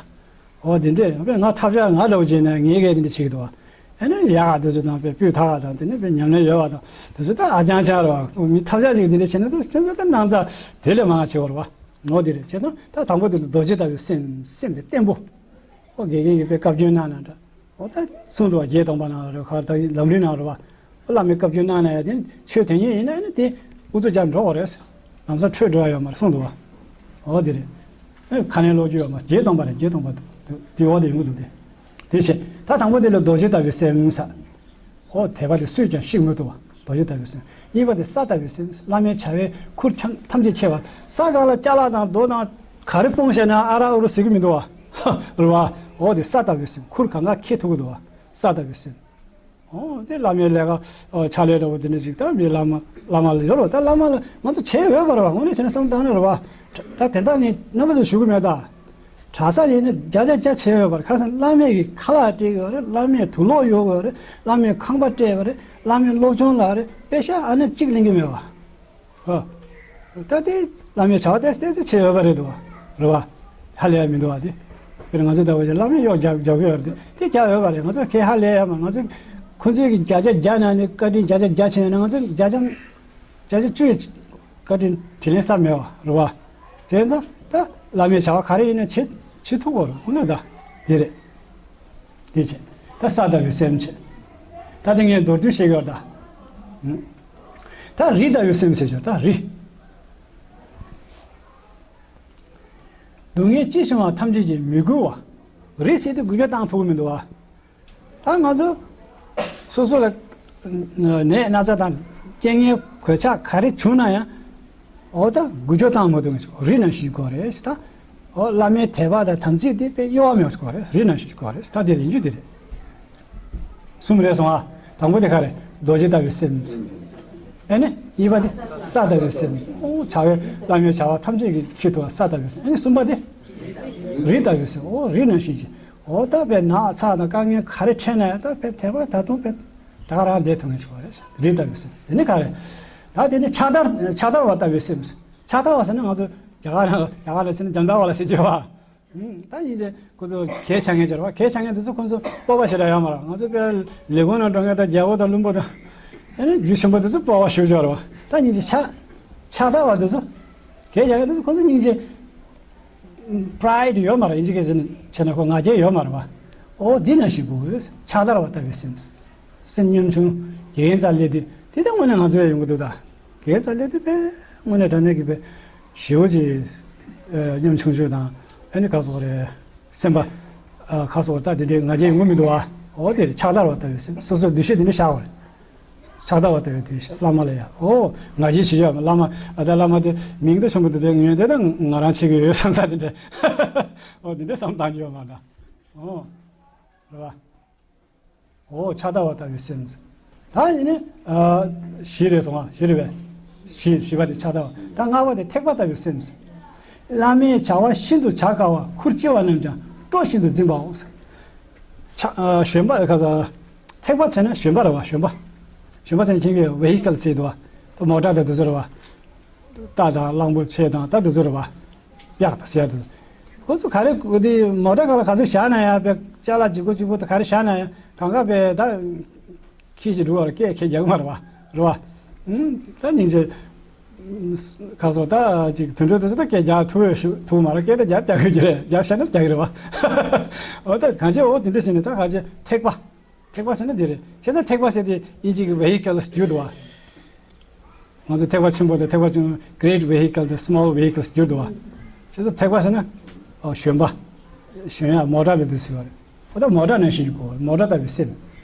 ཨོ་དེ་འདྲས་དཔེ་ང་ཐབས་ཆག་ང་འདྲ་བོ་བྱས་ན་ངས་གས་དེ་འདྲ་བྱེད་ཀྱི་འདུག་བ། ཨ་ནི་ཡག་ག་དེ་ཚོ་དང་དཔེ་སྤུས་དག་ག་དང་དེ་ནས་དཔེ་ཉམས་ལེན་ཡོད་བ་དང་དེ་ཚོ་ད་ཨ་ཅང་ཅང་རེད་བ་མི་ཐབས་ཆག་ཅིག་དེ་འདྲ་བྱས་ན་ད་ཁྱོད་ཚོ་ད་སྣང་ཚ་དེ་ལས་མང་བ་བྱེད་དགོས་རེད་བ། ངོ་དེ་རེད་བྱས་ཙང་ད་དང་པོ་དེ་ལ་རྡོ་རྗེ་ལྟ་བུའི་སེམས་སེམས་དེ་བརྟན་པོ། ཨོ་དགེ་རྒན་གྱིས་དཔེ་བཀའ་བཀྱོན་གནང་ན་འདྲ། ཨོ་ད་གསུངས་འདུག་བ་བརྒྱད་སྟོང་པ་ནང་རེད་ག་ད་ལམ་རིམ་ནང་རེད་བ། ཨོ་བླ་མས་བཀའ་བཀྱོན་གནང་ན་ཡང་དེ་ཆོས་དོན་གཉེར་ཡིན་ན་ནི་དེ་ཨུ་ཚུགས་རྒྱག་འགྲོ་བ་རེད། ལམ་སང་འཕྲོད་འགྲོ་ཡ་ཡོད་མ་རེད་གསུངས་འདུག་བ། ཨོ་དེ་རེད། ཨེ་ཁ་ནས་ལོག་རྒྱུ་ཡོད་མ་བརྒྱད་སྟོང་པ་རེད་བརྒྱད་སྟོང་པ་འདུག་དེ་འོག་དེ་ཡོང་གི་འདུག་དེ། དེ་བྱས་ད་དང་པོ་དེ་ལ་རྡོ་རྗེ་ལྟ་བུའི་སེམས་ས། ཨོ་དད་པ་དེ་སུས་ཀྱང་བཤིག་མི་ཐུབ་པ་རྡོ་རྗེ་ལྟ་བུའི་སེམས། གཉིས་པ་དེ་ས་ལྟ་བུའི་སེམས་བླ་མའི་བྱ་བའི་ཁུར་ཐམས་ཐམས་ཅད་འཁྱེར་བ། ས་སྒང་ལ་ཅ་ལག་དང་རྡོ་དང་ག་རེ་སྤུངས་བྱས་ན་ཨ་ར་ཨུ་རུ་ཟེར་གི་མི་འདུག་བ། རེད་བ། ཨོ་དེ་ས་ལྟ་བུའི་སེམས་ཁུར་གང་ག་འཁྱེར་ཐུབ་གི་འདུག་བ། ས་ལྟ་བུའི་སེམས། ཨོ་དེ་བླ་མའི་ལས་ཀ་ཨོ་ཕྱག་ལས་འདྲ་བོ་དེ་འདྲ་ཞིག་ད་མི་བླ་མ་བླ་མ་ལ་ཡོད་རེད་བ། ད་བླ་མ་ལ་ང་ཚོ་བྱས་ཡོད་པ་རེད་བ། དངོས་གནས་བྱས་ན་བསམ་བཏང་ན་རེད་བ། ད་དེ་དག་ནི་རྣམ་པ་ཚོ་ཞུ་གི་མེད་ད། གྲྭ་ས་ཡིན་ན་བརྒྱ་ཆ་བརྒྱ་བྱས་ཡོད་པ་རེད། ཁ་སང་བླ་མས་ཀྱི་ཁ་ལག་སྤྲད་ཡོད་རེད། བླ་མས་དུག་ལོག་གཡོག་ཡོད་རེད། བླ་མས་ཁང་པ་སྤྲད་ཡོད་རེད། བླ་མས་སློབ་སྦྱོང་ལ་རེད་པེ་ཤ་ཨ་ནི་གཅིག་ལེན་གྱི་མེད་བ། ཨ། ད་དེ་བླ་མས་བྱ་བ་ཏོག་ཙམ་ཏོག་ཙམ་བྱས་ཡོད་པ་རེད་འདུག་བ། རེད་བ། ཧ་ལས་ཡ་མི་འདུག་བ་དེ། དཔེར་ང་ཚོ་ལྟ་བུ་ཞིག་བླ་མས་གཡོག་རྒྱབ་རྒྱབ་ཀྱི་ཡོད་རེད་དེ། དེ་རྒྱག་ཡོད་པ་རེད། ང་ཚོ་ཁས་ཧ་ལས་ཡ་མ་ང་ཚོ་ཁོ་ཚོས་ཀྱི་བརྒྱ་ཆ་བརྒྱ་ནང་ནས་བཀའ་དྲིན་བརྒྱ་ཆ་བརྒྱ་བྱས་ན་ང་ཚོ་བརྒྱ་ཆ། བརྒྱ་ཆ་བཅུ་ཡི་བཀའ་དྲིན་དྲིན་ལན་གསབ་མེད་པ་རེད་བ། བྱས་ཙང་ད་བླ་མའི་བྱ་བ་ག་རེ་ཡིན་ན་བྱེད་བྱེད་ཐུབ་དགོས་རེད་དངོས་གནས་ད་དེ་རེད། དེ་བྱས་ད་ས་ལྟ་བུའི་སེམས་བྱས། ད་དེ་ངས་མདོར་བསྡུས་བཤད་ཀྱི་ཡོད་ད། ད་རི་ལྟ་བུའི་སེམས་ཟེར་ཆོག་ད་རི། སྡུག་བསྔལ་ཅི་བྱུང་བ་ཐམས་ཅད་ཀྱིས་མི་འགུལ་བ། རི་ཟེར་དུས་འགུལ་སྐྱོད་བཏང་ཐུབ་ཀྱི་མི་འདུག་བ། ད་ང་ཚོ་སོ་སོ་ལ་ནད་ན་ཚ་དང་རྐྱེན་ངན་གོད་ཆག་ག་རེ་བྱུང་ན་ཡང་འོ་ད་འགུལ་སྐྱོད་བཏང་མ་ཐུབ་མཁན་ཞིག་རི་ནང་བཞིན་དགོས་རེད་ད། འོ་བླ་མའི་དད་པ་དང་དམ་ཚིག་དེ་དཔེ་གཡོ་བ་མེད་པ་ཞིག་དགོས་རེད། རི་ནང་བཞིན་ཞིག་དགོས་རེད་ད། དེ་རེད་རྒྱུ་དེ་རེད། གསུམ་རེད་སོང་ཨ། དང་པོ་དེ་ག་རེད། རྡོ་རྗེ་ལྟ་བུའི་སེམས། ཨ་ནི་གཉིས་པ་དེ་ས་ལྟ་བུའི་སེམས། འོ་བྱ་བའི་བླ་མའི་བྱ་བ་ཐམས་ཅད་ཀྱི་ཁྱད་དུ་བ་ས་ལྟ་བུའི་སེམས། ཨ་ནི་གསུམ་པ་དེ་རི་ལྟ་བུའི་སེམས། འོ་རི་ནང་བཞིན་གྱི། འོ་ད་དཔེ་ན་ཚ་དང་དཀའ་ངལ་ག་རེ་འཕྲད་ན་ཡང་ད་དཔེ་དད་པ་ད་དུང་དཔེ་ད་ག་རང་བསྡད་ཐུབ་ངེས་ཆོག་རེད། རི་ལྟ་བུའི་སེམས་དེ་ནི་ག་རེད། ད་དེ་ནི་ཕྱག་དར་ཕྱག་དར་བ་ལྟ་བུའི་སེམས། ཕྱག་དར་བ་ཟེར་ན་ང་ཚོ་རྒྱ་གར་རྒྱ་གར་ལ་ཕྱིན་ན་འཇམ་དར་བ་ལ་ཟེར་གྱི་བ། ད་ཡིན་ཚེ་ཁོ་ཚོ་གད་ཆག་མཁན་ཅིག་རེད་བ། གད་ཆག་མཁན་དེ་ཚོ་ཁོ་ཚོ་སྤོབས་པ་ཞེ་དྲག་ཡོད་མ་རེད། ང་ཚོ་དཔེ་ལས་ཁུངས་ནང་འགྲོ་མཁན་དང་རྒྱལ་པོ་དང་བློན་པོ་དང་ཨ་ནི་རྒྱུ་ཆེན་པོ་དེ་ཚོ་སྤོབས་པ་ཞེ་པོ་ཅིག་ཡོད་རེད་བ། ད་ཡིན་ཚེ་ཕྱག་ཕྱག་དར་བ་དེ་ཚོ་གད་ཆག་མཁན་དེ་ཚོ་ཁོ་ཚོ་སྙིང་རྗེ། པ་རའི་ཌི་ཡོད་མ་རེད། ཨིན་ཇི་སྐད་ཆ་བྱས་ན་ཁོ་ང་རྒྱལ་ཡོད་མ་རེད་བ། ཨོ་འདི་ནང་བཞིན་དགོས། ཕྱག་དར་བ་ལྟ་བུའི་སེམས། སེམས་ཉམ་ཆུང་། དགེ་རྒན་རྩར་སླེབས་དུས་དེ་ལྟ་དངོས་གནས་ང་ཚོ་ཡང་ཡོང་གི་འདུག་ད། དགེ་རྒན་རྩར་སླེབས་དུས་དཔེ་དངོས་གནས་དྲང་གནས་ཀྱི་དཔེ་ཞེ་པོ་ཅིག་ཉམ་ཆུང་ཆུང་དང་ཨ་ནི་ག་སོགས་རེད། སེམས་པ་ག་སོགས་ད་དེ་འདྲའི་ང་རྒྱལ་ཡོང་གི་མི་འདུག་བ། ཨོ་དེ་རེད། ཕྱག་དར་བ་ལྟ་བུའི་སེམས། སོ་སོའི་འདུ་ཤེས་དེ་འདྲ་བཞག་པ་རེད། ཕྱག་དར་བ་ལྟ་བུའི་འདུ་ཤེས། བླ་མ་ལ་ཡ་ཨོ་ང་རྒྱལ་བྱེད་ཀྱི་ཡོད་མ། བླ་མ་ཨ་ད་བླ་མ་དེ་མིང་དེ་ཆེན་པོ་དེ་དེ་ངོས་དེ་ད་ང་རང་བྱེད་ཀྱི་ཡོད་བསམ་ས་དེ་འདྲ། ཨོ་དེ་འདྲ་བསམ་བཏང་གི་ཡོད་མ་ད། ཨོ་རེད་བ། ཨོ་ཕྱག་དར་བ་ལྟ་བུའི་སེམས། ད་ཡིན་ནི་ཨ་བཞི་རེད་སོང་ཨ། བཞི་རེད་བས། བཞི་བཞི་པ་དེ་ཕྱག་དར་བ། ད་ལྔ་པ་དེ་ཐེག་པ་ལྟ་བུའི་སེམས། བླ་མའི་བྱ་བ་ཤིན་ཏུ་བྱ་དཀའ་བ་ཁུར་ལྕི་བ་རྣམས་ཀྱང་སྤྲོ་བཞིན་དུ་འཛིན་པའོ། ཕྱག་ཨ་བཞོན་པ་ག་ས། ཐེག་པ་ཟེར་ན་བཞོན་པ་རེད་བ། བཞོན་པ། བཞོན་པ་ཟེར་ན་ཁྱེད་ཀྱིས་ཝེ་ཧི་ཀལ་ཟེར་འདུག་བ། ད་མོ་ཊ་དང་དེ་ཚོ་རེད་བ། རྟ་དང་གླང་པོ་ཆེ་དང་ད་དེ་ཚོ་རེད་བ། གཡག་དང་ཟེར་ཡ་དེ་ཚོ། ཁོ་ཚོ་ག་རེ་གོ་དེ་མོ་ཊ་ག་ལ་ག་ཚོད་བཞག་ན་ཡང་པའི་ཅ་ལག་ལྗིད་པོ་ལྗིད་པོ་དེ་ག་རེ་བཞག་ན་ཡང་གང་ག་པའི་ད་ཁྱི་ཞིག་འགྲོ་བར་སྐད་ཁྱི་རྒྱག་མ་རེད་བ། རེད་བ། ད་སྙིང་རྗེ། ཁ་སོ་ད་ཅིག་དུད་འགྲོ་དེ་ཚོ་ད་སྐད་རྒྱག་ཐུབ་ཐུབ་མ་རེད། སྐད་ད་རྒྱག་རྒྱག་གི་རེད། རྒྱག་ཤེས་ན་རྒྱག་གི་རེད་བ། འོ་ད་གང་བྱས་འོ་དེ་འདྲ་བྱས་ནས་ད་གང་བྱས་ཐེག་པ། ཐེག་པ་ཟེར་ན་འདི་རེད། བྱས་ཙང་ཐེག་པ་ཟེར་དེ་དབྱིན་ཇི་གི་vehicle་ཟེར་རྒྱུ་འདུག་བ། ང་ཚོ་ཐེག་པ་ཆེན་པོ་དང་ཐེག་པ་ཆུང་great vehicle་དང་small vehicles་རྒྱུ་འདུག་བ། བྱས་ཙང་ཐེག་པ་ཟེར་ན་ཨོ་ཞོན་པ། ཞོན་ཡག་མོ་ཊ་དེ་འདུག་ཟེར་བ་རེད། ཨོ་ད་མོ་ཊ་ནང་བཞིན་གྱི་གོ་མོ་ཊ་ལྟ་བུའི་སེམས།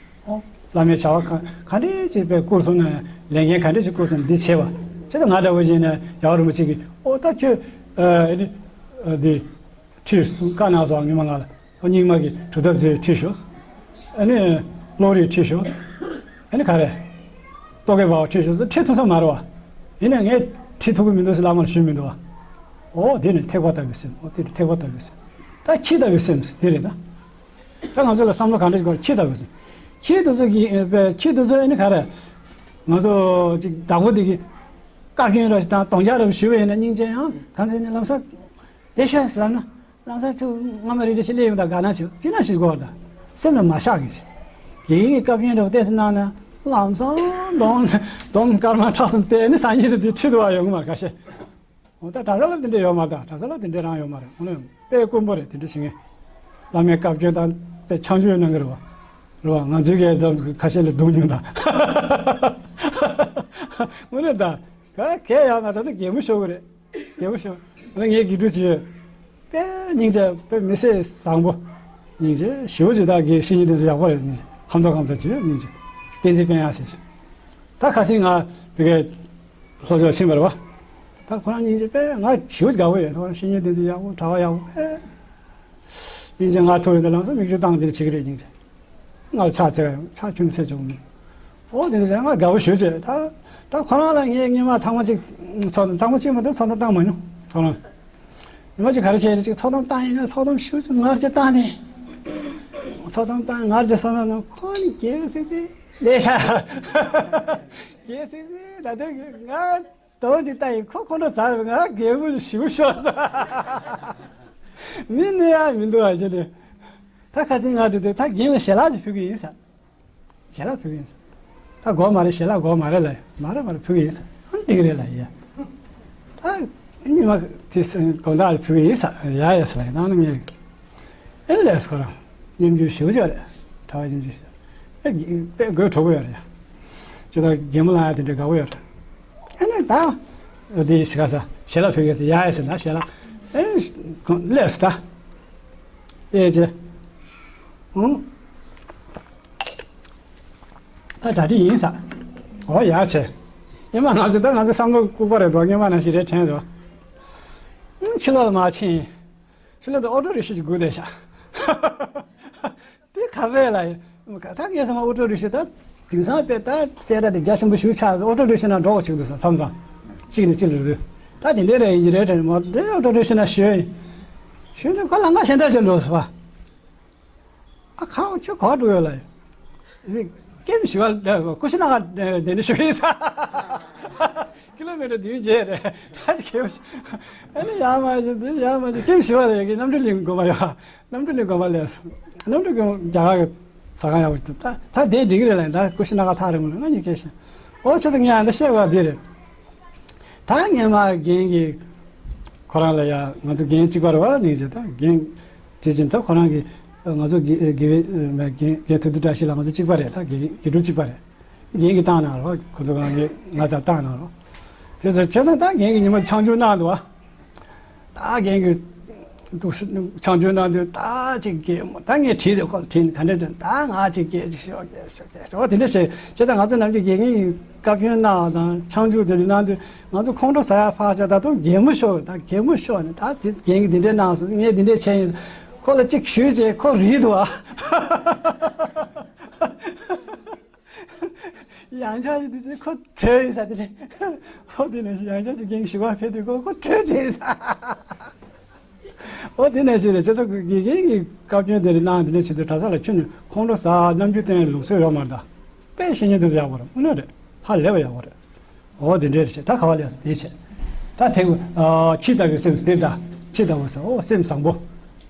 ཨོ་བླ་མའི་བྱ་བ་ག་ག་འདྲས་ཅིག་དཔེ་བསྐུར་སོང་ན་ལས་འགན་ག་འདྲས་ཅིག་བསྐུར་སོང་ན་འདི་བྱེད་པ། བྱས་ཙང་ང་འདྲ་བོ་ཡིན་ན་རྒྱལ་བ་རིན་པོ་ཆེ་གིས་ཨོ་ད་ཁྱོད་ཨ་ནི་ཨ་འདི་ཁྲིད་སོང་བཀའ་གནང་སོང་ངས་མ་ང་ལ། རྙིང་མ་གི་གྲུབ་མཐའ་མཛོད་ཁྲིད་ཤོག་ཨ་ནི་བློ་རིག་ཁྲིད་ཤོག་ཨ་ནི་ག་རེ། རྟོག་གེ་བ་བ་ཁྲིད་ཤོག་ཁྲིད་ཐུབ་ས་མ་རེད་བ། ཡིན་ན་ངས་ཁྲིད་ཐུབ་ཀྱི་མི་འདུག་ཟེར་བླ་མར་ཞུས་མི་འདུག་བ། ཨོ་དེ་ནི་ཐེག་པ་ལྟ་བུའི་སེམས། ཨོ་དེ་ནི་ཐེག་པ་ལྟ་བུའི་སེམས། ད་ཁྱི་ལྟ་བུའི་སེམས་དེ་རེད་ད། ད་ང་ཚོ་ལ་བསམ་བློ་ག་འདྲ་ཞིག་དགོས་རེད། ཁྱི་ལྟ་བུའི་སེམས། ཁྱི་དེ་ཚོ་གི་ཁྱི་དེ་ཚོ་ཨ་ནི་ག་རེ། ང་ཚོ་ཅིག་བདག་པོ་དེ་གི་བཀའ་བཀྱོན་ར་ཞིག་དང་གདོང་རྒྱག་ར་ཞུ་བ་ཡིན་ན་སྙིང་རྗེ་ཡང་གང་ཚེ་ནི་ལམ་སང་། བདེ་ཤོད་ལབ་ན། ལམ་སང་ཚུར་སྔ་མ་རེ་རེ་ཞིག་སླེབས་ཡོང་དང་དགའ་སྣང་བྱེད་ཅི་ན་ཞིག་དགོས་དང་། སེམས་ལ་མ་བཞག་གི་ཞིག་དགེ་རྒན་གྱི་བཀའ་བཀྱོན་འདྲ་བོ་བལྟས་སོང་ན་ལམ་སང་གདོང་གདོང་དཀར་དམར་ཁྲག་གསུམ་བལྟས་ནི་སང་ཉིན་དུ་དེ་ཁྲིད་དུ་བ་ཡོང་གི་མ་རེད་ཁ་ཤས། འོ་ད་གྲྭ་ས་ལ་དེ་འདྲ་ཡོད་མ་རེད། གྲྭ་ས་ལ་དེ་འདྲ་རང་ཡོད་མ་རེད། འོ་ན་དཔེ་དཀོན་པོ་རེད་དེ་འདྲ་ཞིག་ངས། བླ་མའི་བཀའ་བཀྱོན་དང་དཔེ་ཆང་བཅུད་གནང་གི་རེད་བ། རེད་བ། ང་ཚོའི་གའི་ཙམ་ཁ་ཤས་ལ་སྡུག་མྱོང་དང་། དངོས་གནས་ད་ག་གས་ཡང་ང་ད་ལྟ་གད་མོ་ཤོར་གི་རེད། རྒྱལ་པོ་ཤོག་ང་ངའི་དགེ་ཕྲུག་ཅིག་དཔེ་སྙིང་རྗེ། དཔེ་མི་ཚེ་བཟང་པོ། སྙིང་རྗེ་ཞེ་པོ་ཅིག་ད་དགེ་བཤེས་གཉེན་དེ་ཚོ་ཡག་པོ་རེད། སྙིང་རྗེ་ཧམ་ཐོག་ཁམས་ཚ་ཅིག་སྙིང་རྗེ་བསྟན་འཛིན་དཔལ་དབྱངས་ཟེར་ཞིག་ད་ཁ་སང་ང་བི་གའི་ལྷོ་ཕྱོགས་ཕྱིན་པ་རེད་བ། ད་ཁོ་རང་སྙིང་རྗེ་དཔེ་ང་ཞེ་པོ་ཅིག་དགའ་པོ་ཡོད། ཁོ་རང་བཤེས་གཉེན་དེ་ཚོ་ཡག་པོ་གྲྭ་པ་ཡག་པོ་དཔེ། སྙིང་རྗེ་ང་ཐུག་ཡོད་ད་ལམ་སང་མིག་ཆུ་བཏང་དེ་བྱེད་ཀྱི་རེད་སྙིང་རྗེ། ང་ལ་ཕྱག་འཚལ་ཡང་ཕྱག་ཁྱོན་ནས་འཚལ་ཆོག་མིན། ཨོ་དེ་འདྲ་བྱས་ང་དགའ་པོ་ཞེ་པོ་བྱས། ད་ད་ཁོ་རང་ལ་ངས་སྔོན་མ་ཐེངས་མ་གཅིག་ཚོགས་གཏམ། ཐེངས་མ་གཅིག་མ་གཏོགས་ཚོགས་གཏམ་བཏང་མ་མྱོང་། ཁོ་རང་ཉི་མ་གཅིག་ག་རེ་བྱས་རེད། གཅིག་ཚོགས་གཏམ་བཏང་ཡིན་ན་ཚོགས་གཏམ་ཞེ་པོ་ཅིག་ངར་ཅིག་བཏང་ནས། ཚོགས་གཏམ་བཏང་ངར་ཅིག་བསམ་ན་ཁོ་ནི་རྒྱལ་སིག་སིག་ལས་ཤ། རྒྱལ་སིག་སིག་ད་དུང་ང་། དོན་གཅིག་ལྟ་ཡིན། ཁོ་ཁོང་ཁྲོ་ཟ་བའི་ང་རྒན་མོ་ཞིག་ཤོར་ས། མི་གནས་ཡ་མི་འདུག་ཨ་ཅེ་ལེ། ད་ཁ་སང་ང་འགྲོ་དུས་ད་རྒན་ལ་ཞལ་ལག་ཅིག་ཕུལ་གི་ཡིན་ས། ཞལ་ལག་ཕུལ་གི་ཡིན་ས། ད་དགོས་མ་རེད། ཞལ་ལག་དགོས་མ་རེད་ལ། མ་རེད་མ་རེད། ཕུལ་གི་ཡིན་ས། ཨང་འགྲིག་རེད་ལ་ཡ། ད་ཉི་མ་དེ་དགོང་དག་ཕུལ་གི་ཡིན་ས། ཡ་ཡ་ས་ལ་ཡིན་ནང་ནས་ངས། ཨེ་ལས་ཁོ་རང་སྙོམས་འཇུག་ཞེ་པོ་ཅིག་རེད། གྲྭ་པ་སྙོམས་འཇུག་ཞེ། ཨེ་དཔེ་དགོད་བྲོ་པོ་ཡོད་རེད། ཅི་ལྟར་རྒན་མོ་ལ་ཡང་དེ་འདྲའི་དགའ་པོ་ཡོད་རེད། ཨ་ནི་ད་འདི་ཞིག་ག་ས་ཞལ་ལག་ཕུལ་གི་ཟེར་ཡ་ཡ་ཟེར་ན་ཞལ་ལག་ཨེ་ལས་སུ་ད་ཨེ་ཅེ་ཨུང་ད་གྲ་སྒྲིག་ཡིན་ས། འོ་ཡ་ཆེ། སྔོན་མ་ང་ཚོ་ད་ང་ཚོ་བསམ་བློ་ལྐུགས་པ་རེད་འདུག་སྔོན་མ་ནང་བཞིན་རེད་དྲན་འདུག་ཕྱི་ལོགས་ལ་མ་ཕྱིན། ཕྱི་ལོགས་དུ་ཨོ་ཊོ་རི་ཤ་ཅིག་སྒུག་བསྡད་ཤག་དེ་ག་རེ་ལ་ཡིན། ད་ངས་བསམ་ཨོ་ཊོ་རི་ཤ་ད་དེང་སང་དཔེ་ད་སེ་ར་དེ་རྒྱ་ཆེན་པོ་ཞིག་ཆགས་སོང་། ཨོ་ཊོ་རི་ཤ་ནང་འགྲོ་དགོས་ཆགས་འདུག་ས་མཚམས་མཚམས་གཅིག་ནས་གཅིག་ལ་རུ། ད་དེ་འདྲའི་རེད་ཡིན་རེད་དྲན་མོ་དེ་ཨོ་ཊོ་རི་ཤ་ནང་ཞོན་ཡིན། ཞོན་དུས་ཁོ་ལམ་ཁ་གཞན་དག་ཅིག་འགྲོ་སོང་བ། ཨ་ཁ་བ་ཁྱོད་ག་པར་འགྲོ་ཡོད་ལ་ཡིན། ཀེམ་ཞི་བ་ལ་ཀུ་ཤི་ན་ག་དེ་འདྲ་ཞུ་གི་ཡིན་ས། ཀི་ལོ་མི་ཊར་བདུན་བརྒྱད་རེད། ད་ཅི་ཀེམ་ཞི། ཨ་ནི་ཡར་མར་ཞུ་དུས་ཡར་མར་ཞུ་ཀེམ་ཞི་བ་ལ་ཡོད་ཀི་གནམ་གྲུ་གླིང་དགོན་པ་ཡོད། གནམ་གྲུ་གླིང་དགོན་པ་ལས་སོང་། གནམ་གྲུ་གླིང་རྒྱ་གར་གི་ཟ་ཁང་ཡག་པོ་ཞིག་འདུག་ད་ད་དེ་འགྲིག་གི་རེད་ལ་ཡིན། ད་ཀུ་ཤི་ན་ག་ཐག་རིང་མོ་ལ་ང་གཉིས་ཀས་ཤེས། ཨོ་ཆེ་ད་ངས་ཨ་འདི་བཤད་དགོས་པ་འདི་རེད། ད་སྔོན་མ་རྒན་གྱིས་ཁོ་རང་ལ་ཡ་ང་ཚོ་རྒན་གཅིག་པ་རེད་བ། ནིང་ཅེ་ད་རྒན་དེ་བཞིན་ད་ཁོ་རང་གིས་ང་ཚོ་དགེ་དགེ་རྒན་དོན་གྲུབ་བཀྲ་ཤིས་ལགས་ང་ཚོ་གཅིག་པ་རེད། ད་དགེ་དགེ་ཕྲུག་གཅིག་པ་རེད། རྒན་གྱིས་བཏང་གནང་རོགས། ཁོ་ཚོ་གང་གིས་ང་ཚོར་བཏང་གནང་རོགས། དེ་ཚོ་བྱས་ཙང་ད་རྒན་གྱིས་ཉི་མ་ཆང་སྦྱོར་གནང་འདུག་བ། ད་རྒན་གྱིས་འདུག་སེ་ཆང་སྦྱོར་གནང་དུས་ད་ཅིག་སྐད་མོ་ད་ངས་དྲིས་ཏེ་ཁོ་ལ་དྲིས་ནས་ག་འདྲ་དྲིས་ད་ང་ཅིག་སྐད་ཅིག་ཤོད་སྐད་ཤོད་སྐད་ཤོད་འོ་དེ་འདྲ་བྱས་བྱས་ཙང་ང་ཚོ་ནམ་རྒྱུན་རྒན་གྱིས་བཀའ་བཀྱོན་གནང་བ་དང་ཆང་སྦྱོར་དེ་འདྲ་གནང་དུས་ང་ཚོ་ཁོང་ཁྲོ་ཟ་ཡ་ཕར་བཞག་ད་དུང་གད་མོ་ཤོར་ད་གད་མོ་ཤོར་ནས་ད་དེ་རྒན་གྱིས་འདི་འདྲ་གནང་སོང་ངས་འདི་འདྲ་བྱས་ཡིན་ཁོ་ལ་ཅིག་ཞུས་བྱས་ཁོ་རིལ་འདུག་ཨ། ཡང་ཆགས་ཀྱི་དུས་ཚོད་ཁོ་བྲོས་ཡིན་ས་དེ་རེད། ཁོ་དེ་ནས་ཡང་ཆགས་ཀྱི་རྒན་ཞི་བ་ཕེབས་དུས་ཁོ་ཁོ་བྲོས་བྱས་ཡིན་ས། འོ་དེ་ནས་ཞིག་རེད། བྱས་ཙང་དགེ་རྒན་གྱིས་བཀའ་བཀྱོན་དེ་རིགས་གནང་དེ་ནས་བྱེད་དུས་གྲྭ་ས་ལ་ཁྱོན་ནས་ཁོང་ཁྲོ་ཟ་རྣམ་འགྱུར་བསྟན་ལུགས་སྲོལ་ཡོད་མ་རེད་ད། དཔེ་བཤེས་གཉེན་དེ་ཚོ་ཡག་པོ་རེད་དངོས་གནས་རེད། ཧ་ལས་པ་ཡག་པོ་རེད། འོ་དེ་འདྲས་རེད་བྱས་ད་ག་བ་ལས་སོང་དེ་བྱས། ད་དེ་ཁྱི་ལྟ་བུའི་སེམས་སུ་དེ་ད་ཁྱི་ལྟ་བུ་ཟེར་འོ་སེམས་བཟང་པོ།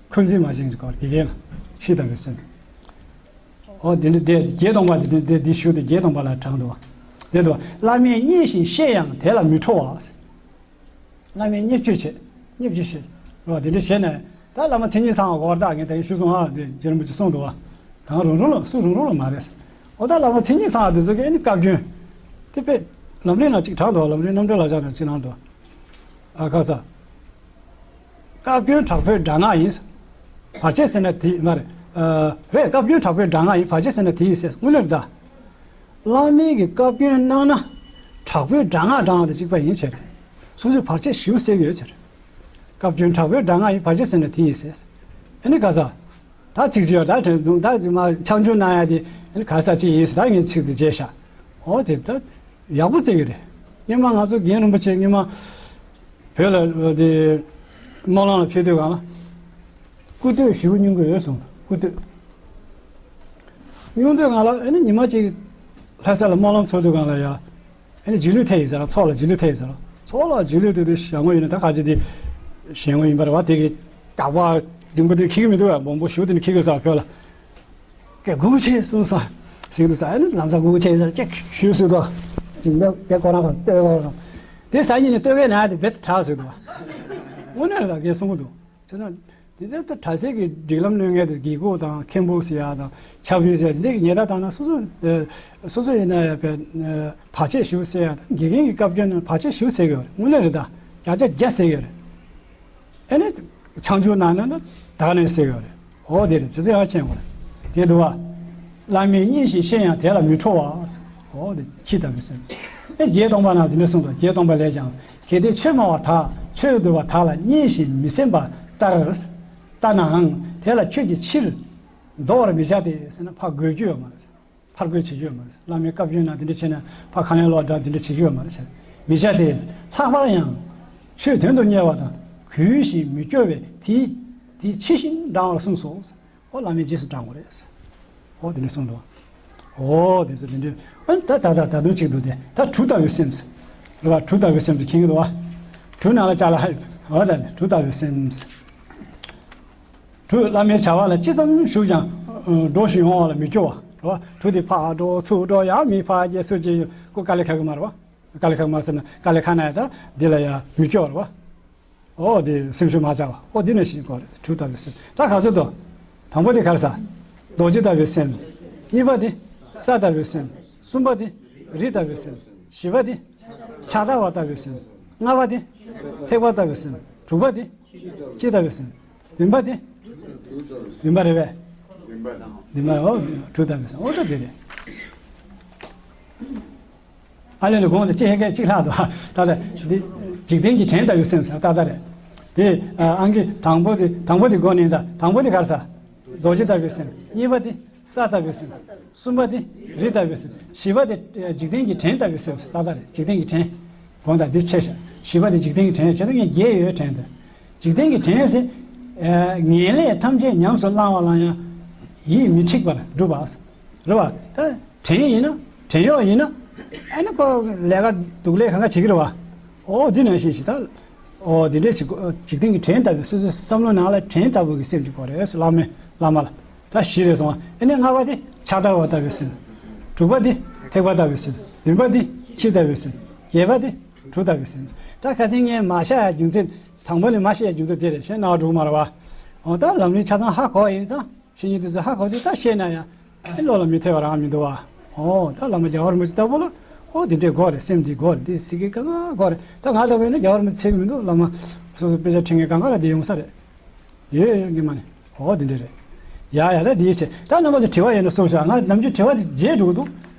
འཁོན་འཛིན་མ་བྱེད་ཀྱི་སྐོར་དགེ་རྒན་ལ་ཤེས་ལྟ་བུའི་སེམས། ཨོ་དེ་འདྲ་དེ་བརྒྱད་སྟོང་པ་དེ་དེ་དེ་ཞུ་དེ་བརྒྱད་སྟོང་པ་ལ་དྲངས་འདུག་བ། དེ་འདུག་བ། བླ་མས་བརྙས་ཤིང་བཤད་ཡང་དེ་ལ་མི་ཁྲོ་བ། བླ་མས་བརྙས་བཅོས་བྱེད། བརྙས་བཅོས་བྱེད། རོ་དེ་འདྲ་བྱས་ནས་ད་བླ་མ་མཚན་ཉིད་ཚང་བ་གོ་བར་ད་ངས་ད་ཡིན་ཞུ་སོང་ཨ་དེ་རྗེ་རིན་པོ་ཆེ་གསུངས་འདུག་བ། གང་རུང་རུང་ལ་སུ་རུང་རུང་ལ་མ་རེད། ཨོ་ད་བླ་མ་མཚན་ཉིད་ཚང་བ་དེ་ཚོ་གི་ཨ་ནི་བཀའ་བཀྱོན། དེ་དཔེ་ལམ་རིམ་ལ་གཅིག་དྲངས་འདུག་བ། ལམ་རིམ་རྣམ་འགྲེལ་ལ་སྦྱར་ནས་གཅིག་གནང་འདུག་ཨ་ཁ་ས། བཀའ་བཀྱོན་དྲག་པོའི་དྲག་སྔགས་ཡིན། བར་ཆད་སེལ་ན་དེ་མ་རེད། ཨ་རེད། བཀའ་བཀྱོན་དྲག་པོའི་དྲག་སྔགས་ཡིན། བར་ཆད་སེལ་ན་དེ་ཡིན་ཟེར་དངོས་གནས་རེད་ད། བླ་མས་ཀྱི་བཀའ་བཀྱོན་གནང་ན་དྲག་པོའི་དྲག་སྔགས་བགྲང་བ་དང་གཅིག་པ་ཡིན་ཕྱིར། སོ་སོའི་བར་ཆད་ཞིའུ་སེལ་གྱི་ཡོད་ཕྱིར། བཀའ་བཀྱོན་དྲག་པོའི་དྲག་སྔགས་ཡིན། བར་ཆད་སེལ་ན་དེ་ཡིན་ཟེར། ཨ་ནི་ག་ས། ད་ཚིག་ཅིག་ཡོད་ད་དྲན་འདུག་ད་མ་ཆང་ཆུང་གནང་ཡ་དེ་ཨ་ནི་ག་ས་ཅིག་ཡིན་ཟེར་ད་ངས་ཚིག་དེ་བརྗེད་ཤག་ཨོ་ཙི་ད་ཡག་པོ་བརྩི་གི་རེད། སྔོན་མ་ང་ཚོ་རྒན་རིན་པོ་ཆེ་སྔོན་མ་བོད་ལ་དེ་སྨོན་ལམ་ལ་ཕེབས་དུས་གང་ལ་སྐུ་སྟོད་ཞིའུ་སྙུང་གི་ཡོད་གསུངས། སྐུ་སྟོད་སྙུང་དུས་གང་ལ་ཨ་ནི་ཉི་མ་གཅིག་ལྷ་ས་ལ་སྨོན་ལམ་ཚོགས་དུས་གང་ལ་ཡ། ཨ་ནི་རྗེས་ལུས་ཐེབས་ཡིན་ཟེར་ལ། ཚོགས་ལ་རྗེས་ལུས་ཐེབས་ཡིན་ཟེར་ལ། ཚོགས་ལ་རྗེས་ལུས་དེ་དུས་ཞལ་ངོ་ཡིན་ན་ད་ག་ཅི་དེ་ཞལ་ངོ་ཡིན་པ་རེད་བ། དེ་གི་དག་པ་སྡིངས་པ་དེ་འཁྱེར་གི་མི་འདུག་བ། སྦོམ་པོ་ཞུ་དེ་ནི་འཁྱེར་གི་ཟེར་བ་བོད་ལ། ཀྱེ་གུ་གུ་ཆེ་གསུངས་ས། ཟིང་དུ་ས་ཨ་ནི་ལམ་སང་གུ་གུ་ཆེ་ཟེར་ཅེག་ཞུས་སུ་དོ། ཅིག་འདི་དེ་ཁོ་རང་གང་ལྟོས་ཁོ་རང་། དེ་ས་ཉིན་ནི་ལྟོས་གས་ན་དེ་བེད་དྲག་སུ་དོ། དངོས་གནས་རེད་ད་གས་གསུང་གི་འདུག་བྱས་ཙང་དེ་ཚོ་ད་གྲྭ་སའི་གི་སྒྲིག་ལམ་གནོད་མཁན་དེ་དགེ་སྐོས་དང་མཁན་པོ་ཟེར་ཡ་དང་ཕྱག་ཕུལ་ཟེར་ཡ་དེ་འདྲའི་ཉེས་དག་བཏང་ན་སོ་སོ་ཨ་སོ་སོ་ཡིན་ན་ཡང་བས་ཨ་བར་ཆད་ཞིག་སེལ་ཡ་དང་དགེ་རྒན་གྱི་བཀའ་བཀྱོན་ན་བར་ཆད་ཞིག་སེལ་གི་ཡོད་རེད། དངོས་གནས་རེད་ད། བརྒྱ་ཆ་བརྒྱ་སེལ་གི་ཡོད་རེད། ཨ་ནི་ཆང་ཆུང་ནང་ན་ད་ད་ནས་སེལ་གི་ཡོད་རེད། འོ་དེ་རེད། དེ་ཚོ་ཡང་མཁྱེན་དགོས་རེད། དེ་འདུག་བ། བླ་མས་བརྙས་ཤིང་བཤད་ཡང་དེ་ལ་མི་ཁྲོ་བ། འོ་དེ་ཁྱི་ལྟ་བུའི་སེམས། ཨེ་བརྒྱད་སྟོང་པ་ན་དེ་འདྲ་གསུངས་དང་། བརྒྱད་སྟོང་པ་ལས་ཀྱང་། གལ་ཏེ་ཆོས་སྨྲ་བ་དག་ཆོས་འདུལ་བ་དག་ལ་བརྙས་ཤིང་མི་སེམས་པ་ལྟར་ལྟ་ནའང་དེ་ལ་ཁྱོད་ཀྱིས་ཕྱིར་འདོར་བར་མི་བྱ་སྟེ་ཟེར་ན་ཕར་རྒོལ་རྒྱུ་ཡོད་མ་རེད། ཕར་རྒོལ་བྱེད་རྒྱུ་ཡོད་མ་རེད། བླ་མའི་བཀའ་བཀྱོན་ན་དེ་འདྲ་བྱས་ན་ཕར་ཁ་ལན་སློག་འདྲ་དེ་འདྲ་བྱེད་རྒྱུ་ཡོད་མ་རེད་ཟེར། མི་བྱ་སྟེ། ལྷག་པར་ཡང་ཆོས་དོན་དུ་གཉེར་བ་དང་གུས་ཤིང་མི་སྐྱོ་བས་དེའི་དེའི་ཕྱི་བཞིན་འབྲང་བར་གསུངས་སོ། ཨོ་བླ་མའི་རྗེས་སུ་འབྲང་དགོས་རེད། ཨོ་དེ་འདྲ་གསུངས་འདུག་ཨོ་དེ་ཚོ་དེ་འདྲ། ཨ་ད་ད་ད་ད་དུང་གཅིག་འདུག་སྟེ། ད་གྲུ་ལྟ་བུའི་སེམས། རེད་བ། གྲུ་ལྟ་བུའི་སེམས་དེ་མཁྱེན་གྱི་འདུག་བ། གྲུ་ནང་ལ་ཅ་ལག་ཨོ་ད་གྲུ་ལྟ་བུའི་སེམས། གྲུ་བླ་མའི་བྱ་བ་ལ་ཅི་ཙམ་ཞུགས་ཀྱང་འགྲོ་ཞིང་འོང་བ་ལ་མི་སྐྱོ་བ་རེད་བ། གྲུ་དེ་ཕར་འགྲོ་ཚུར་འགྲོ་ཡང་མི་ཕར་རྒྱལ་ཚུར་རྒྱལ་ཀོ་དཀའ་ལས་ཁག་གི་མ་རེད་བ། དཀའ་ལས་ཁག་མ་ཟེར་ན་དཀའ་ལས་ཁག་ན་ཡང་ད་འདི་ལ་ཡང་མི་སྐྱོ་བ་རེད་བ། ཨོ་དེ་སེམས་ཤུགས་མ་ཆག་པ། ཨོ་དེ་ནས་ཤིང་གོ་རེད། གྲུ་ལྟ་བུའི་སེམས། ད་ག་ཚོད་དོ། དང་པོ་དེ་ག་རེ་ཟ། རྡོ་རྗེ་ལྟ་བུའི་སེམས། གཉིས་པ་དེ་ས་ལྟ་བུའི་སེམས། གསུམ་པ་དེ་རི་ལྟ་བུའི་སེམས། བཞི་པ་དེ་ཕྱག་དར་བ་ལྟ་བུའི་སེམས། ལྔ་པ་དེ་ཐེག་པ་ལྟ་བུའི་སེམས། དྲུག་པ་དེ་ཁྱི་ལྟ་བུའི་སེམས། བདུན་པ་དེ་བདུན་པ་རེད་པས། བདུན་པ་ཨོ་གྲུ་ལྟ་བུའི་སེམས། ཨོ་ད་དེ་རེད། ཨ་ལེ་ལེ་དགོངས་ཏེ་ཅི་ཧེ་གེ་གཅིག་ལྷག་འདུག་ད་ལྟ་འདི་འཇིག་རྟེན་གྱི་བྲན་ལྟ་བུའི་སེམས་ཟེར་ཏག་ཏག་རེད། དེ་ཨང་གི་དང་པོ་དེ་དང་པོ་དེ་མགོ་ནས་ད་དང་པོ་དེ་ག་རེ་ཟ། རྡོ་རྗེ་ལྟ་བུའི་སེམས། གཉིས་པ་དེ་ས་ལྟ་བུའི་སེམས། གསུམ་པ་དེ་རི་ལྟ་བུའི་སེམས། བཞི་པ་དེ་འཇིག་རྟེན་གྱི་བྲན་ལྟ་བུའི་སེམས་ཟེར་ཏག་ཏག་རེད། འཇིག་རྟེན་གྱི་བྲན། དགོངས་དག་འདི་ཆེ་ཤག་བཞི་པ་དེ་འཇིག་རྟེན་གྱི་བྲན་བྱས་ཙང་ངས་བརྒྱད་ཡོད་བྲན་དེ། འཇིག་རྟེན་གྱི་བྲན་ཟེར། ངན་ལས་ཐམས་ཅད་ཉམས་སུ་བླང་བ་ལ་ཡང་ཡིད་མི་འཁྲིག་པར་སྒྲུབ་པ། རེད་བ། ད་བྲན་ཡིན་ན་བྲན་གཡོག་ཡིན་ན་ཨ་ནི་ཁོ་ལས་ཀ་སྡུག་ལས་གང་ག་བྱེད་ཀྱི་རེད་བ། ཨོ་འདི་ནང་བཞིན་ཞིག་ད། ཨོ་འདི་འདྲས་ཞིག་འཇིག་རྟེན་གྱི་བྲན་ལྟ་བུའི་སོ་སོའི་བསམ་བློ་ནང་ལ་བྲན་ལྟ་བུ་གི་སེམས་ཀྱི་སྐོར་རེད་བླ་མའི་བླ་མ་ལ། ད་བཞི་རེད་སོང་བ། ཨ་ནི་ལྔ་པ་དེ་ཕྱག་དར་བ་ལྟ་བུའི་སེམས། དྲུག་པ་དེ་ཐེག་པ་ལྟ་བུའི་སེམས། བདུན་པ་དེ་ཁྱི་ལྟ་བུའི་སེམས། བརྒྱད་པ་དེ་གྲུ་ལྟ་བུའི་སེམས། ད་ཁ་སང་ངས་མ་བཤད་ཡ་རྒྱུ་མཚན། དང་པོ་ནས་མ་བཤད་ཡ་རྒྱུ་མཚན་དེ་རེད། གཞན་ནང་འགྲོ་གི་མ་རེད་བ། འོ་ད་ལམ་རིམ་ཆ་ཚང་ཧ་གོ་ཡིན་ཙང་བཤེས་གཉེན་དེ་ཚོ་ཧ་གོ་དུས་ད་བཤད་ན་ཡང་ཨེ་བློ་ལ་མི་ཐེ་བ་རང་མི་འདུག་བ། འོ་ད་བླ་མ་རྒྱལ་བ་རིན་པོ་ཆེ་ལྟ་བུ་ལ་འོ་དེ་འདྲས་དགོས་རེད། སེམས་འདི་དགོས་རེད། འདི་སྲིད་ཀྱི་གང་ག་དགོས་རེད། ད་ང་ལྟ་བུ་ཡིན་ན་རྒྱལ་བ་རིན་པོ་ཆེ་ཚད་ཀྱི་མི་འདུག་བླ་མ་སོ་སོ་དཔེ་ཆ་ཁྲིད་མཁན་གང་ག་ལ་དེ་ཡོང་ས་རེད། ཡོད་ཡོད་ངས་མ་ནི། འོ་དེ་འདྲས་རེད། ཡ་ཡ་ད་དེའི་ཆེད་ད་རྣམ་པ་ཚོ་དྲི་བ་ཡོད་ན་གསུངས་ཤོག་ང་ནམ་རྒྱུན་དྲི་བ་དེ་བརྗེད་འགྲོ་གི་འདུག་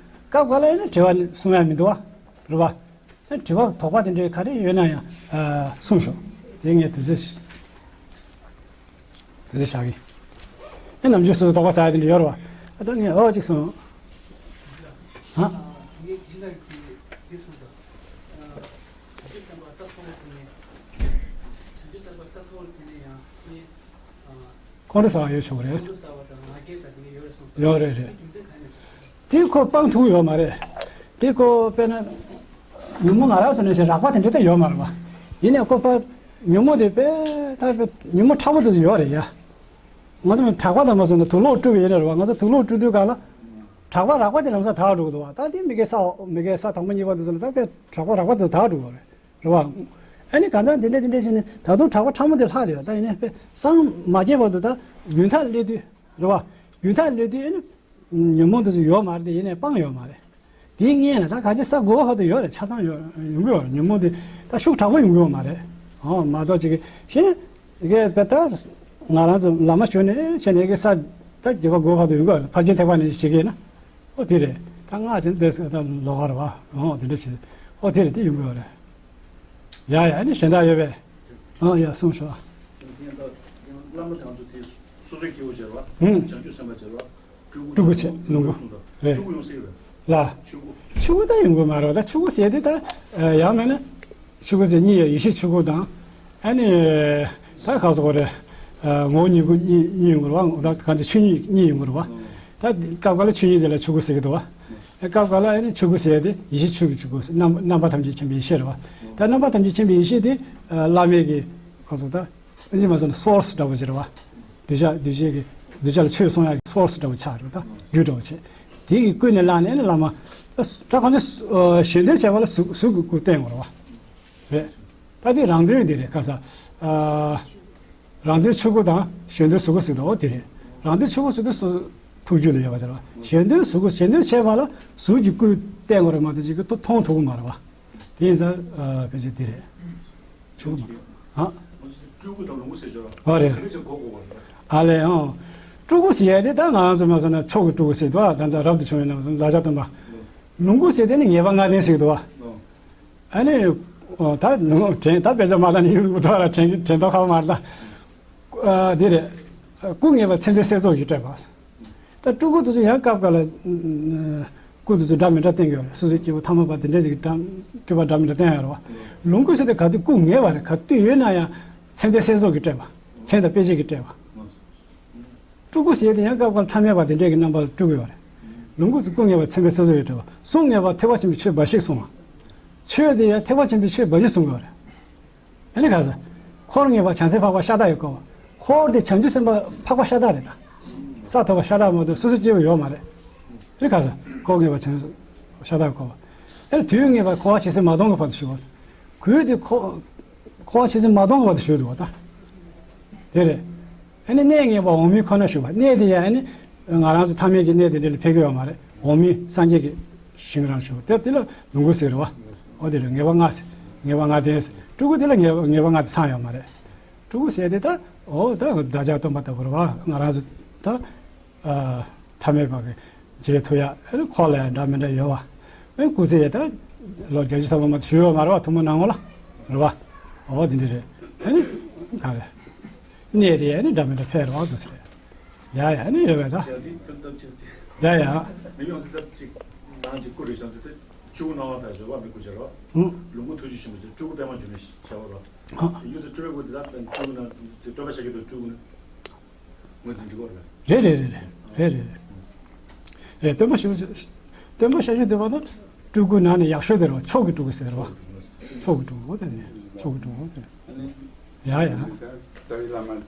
སྐབས་འགའ་ལ་ཡིན་ན་དྲི་བ་གསུང་ཡ་མི་འདུག་བ། རེད་བ། དྲི་བ་དོགས་པ་དེ་འདྲའི་ག་རེ་ཡོད་ན་ཡང་གསུངས་ཤོག་དེ་ངས་དུས་ཚོད་དུས་ཚོད་བཞག་གི། ཨེ་ནམ་རྒྱུན་སོ་སོ་དོགས་པ་ཟ་ཡ་དེ་འདྲ་ཡོད་རེད་བ། ཨ་ད་ངས་ཨོ་ཅིག་གསུངས། ཧ། ཁོང་ཁྲོ་ཟ་བ་ཡོད་ཆོག་གི་རེད། ཡོད་རེད་རེད། དེ་ཁོ་སྤང་ཐུབ་ཡོད་མ་རེད། དེ་ཁོ་དཔེར་ན། ཉོན་མོངས་ང་རང་ཚོ་ནས་ཞེ་རགས་པ་དེ་འདྲ་ད་ཡོད་མ་རེད་བ། ཡིན་ནའི་ཁོ་པ། ཉོན་མོངས་དེ་དཔེ་ད་དཔེ་ཉོན་མོངས་ཕྲ་བོ་དེ་ཚོ་ཡོད་རེད་ཡ། ང་ཚོ་གྲགས་པ་དང་མ་སོང་ན་དུག་ལོག་བཀྲུ་བ་ཡིན་ན་རེད་བ། ང་ཚོ་དུག་ལོག་བཀྲུ་དུས་ག་ལ་གྲགས་པ་རགས་པ་དེ་ལམ་སང་དག་འགྲོ་གི་འདུག་བ། ད་དེ་མི་དགེ་ས་མི་དགེ་ས་དང་པོ་གཉིས་པ་དེ་ཚོ་ལ་ད་དཔེ་གྲགས་པ་རགས་པ་དེ་ཚོ་དག་འགྲོ་གི་རེད་བ། ཨ་ནི་གང་ཚང་དེ་འདྲ་དེ་འདྲ་བྱས་ནས་ད་དུང་གྲགས་པ་ཕྲ་མོ་དེ་ལྷག་དེ་བ། ད་ཡིན་ནའི་དཔེ་སངས་མ་རྒྱས་བར་དུ་ད་རྒྱུན་ཐག་སླེབས་དུས་རེད་བ། རྒྱུན་ཐག་སླེབས་དུས་ཨ་ནི་ཉོན་མོངས་དེ་ཚོ་ཡོད་མ་རེད་དེ། ཡིན་ནའི་སྤང་ཡོད་མ་རེད། དེའི་སྔོན་ལ་ད་ག་ཅི་ས་དགུ་པ་བར་དུ་ཡོད་རེད། ཆ་ཚང་ཡོད་ཡོང་གི་ཡོད་རེད། ཉོན་མོངས་དེ་ད་ཤུགས་དྲག་པོ་ཡོང་གི་ཡོད་མ་རེད། ཨོ་མ་གཏོགས་ཅིག་གཞན་དེ་གས་དཔེ་ད་ང་རང་ཚོ་ལམ་མ་ཞུགས་ནས་བྱས་ནས་གི་ས་ད་བརྒྱད་པ་དགུ་པ་བར་དུ་ཡོང་གི་ཡོད་རེད། ཕར་ཕྱིན་ཐེག་པ་ནས་བྱེད་ཀྱི་ཡིན་ན། ཨོ་དེ་རེད། ད་སྔགས་ཆེན་དེ་ད་ལོགས་ཀ་རེད་བ། ཨོ་དེ་འདྲ་བྱེད། ཨོ་དེ་རེད། དེ་ཡོང་གི་ཡོད་རེད། ཡ་ཡ། ཨ་ནི་གཞན་དག་ཡོད་པས། ཨོ་ཡ་གསུངས་ཤོག། བླ་མ་དང་ཚོ་དེ་སོ་སོའི་སྐྱེ་བོ་བྱེད་པ། ཧུམ། བྱང་ཆུབ་སེམས་དཔའ་བྱེད་པ། སྤྲུལ་སྐུ་བྱེད། ལོངས་སྐུ་རེད། ཆོས་སྐུ་ཡོང་སྲིད་རེད། ལ། ཆོས་སྐུ། ཆོས་སྐུ་ད་ཡོང་གི་མ་རེད། ད་ཆོས་སྐུ་ཟེར་དེ་ད་ཡང་མིན་ན་ཆོས་སྐུ་ཟེར་གཉིས་ཡོད། ཡེ་ཤེས་ཆོས་སྐུ་དང་། ཨ་ནི་ད་ག་ཟེར་དགོས་རེད། ངོ་བོ་ཉིད་སྐུ་གཉིས་གཉིས་ཡོང་གི་རེད་བ། ད་གང་ཚེ་ཆོས་ཉིད་གཉིས་ཡོང་གི་རེད་བ། ད་སྐབས་འགའ་ལ་ཆོས་ཉིད་དེ་ལ་ཆོས་སྐུ་ཟེར་གི་འདུག་བ། སྐབས་འགའ་ལ་ཨ་ནི་ཆོས་སྐུ་ཟེར་དེ་ཡེ་ཤེས་ཆོས་ཀྱི་ཆོས་སྐུ་ཟེར། རྣམ་རྣམ་པ་ཐམས་ཅད་མཁྱེན་པའི་ཡེ་ཤེས་རེད་བ། ད་རྣམ་པ་ཐམས་ཅད་མཁྱེན་པའི་ཡེ་ཤེས་དེ་བླ་མེད་ཀྱི་ག་ཟེར་ད། ཨིན་ཇི་མ་སོང་ན་སོར་སི་འདྲ་པོ་ཅིག་རེད་བ། གདུལ་བྱ་གདུལ་བྱའི་གི་གདུལ་བྱ་ལ་ཆོས་གསུང་ཡག་གི་སོར་སི་འདྲ་པོ་ཆགས་རེད། ད་རྒྱུ་འདྲ་པོ་བྱས། དེ་གི་ཀུན་ནས་བསླངས་ནས་ནི་བླ་མ། ད་གང་ཅི་གཞན་དོན་བྱེད་པ་ལ་གཟུགས་གཟུགས་ཀྱི་སྐུ་བསྟན་དགོས་རེད་བ། རེད། ད་དེ་རང་དོན་འདི་རེད། ཁ་ས། རང་དོན་ཆོས་སྐུ་དང་གཞན་དོན་གཟུགས་སྐུ་ཟེར་དོ་དེ་རེད། རང་དོན་ཆོས་སྐུ་ཟེར་དུས་སུ་ཐུགས་རྒྱུད་ལ་ཡོད་པ་དེ་རེད་བ། གཞན་དོན་གཟུགས་སྐུ་གཞན་དོན་བྱེད་པ་ལ་གཟུགས་ཀྱི་སྐུ་བསྟན་དགོས་རེད་མ་གཏོགས་ཅིག་གི་མཐོང་ཐུབ་ཀྱི་མ་རེད་བ། དེ་ཡིན་ཙང་ཕལ་ཆེར་འདི་རེད། ཆུང་མ། ཨ། སྤྲུལ་སྐུ་དང་ལོངས་སྐུ་ཟེར་ཆོག་ཨ་རེད། ག་རེ་ཟེར་གོ་དགོས་པ་རེད། ཨ་ལས་ཨང་། སྤྲུལ་སྐུ་ཟེར་ཡ་དེ་ད་ང་རང་ཚོ་མ་སོང་ན་མཆོག་གི་སྤྲུལ་སྐུ་ཟེར་དུས་ད་ལྟ་རབ་ཏུ་བྱུང་བའི་ནང་བཟླས་བརྒྱ་སྟོན་པ། ལོངས་སྐུ་ཟེར་དེ་ནི་ངེས་པ་ལྔ་ལྡན་ཟེར་གི་འདུག་བ། ཨ་ནི། ད་ལོངས་དྲན་ད་དཔེ་ཆ་མ་ལྟ་ནས་ཡོང་གི་འདུག་ལ་དྲན་དྲན་ཐོག་ཁ་བ་མ་རེད་ད། ཨ་དེ་རེད། སྐུ་ངེས་པ་མཚན་དཔེ་གསལ་རྫོགས་ཀྱིས་སྤྲས་པ། ད་སྤྲུལ་སྐུ་དེ་ཚོ་ཡང་སྐབས་འགའ་ལ། སྐུ་དེ་ཚོ་འདྲ་མི་འདྲ་བསྟན་གྱི་ཡོད་རེད། སོ་སོའི་སྐྱེ་བོ་ཐ་མལ་པ་དེ་འདྲ་ཞིག་གི་འདྲ་སྤྲུལ་པ་འདྲ་མི་འདྲ་བསྟན་ཡོད་རེད་བ། ལོངས་སྐུ་ཟེར་དེ་ག་དུས་སྐུ་ངེས་པ་རེད། ག་དུས་ཡོད་ན་ཡང་མཚན་དཔེ་གསལ་རྫོགས་ཀྱིས་སྤྲས་པ། མཚན་དང་དཔེ་བྱད་ཀྱིས་སྤྲས་པ། སྤྲུལ་སྐུ་ཟེར་དེ་ཡང་སྐབས་འགའ་ལ་ཐ་མལ་པ་དེ་འདྲ་གི་རྣམ་པ་ལ་སྤྲུལ་གྱི་ཡོད་རེད། ལོངས་སྐུ་ཟེར་སྐུ་ངེས་པ་མཚན་དཔེ་གསལ་རྫོགས་ཀྱིས་སྤྲས་པ། གཟུགས་ངེས་པ་ཐེག་པ་ཆེན་པོའི་ཆོས་འབའ་ཞིག་གསུངས་པ། ཆོས་དེ་ཡང་ཐེག་པ་ཆེན་པོའི་ཆོས་འབའ་ཞིག་གསུངས་ཀྱི་ཡོད་རེད། ཨ་ནི་ག་ས། འཁོར་ངེས་པ་བྱང་སེམས་འཕགས་པ་ཤ་སྟག་ཡིས་བསྐོར་བ། འཁོར་དེ་བྱང་ཆུབ་སེམས་དཔའ་འཕགས་པ་ཤ་སྟག་རེད་ད། ས་ཐོབ་པ་ཤ་སྟག་མ་གཏོགས་སོ་སོ་སྐྱེ་བོ་ཡོད་མ་རེད། ཨ་ནི་ག་ས། འཁོར་ངེས་པ་བྱང་སེམས་ཤ་སྟག་ཡིས་བསྐོར་བ། ཨ་ནི་དུས་ངེས་པ་འཁོར་བ་ཇི་སྲིད་མ་སྟོངས་ཀྱི་བར་དུ་བཞུགས་པ། གོས་དེ་འཁོར་འཁོར་བ་ཇི་སྲིད་མ་སྟོངས་ཀྱི་བར་དུ་བཞུགས་འདུག་བ་ད། དེ་རེད། ཨ་ནི་གནས་ངེས་པ་འོག་མིན་ཁོ་ནར་བཞུགས་པ། གནས་དེ་ཡང་ཨ་ནི། ང་རང་ཚོ་ཐ་མལ་གྱི་གནས་དེ་འདྲ་ལ་ཕེབས་ཀྱི་ཡོད་མ་རེད། འོག་མིན་སངས་རྒྱས་ཀྱི་ཞིང་རང་བཞུགས་དེ་དེ་ལ་ལོངས་སྐུ་ཟེར་བ། འོ་དེ་ལ་ངེས་པ་ལྔ་ཟེར། ངེས་པ་ལྔ་ལྡན་ཟེར། སྤྲུལ་སྐུ་དེ་ལ་ངེས་པ་ངེས་པ་ལྔ་དེ་ཚང་ཡོད་མ་རེད། སྤྲུལ་སྐུ་ཟེར་དེ་ད་འོ་ད་བདག་ཅག་སྟོན་པ་ལྟ་བུ་རེད་བ། ང་རང་ཚོ་ད་ཨ་ཐ་མལ་པ་གི་མཇལ་ཐུབ་ཡ། ཨ་ནི་འཁོར་ལ་ཡང་འདྲ་མི་འདྲ་ཡོད་བ། ཨ་ནི་སྐུ་ཚེ་ཡ་ད་ལོ་བརྒྱད་ཅུ་ཐམ་པ་མ་གཏོགས་བཞུགས་ཡོད་མ་རེད་བ། ཐུན་མོང་ནང་ངོ་ལ་རེད་བ། འོ་དེ་འདྲ་རེད། ཨ་ནི་ག་རེ། གནས་དེ་ཡང་ནི་འདྲ་མི་འདྲ་ཕེབས་རོགས་འདུག་ཟེར། ཡ་ཡ་ནི་ཡོད་པས་ད། ཡ་དེ་ཕན་ཐབས་ཅིག་ཡ་ཡ། མི་ཡོང་ཟེར་ཐབས་ཅིག་ནང་ཅིག་སྐུ་རེ་བཞེངས་ཏེ་ཆུ་བོ་སྣང་བ་དང་བཞད་པ་མི་སྐུ་བྱེད་རོགས། ལོངས་སྐུ་ཐུགས་རྗེ་ཆེན་པོ་ཟེར་སྤྲུལ་སྐུ་པད་མ་འབྱུང་གནས་བྱ་བ་རོགས། ཡུལ་དུ་སྤྲུལ་པའི་སྐུ་དེ་དག་པས་སྤྲུལ་སྐུ་ན་སྟོན་པ་ཤཱཀྱ་ཐུབ་སྤྲུལ་སྐུ་ན། ངོས་འཛིན་འགྲིག་གོ་རེད། རེད་རེད་རེད་རེད། རེད་རེད་རེད། རེད། སྟོན་པ་ཤཱཀྱ་ཐུབ། སྟོན་པ་ཤཱཀྱ་ཐུབ་པ་ན་སྤྲུལ་སྐུ་ནང་ནས་ཡག་ཤོས་དེ་རེད་བ། མཆོག་གི་སྤྲུལ་སྐུ་ཟེར་བ། མཆོག་གི་སྤྲུལ་སྐུ་དེ་ནས་མཆོག་གི་སྤྲུལ་སྐུ་དེ། ཡ་ཡ། རྩ་བའི་བླ་མ་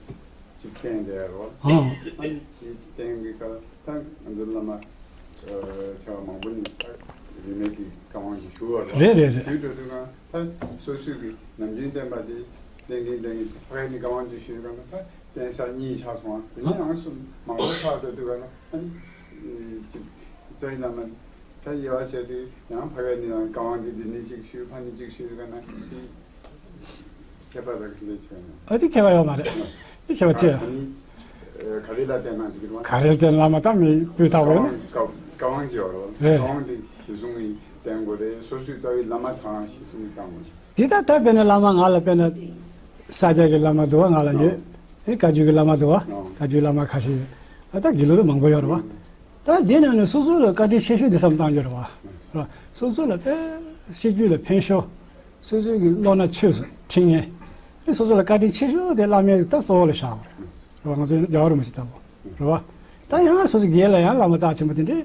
ཅིག་བསྟེན་བསྡད་རོགས། ཨ་ནི་ཅིག་བསྟེན་གི་སྐབས་ད་ང་ཚོ་བླ་མ་བྱ་བ་མང་པོ་ནས་ད་རིས་མེད་ཀྱི་བཀའ་དབང་ཅིག་ཞུ་བ་རེད། རེད་རེད་རེད། ཞུས་འགྲོ་དུས་ང་ད་སོ་སོའི་གི་ནམ་རྒྱུན་བསྟན་པ་དེ་བསྟེན་གིན་བསྟེན་གིན་ཕ་གི་ནས་བཀའ་དབང་ཅིག་ཞུས་ག་ན་ད། བསྟེན་ས་གཉིས་ཆགས་སོང་། དེ་ནས་ཡང་སུ་མང་པོ་ཆགས་འགྲོ་དུས་ག་ན་ཨ་ནི་ཅིག་རྩ་བའི་བླ་མ་ད་དབྱེ་བ་བྱས་དུས་ཡང་ཕ་གི་ནས་ཡང་བཀའ་དབང་འདི་འདི་ནས་ཅིག་ཞུས་ཕ་ནས་ཅིག་ཞུས་ག་ན་དེ་ཁྱད་པར་རག་གི་འདུག་ཅེས། ཨ་དེ་ཁྱད་པར་ཡོད་མ་རེད། དེ་ཁྱད་པར་ཅི། ཨ་ནི་ག་རེ་ལ་བསྟེན་ན་འགྲིག་གི་རེད། ག་རེ་ལ་བསྟེན། བླ་མ་ད་མི་སྤུས་དག་པོ་ཡིན་ན། བཀའ་དབང་ཅིག་ཡོད་རེད། རེད། བཀའ་དབང་འདི་གཞི་བཟུང་གིས་བསྟེན་དགོས་རེད། སོ་སོའི་རྩ་བའི་བླ་མ་དང་གཞི་བཟུང་གིས་བསྟེན་དགོས་རེད། དེ་ད་ལྟ་དཔེར་ན་བླ་མ་ང་ལ་དཔེར་ན་ས་སྐྱ་གི་བླ་མ་འདུག་བ། ང་ལ་ཡོད། ཨེ་བཀའ་བརྒྱུད་ཀྱི་བླ་མ་འདུག་བ། བཀའ་བརྒྱུད་བླ་མ་ཁ་ཤས་ཡོད། ཨ་ད་དགེ་ལུགས་ལ་མང་པོ་ཡོད་རེད་བ། ད་དེ་ནང་ནས་སོ་སོ་ལ་བཀའ་དྲིན་ཆེ་ཤོས་དེ་བསམ་བཏང་རྒྱུ་རེད་བ། རེད་བ། སོ་སོ་ལ་དཔེ་ཤེས་རྒྱུད་ལ་ཕན་ཤོས། སོ་སོའི་གི་བློ་སྣ་ཆོས་སུ་ཁྲིད་མཁན། ཨེ་སོ་སོ་ལ་བཀའ་དྲིན་ཆེ་ཤོས་དེ་བླ་མའི་ད་གཙོ་བོ་ལ་བཞག་པ་རེད། རེད་བ། ང་ཚོ་རྒྱལ་བ་རིན་པོ་ཆེ་ལྟ་བུ། རེད་བ། ད་ཡང་སོ་སོ་སྒེར་ལ་ཡང་བླ་མ་རྩ་ཆེན་པོ་དེ་འདྲས་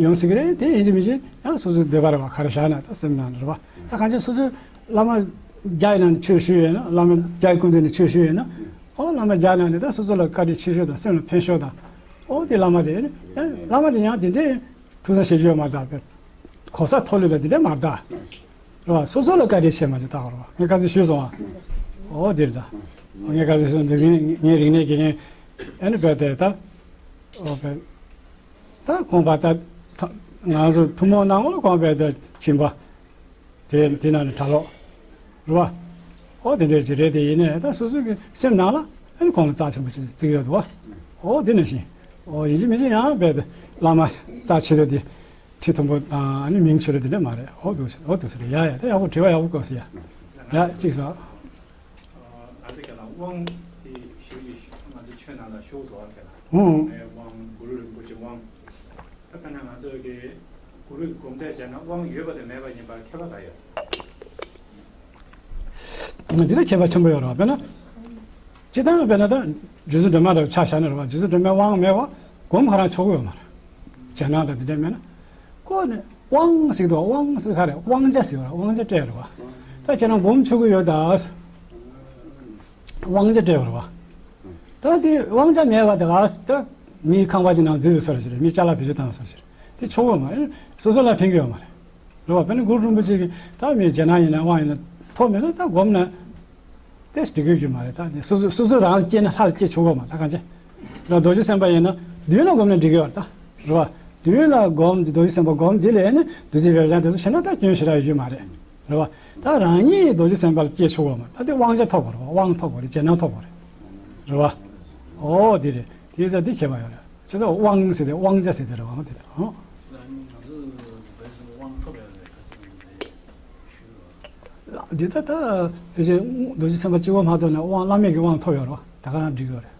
ཡོང་སྲིད་ཀྱི་རེད། དེ་ཡིན་གཅིག་མིན་གཅིག་ཡང་སོ་སོའི་འདོད་པ་རེད་བ། ག་རེ་བཞག་ན་ད་སེམས་ནང་རེད་བ། ད་གང་ཅི་སོ་སོའི་བླ་མ་བརྒྱ་ཡི་ནང་ནས་ཆོས་ཞུས་ཡོད་ན། བླ་མ་བརྒྱ་ཡི་སྐུ་མདུན་ནས་ཆོས་ཞུས་ཡོད་ན། ཨོ་བླ་མ་རྒྱ་ནང་ནས་ད་སོ་སོ་ལ་བཀའ་དྲིན་ཆེ་ཤོས་དང་སེམས་ལ་ཕན་ཤོས་དང་། ཨོ་དེ་བླ་མ་དེ་ནི་ཡང་བླ་མ་དེ་ཡང་དེ་འདྲའི་ཐུགས་བསམ་བཞེས་རྒྱུ་ཡོད་མ་རེད་ད། གོ་ས་མཐོ་ལོས་ལ་དེ་འདྲ་མ་རེད་ད། རེད་བ། སོ་སོ་ལ་བཀའ་དྲིན་ཆེ་མ་ཆེ་ལྟ་བར་བ་ངས་ཁ་སང་ཞུས་སོང་བ། ཨོ་དེ་རེད་ད། ངས་ཁ་སང་ཞུས་སོང་། རིག་གནས་ངའི་རིག་གནས་དགེ་རྒན་ཨ་ནི་བས་དེ་ད། ཨོ་བས། ད་ཁོང་པ་ད་ད་ང་ཚོ་ཐུན་མོང་ནང་ལ་ཁོང་བས་ད་ཁྱིམ་པ། དེ་དེ་ནང་ནས་གྲྭ་ལོག་རེད་བ། ཨོ་དེ་འདྲའི་ཅིག་རེད། དེ་ཡིན་ནའི་ད་སོ་སོ་གི་སེམས་ནང་ལ་ཨ་ནི་ཁོང་ལ་རྩ་ཆེན་པོ་ཅིག་བརྩི་གི་ཡོད་འདུག་བ། ཨོ་དེ་ནང་བཞིན། ཨོ་ཡིན་གཅིག་མིན་གཅིག་ཡང་རྦད་དེ་བླ་མ་རྩ་ཆེ་རེད་དེ། ཁྲི་མཐོན་པོ་དང་ཨ་ནི་མིང་ཆེ་རེད་དེ་འདྲ་མ་རེད། ཨོ་འདུག་ཨོ་འདུག་ཟེར་རེད། ཡ་ཡ་ད་ཡག་པོ་དྲི་བ་ཡག་པོ་བཀོད་སོང་ཡ། ཡ་གཅིག་སོང་། ང་ཚོ་ཁྱེད་རང་དབང་དེ་ཞུ་ཡི་ང་ཚོ་ཆོས་ནང་ལ་ཞུ་འགྲོ་བ་ཁྱེད་རང་ཧུང་། དབང་གུ་རུ་རིན་པོ་ཆེ་དབང་། ད་དཔེར་ན་ང་ཚོ་གི་གུ་རུའི་སྒོམ་བཟླས་བྱས་ན་དབང་ཡོད་པ་དང་མེད་པ་ཡིན་པར་ཁྱད་པར་ག་ཡོད། འདི་ལ་ཁྱད་པར་ཆེན་པོ་ཡོད་རེད་བ། དཔེར་ན། སྤྱིར་བཏང་དཔེར་ན་ད་རྗེ་བཙུན་སྒྲོལ་མ་འདྲ་བོ་ཆ་བཞག་ན་རེད་བ། རྗེ་བཙུན་སྒྲོལ་མའི་དབང་མེད་པ་སྒོམ་ཁོ་རང་ཆོག་གི་ཡོད་མ་རེད། རྗེས་གནང་དང་འདི་འདྲ་མེད་ན། ཀོ་ནས་དབང་ཟེར་གི་འདུག་དབང་ཟེར་ག་རེ་དབང་ཆ་ཟེར་བ་རེད། དབང་ཆ་སྤྲད་རེད་བ། ད་ཁྱེད་རང་སྒོམ་ཆོག་གི་ཡོད་ད། དབང་ཆ་སྤྲད་པ་རེད་བ། ད་དེ་དབང་ཆ་མེད་པ་དེ་ག་ད་མིའི་ཁང་པ་ཅིག་ནང་འཛུལ་བའི་བཟོ་འདྲ་ཞིག་རེད། མིའི་ཅ་ལག་བེད་སྤྱོད་བཏང་བའི་བཟོ་འདྲ་ཞིག་རེད། དེ་ཆོག་གི་མ་རེད། སོ་སོ་ལ་ཕན་གི་ཡོད་མ་རེད། རེད་བ། དཔེར་ན་གུ་རུ་རིན་པོ་ཆེ་གིས་ད་མིའི་རྗེས་གནང་ཡིན་ན་དབང་ཡིན་ན་ཐོབ་མེད་ན་ད་སྒོམ་ན་དེ་འགྲིག་གི་ཡོད་མ་རེད། ད་དེ་སོ་སོ་སོ་སོ་རང་ལ་སྐྱེས་ན་ལྷ་ལ་སྐྱེ་ཆོག་གི་མ་རེད། ད་གང་བྱས་ལ་རྡོ་རྗེ་སེམས་དཔའ་ཡིན་ན་མདུན་ལ་སྒོམ་ན་འགྲིག་གི་ཡོད་རེད་ད། རེད་བ། མདུན་ལ་སྒོམ་རྡོ་རྗེ་སེམས་དཔའ་སྒོམ་དེ་ལས་ནི་བདུད་རྩི་བེར་ཆང་དེ་ཚོ་བྱས་ན་ད་སྐྱོན་ཞེ་དྲག་ཡོད་མ་རེད། རེད་བ། ད་རང་ཉིད་རྡོ་རྗེ་སེམས་དཔའ་ལ་སྐྱེ་ཆོག་གི་མ་རེད། ད་དེ་དབང་ཆ་ཐོབ་པ་རེད་བ། དབང་ཐོབ་པ་རེད། རྗེས་གནང་ཐོབ་པ་རེད། རེད་བ། ཨོ་དེ་རེད། དེ་ཚ་དེ་ཁྱད་པར་ཡོད་རེད། བྱས་ཙང་དབང་ཟེར་དེ་དབང་ཆ་ཟེར་དེ་རེད་བ། དེ་རེད། ཨོ། ང་ཚོ་བོད་སོང་དབང་ཐོབ་ཡོད་རེད་ཁ་སང་དེ་ཞུ་བ། འདི་ལྟ་ད་ཕལ་ཆེར་རྡོ་རྗེ་སེམས་དཔའ་སྤྱི་བོ་མ་ཐོབ་ན་དབང་བླ་མེད་ཀྱི་དབང་ཐོབ་ཡོད་རེད་བ། ད་ག་རང་འགྲིག་ཡོད་རེད།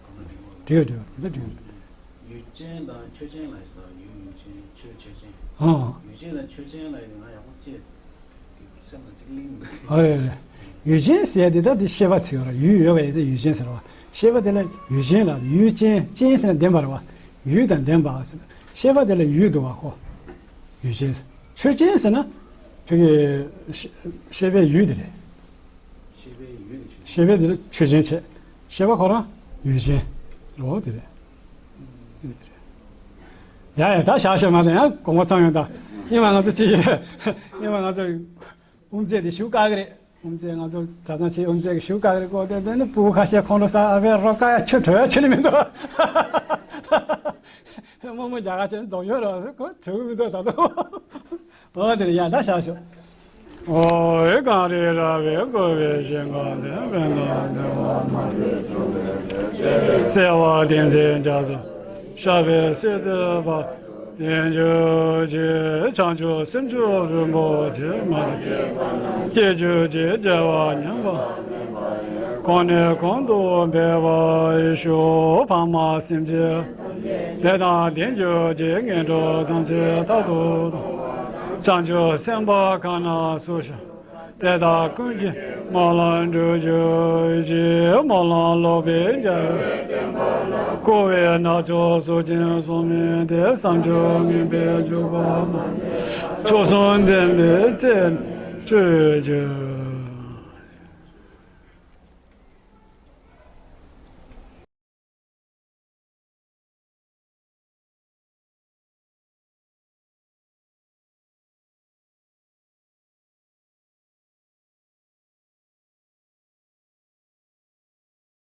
འགྲིག་ཡོད་འགྲིག་ཡོད་དེ་ལྟ་འགྲིག་ཡོད་རེད། ཡུལ་ཅན་དང་ཆོས་ཅན་ལ་ཡུལ་ཡུལ་ཅན་ཆོས་ཆོས་ཅན། ཨང་། ཡུལ་ཅན་དང་ཆོས་ཅན་ལ་ཡི་ང་ཡག་པོ་ཅེས་སེམས་ལ་ཅིག་གླེང་འདུག་ཨ་རེ་རེ། ཡུལ་ཅན་ཟེར་དེ་ད་དེ་ཤེས་པ་ཚིག་ར་ཡུལ་ཡོད་པ་ཡིན་ཚེ་ཡུལ་ཅན་ཟེར་བ། ཤེས་པ་དེ་ལ་ཡུལ་ཅན་ལ་ཡུལ་ཅན་ཅན་ཟེར་ན་ལྡན་པ་རེད་བ། ཡུལ་དང་ལྡན་པ་ཟེར། ཤེས་པ་དེ་ལ་ཡུལ་འདུག་བ་ཁོ། ཡུལ་ཅན་ཟེར། ཆོས་ཅན་ཟེར་ན། ཁྱོད་ཀྱི་ཤེས་པའི་ཡུལ་དེ་རེད། ཤེས་པའི་ཡུལ་དེ་ཆོས་ཅན། ཤེས་པའི་དེ་ལ་ཆོས་ཅན་བྱས། ཤེས་པ་ཁོ་རང་ཡུལ་ཅན་རོ་དེ་རེད། ཡ་ཡ་ད་བཞག་བཞག་མ་རེད། ཡང་དགོངས་པ་ཚང་ཡོང་ད། ཉི་མ་ང་ཚོ་ཅི་ཡོད། ཉི་མ་ང་ཚོ་དབུ་མཛད་དེ་ཞུ་དཀའ་གི་རེད། དབུ་མཛད་ང་ཚོ་གྲྭ་ཚང་ཆེ་དབུ་མཛད་གི་ཞུ་དཀའ་གི་རེད་གོ། དེ་དེ་ནི་སྤུ་གུ་ཁ་ཤས་ཁོང་ཁྲོ་ཟ་ཨ་བའི་རོ་དཀའ་ཡ་ཆུ་བྲོ་ཡ་ཆུ་ནི་མི་འདུག་དམག་མོ་རྒྱ་གར་ཆེན་མདོག་ཡོད་རོགས་ཟེར་གོ་བྲོ་གི་མི་འདུག་ད་དུང་། ཨོ་དེར་ཡ་ད་བཞག་ཞོག་ཨོ་ཨེ་གངས་རི་ར་བས་བསྐོར་བའི་ཞིང་ཁམས་དེར་བན་དང་བདེ་བ་མ་ལུས་འཁྲུངས་པའི་གསལ་བ་ཏིང་འཛིན་རྒྱ་མཚོ་ཤར་བའི་གསེར་ཐིག་པ། བསྟན་བཅོས་ཀྱི་བྱང་ཆུབ་སེམས་མཆོག་རིན་པོ་ཆེ་མ་སྐྱེས་པ་རྣམས་སྐྱེ་གྱུར་ཅིག་བདེ་བ་མྱང་བ། གོང་ནས་གོང་དུ་འཕེལ་བར་ཤོག་ཕ་མ་སེམས་ཅན། དད་དང་ལྡན་གྱུར་ཅིག་ངན་འགྲོ་ཐམས་ཅད་རྟག་ཏུ་སྟོངས། བྱང་ཆུབ་སེམས་དཔའ་གང་ན་སུ་ཞིག་དེ་དག་ཀུན་གྱི་སྨོན་ལམ་འགྲུབ་གྱུར་ཅིག་སྨོན་ལམ་ལོག་པའི་རྒྱལ་བས་བསྐོར་བའི་རྣལ་འབྱོར་གཟུགས་ཅན་གསུམ་མིན་ཏེ། བསམ་སྦྱོར་ངན་པས་འཇུག་པ་མ་ཡིན། མཆོག་གསུམ་ལྡན་པའི་རྩེ་ནས་སྤྱོད་གྱུར།